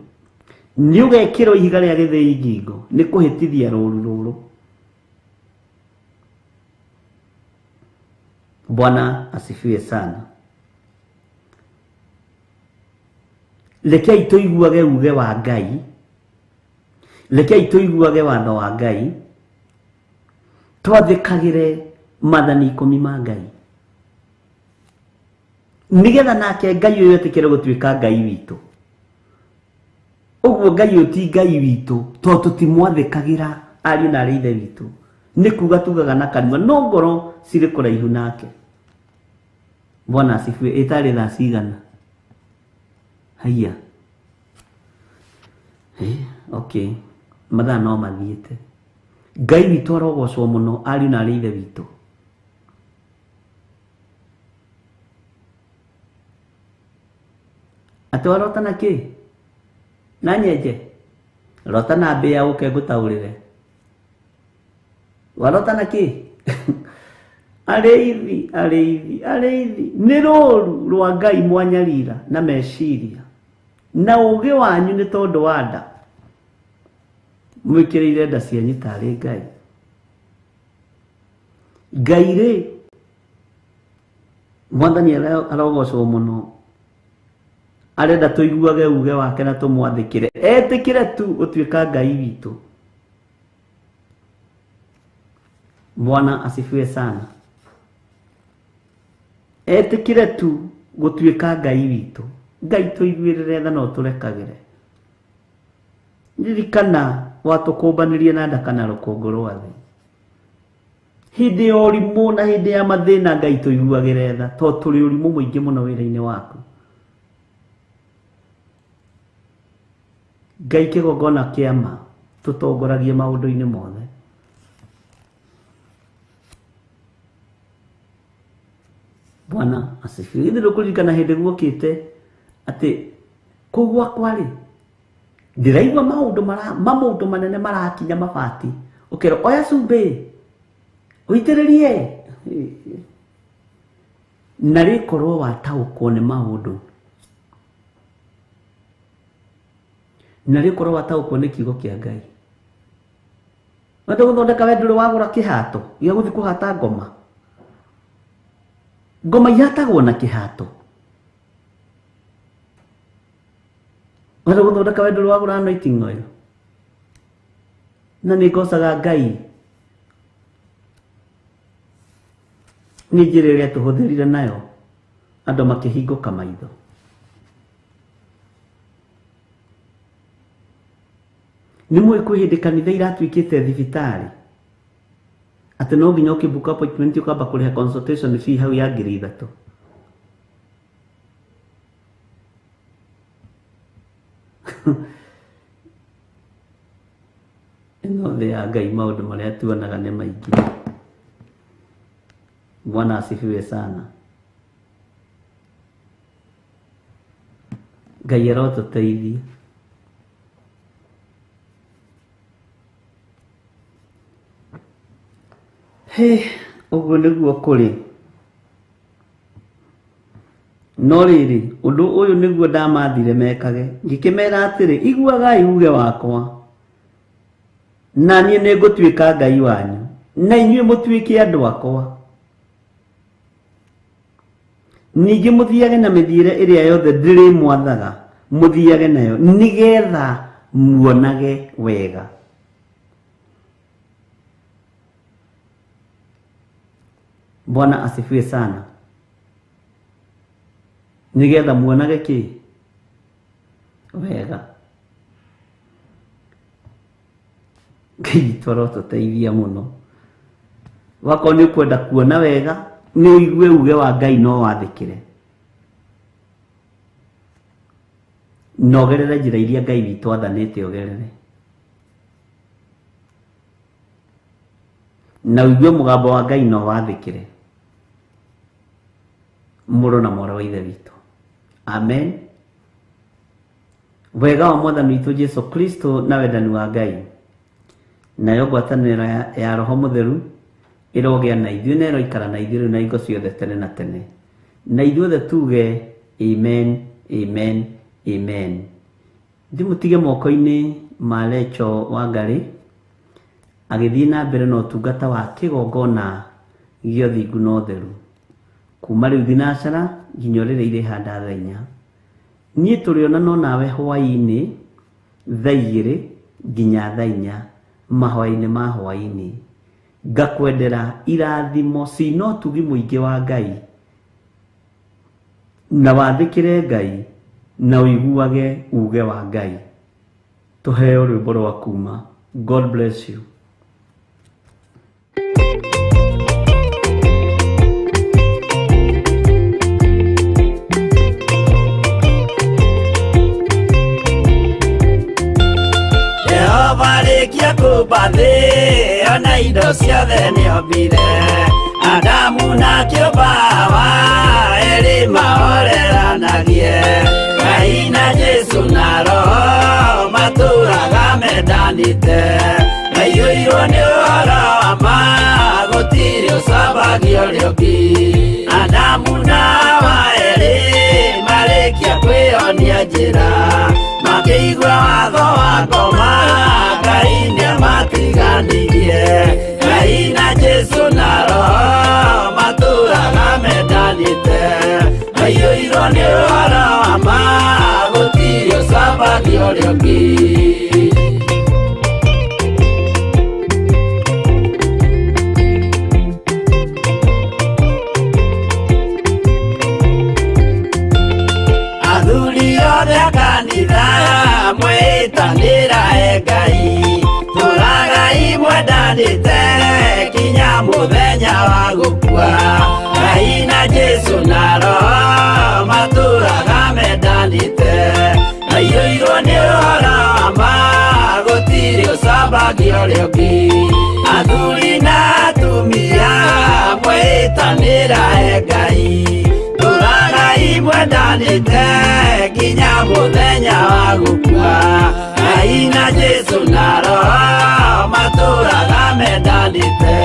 Nĩ ũgekĩrwo ihiga rĩa gĩthĩi ngingo, nĩ kũhĩtithia rũru rũrũ. Bwana asifiwe sana. Rekei tũiguage uge wa Ngai. Rekei tũiguage watho wa Ngai. Twathĩkagĩre maathani 10 ma Ngai. Nĩgetha nake Ngai ũyũ etĩkĩre gũtuĩka Ngai witũ. Ũguo Ngai ũyũ ti Ngai witũ tondũ tũtimwathĩkagĩra ariũ na arĩ ithe witũ. Nĩ kuga tugaga na kanua no ngoro cirĩ kũraihu nake. Bwana asifiwe. Ĩtarĩ thaa cigana? Haiya. Okay. Mathaa no mathiĩte. Ngai witũ arogocwo mũno ariũ na arĩ ithe witũ. Atĩ warota na kĩ? Na nyenje? Rota na mbĩa ũke ngũtaũrĩre. Warota na kĩ? Arĩithi, arĩithi, arĩithi. Nĩ rũru rwa Ngai mwanyarira na meciria. Na ũgĩ wanyu nĩ tondũ wa nda. Mwĩkĩrĩire nda cianyu tarĩ Ngai. Ngai rĩ, Mwathani arogocwo mũno. Arenda tũiguage uge wake na tũmwathĩkĩre. Etĩkĩre tu gũtuĩka Ngai witũ. Bwana asifiwe sana. Etĩkĩre tu gũtuĩka Ngai witũ. Ngai tũiguĩrĩre tha na ũtũrekagĩre. Ririkana watũkũmbanĩrie na nda kana rũkũngũ rwa thĩ. Hĩndĩ ya ũrimũ na hĩndĩ ya mathĩna Ngai tũiguagĩre tha tondũ tũrĩ ũrimũ mũingĩ mũno wĩra-inĩ waku. Ngai kĩgongona kĩa ma tũtongoragie maũndũ-inĩ mothe. Bwana asifiwe. Githĩ ndũkũririkana hĩndĩ guokĩte atĩ kũu gwakwa rĩ ndĩraigua maũndũ mara maũndũ manene marakinya mabati ũkerwo oya cumbĩ ũitĩrĩrie na rĩkorwo wataũkwo nĩ maũndũ na rĩkorwo wataũkwo nĩ kiugo kĩa Ngai. Wenda gũthondeka we ndũrĩ wagũra kĩhato gĩa gũthiĩ kũhata ngoma. Ngoma ihatagwo na kĩhato. Wenda gũthondeka we ndũrĩ wagũra anointing oil. Na nĩ ngocaga Ngai nĩ njĩra ĩrĩa tũhũthĩrire nayo andũ makĩhingũka maitho. Nĩ mũĩ kwĩ hĩndĩ kanitha iratuĩkĩte thibitarĩ atĩ no nginya ũkĩ book appointment ũkamba kũrĩha consultation fee hau ya 3,000. Ĩno thĩ ya Ngai maũndũ marĩa tuonaga nĩ maingĩ. Bwana asifiwe sana. Ngai arotũteithia. Hĩ, ũguo nĩguo kũrĩ. No rĩrĩ, ũndũ ũyũ nĩguo ndamathire mekage, ngĩkĩmera atĩrĩ, iguagai uuge wakwa, na niĩ nĩngũtuĩka Ngai wanyu, na inyuĩ mũtuĩke andũ akwa. Ningĩ mũthiage na mĩthiĩre ĩrĩa yothe ndĩrĩmwathaga mũthiage nayo, nĩgetha muonage wega. Bwana asifiwe sana. Nĩgetha muonage kĩ? Wega. Ngai witũ arotũteithia mũno. Wakorwo nĩ ũkwenda kuona wega, nĩ ũigue uge wa Ngai no wathĩkĩre. Na ũgerere njĩra iria Ngai witũ athanĩte ũgerere. Na ũigue mũgambo wa Ngai no wathĩkĩre. Mũrũ na mwarĩ wa Ithe witũ. Amen. Wega wa Mwathani witũ Jesu Kristo na wendani wa Ngai nayo ngwatanĩro ya Roho Mũtheru ĩrogĩa na ithuĩ na ĩroikara na ithuĩ rĩu na hingo ciothe tene na tene. Na ithuothe tuge amen, amen, amen. Ndĩmũtige moko-inĩ ma Recho Wangarĩ agĩthiĩ na mbere na ũtungata wa kĩgongona gĩa ũthingu na ũtheru kuma rĩu thinacara nginya rĩrĩa irĩhanda thaa inya. Niĩ tũrĩonana nawe hwaĩ-inĩ thaa igĩrĩ nginya thaa inya mahoya-inĩ ma hwaĩ-inĩ. Ngakwendera irathimo cina ũtugi mũingĩ wa Ngai na wathĩkĩre Ngai na ũiguage uge wa Ngai. Tũheo rwĩmbo rwa kuma. God bless you. kũmba thĩ ona indo ciothe nĩombire Adamu na kĩũmba Hawa erĩ mahoreranagie Ngai na Jesũ na Roho matũraga mendanĩte maiyũirwo nĩ ũhoro wa ma gũtirĩ ũcambagia ũrĩa ũngĩ Adamu na Hawa erĩ marĩkia kwĩyonia njĩra makĩigua watho wa ngoma Ngai nĩamatiganirie Ngai na Jesũ na Roho matũraga mendanĩte maiyũirwo nĩ ũhoro wa ma gũtirĩ ũcambagia ũrĩa ũngĩ Athuri othe a kanitha mwĩtanĩra e Ngai tũragai mwendanĩte kinya mũthenya wa gũkua Ngai na Jesũ na Roho matũraga mendanĩte maiyũirwo nĩ ũhoro wa ma gũtirĩ ũcambagia ũrĩa ũngĩ Athuri na atumia mwĩtanĩra e Ngai tũragai mwendanĩte kinya mũthenya wa gũkua Ngai na Jesũ na Roho matũraga mendanĩte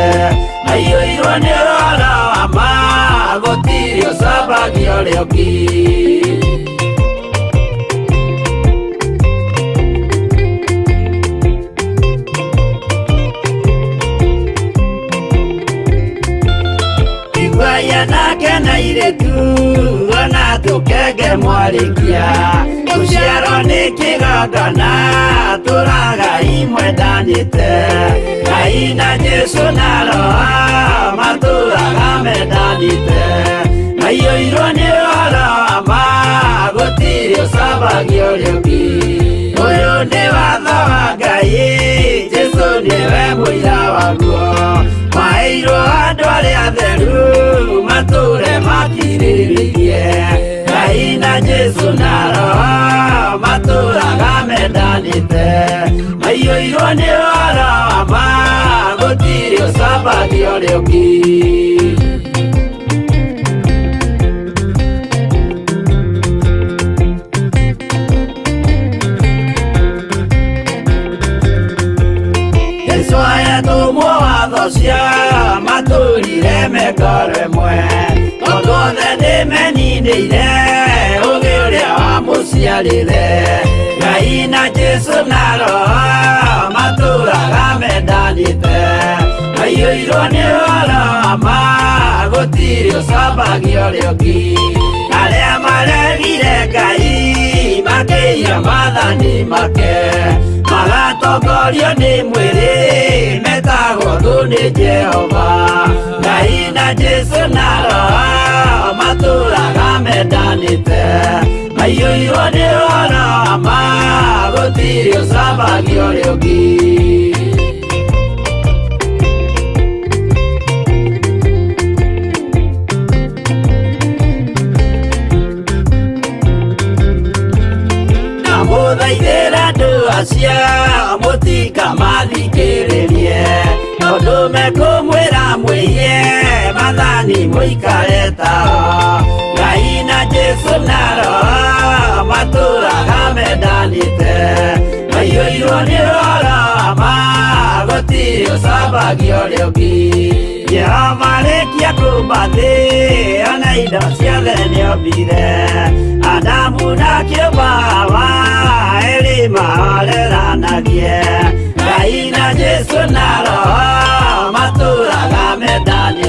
maiyũirwo nĩ ũhoro wa ma gũtirĩ ũcambagia ũrĩa ũngĩ Iguaia nake na irĩtu ona tũkenge mwarĩkia gũciarwo nĩ kĩgongona tũragai mwendanĩte Ngai na Jesũ na Roho matũraga mendanĩte maiyũirwo nĩ ũhoro wa ma gũtirĩ ũcambagia ũrĩa ũngĩ Ũyũ nĩ watho wa Ngai Jesũ nĩwe mũira waguo maheirwo andũ arĩa atheru matũre makirĩrĩirie Ngai na Jesũ na Roho matũraga mendanĩte maiyũirwo nĩ ũhoro wa ma gũtirĩ ũcambagia ũrĩa ũngĩ Jesũ ayatũmwo watho cia matũrire mekore mwe tondũ othe nĩmeninĩire ũgĩ ũrĩa wamũciarire Ngai na Jesũ na Roho matũraga mendanĩte maiyũirwo nĩ ũhoro wa ma gũtirĩ ũcambagia ũrĩa ũngĩ Arĩa maregire Ngai makĩiya maathani make magatongorio nĩ mwĩrĩ metagwo thũ nĩ Jehova Ngai na Jesũ na Roho matũraga mendanĩte maiyũirwo nĩ ũhoro wa ma gũtirĩ ũcambagia ũrĩa ũngĩ Ndamũthaithĩra andũ acio mũtikamathikĩrĩrie tondũ mekũmwĩra mwĩhie maathani mũikare tao Ngai na Jesũ na Roho matũraga mendanĩte maiyũirwo nĩ ũhoro wa ma gũtirĩ ũcambagia ũrĩa ũngĩ Jehova arĩkia kũmba thĩ ona indo ciothe nĩombire Adamu na kĩũmba Hawa erĩ mahoreranagie Ngai na Jesũ na Roho matũraga mendanĩte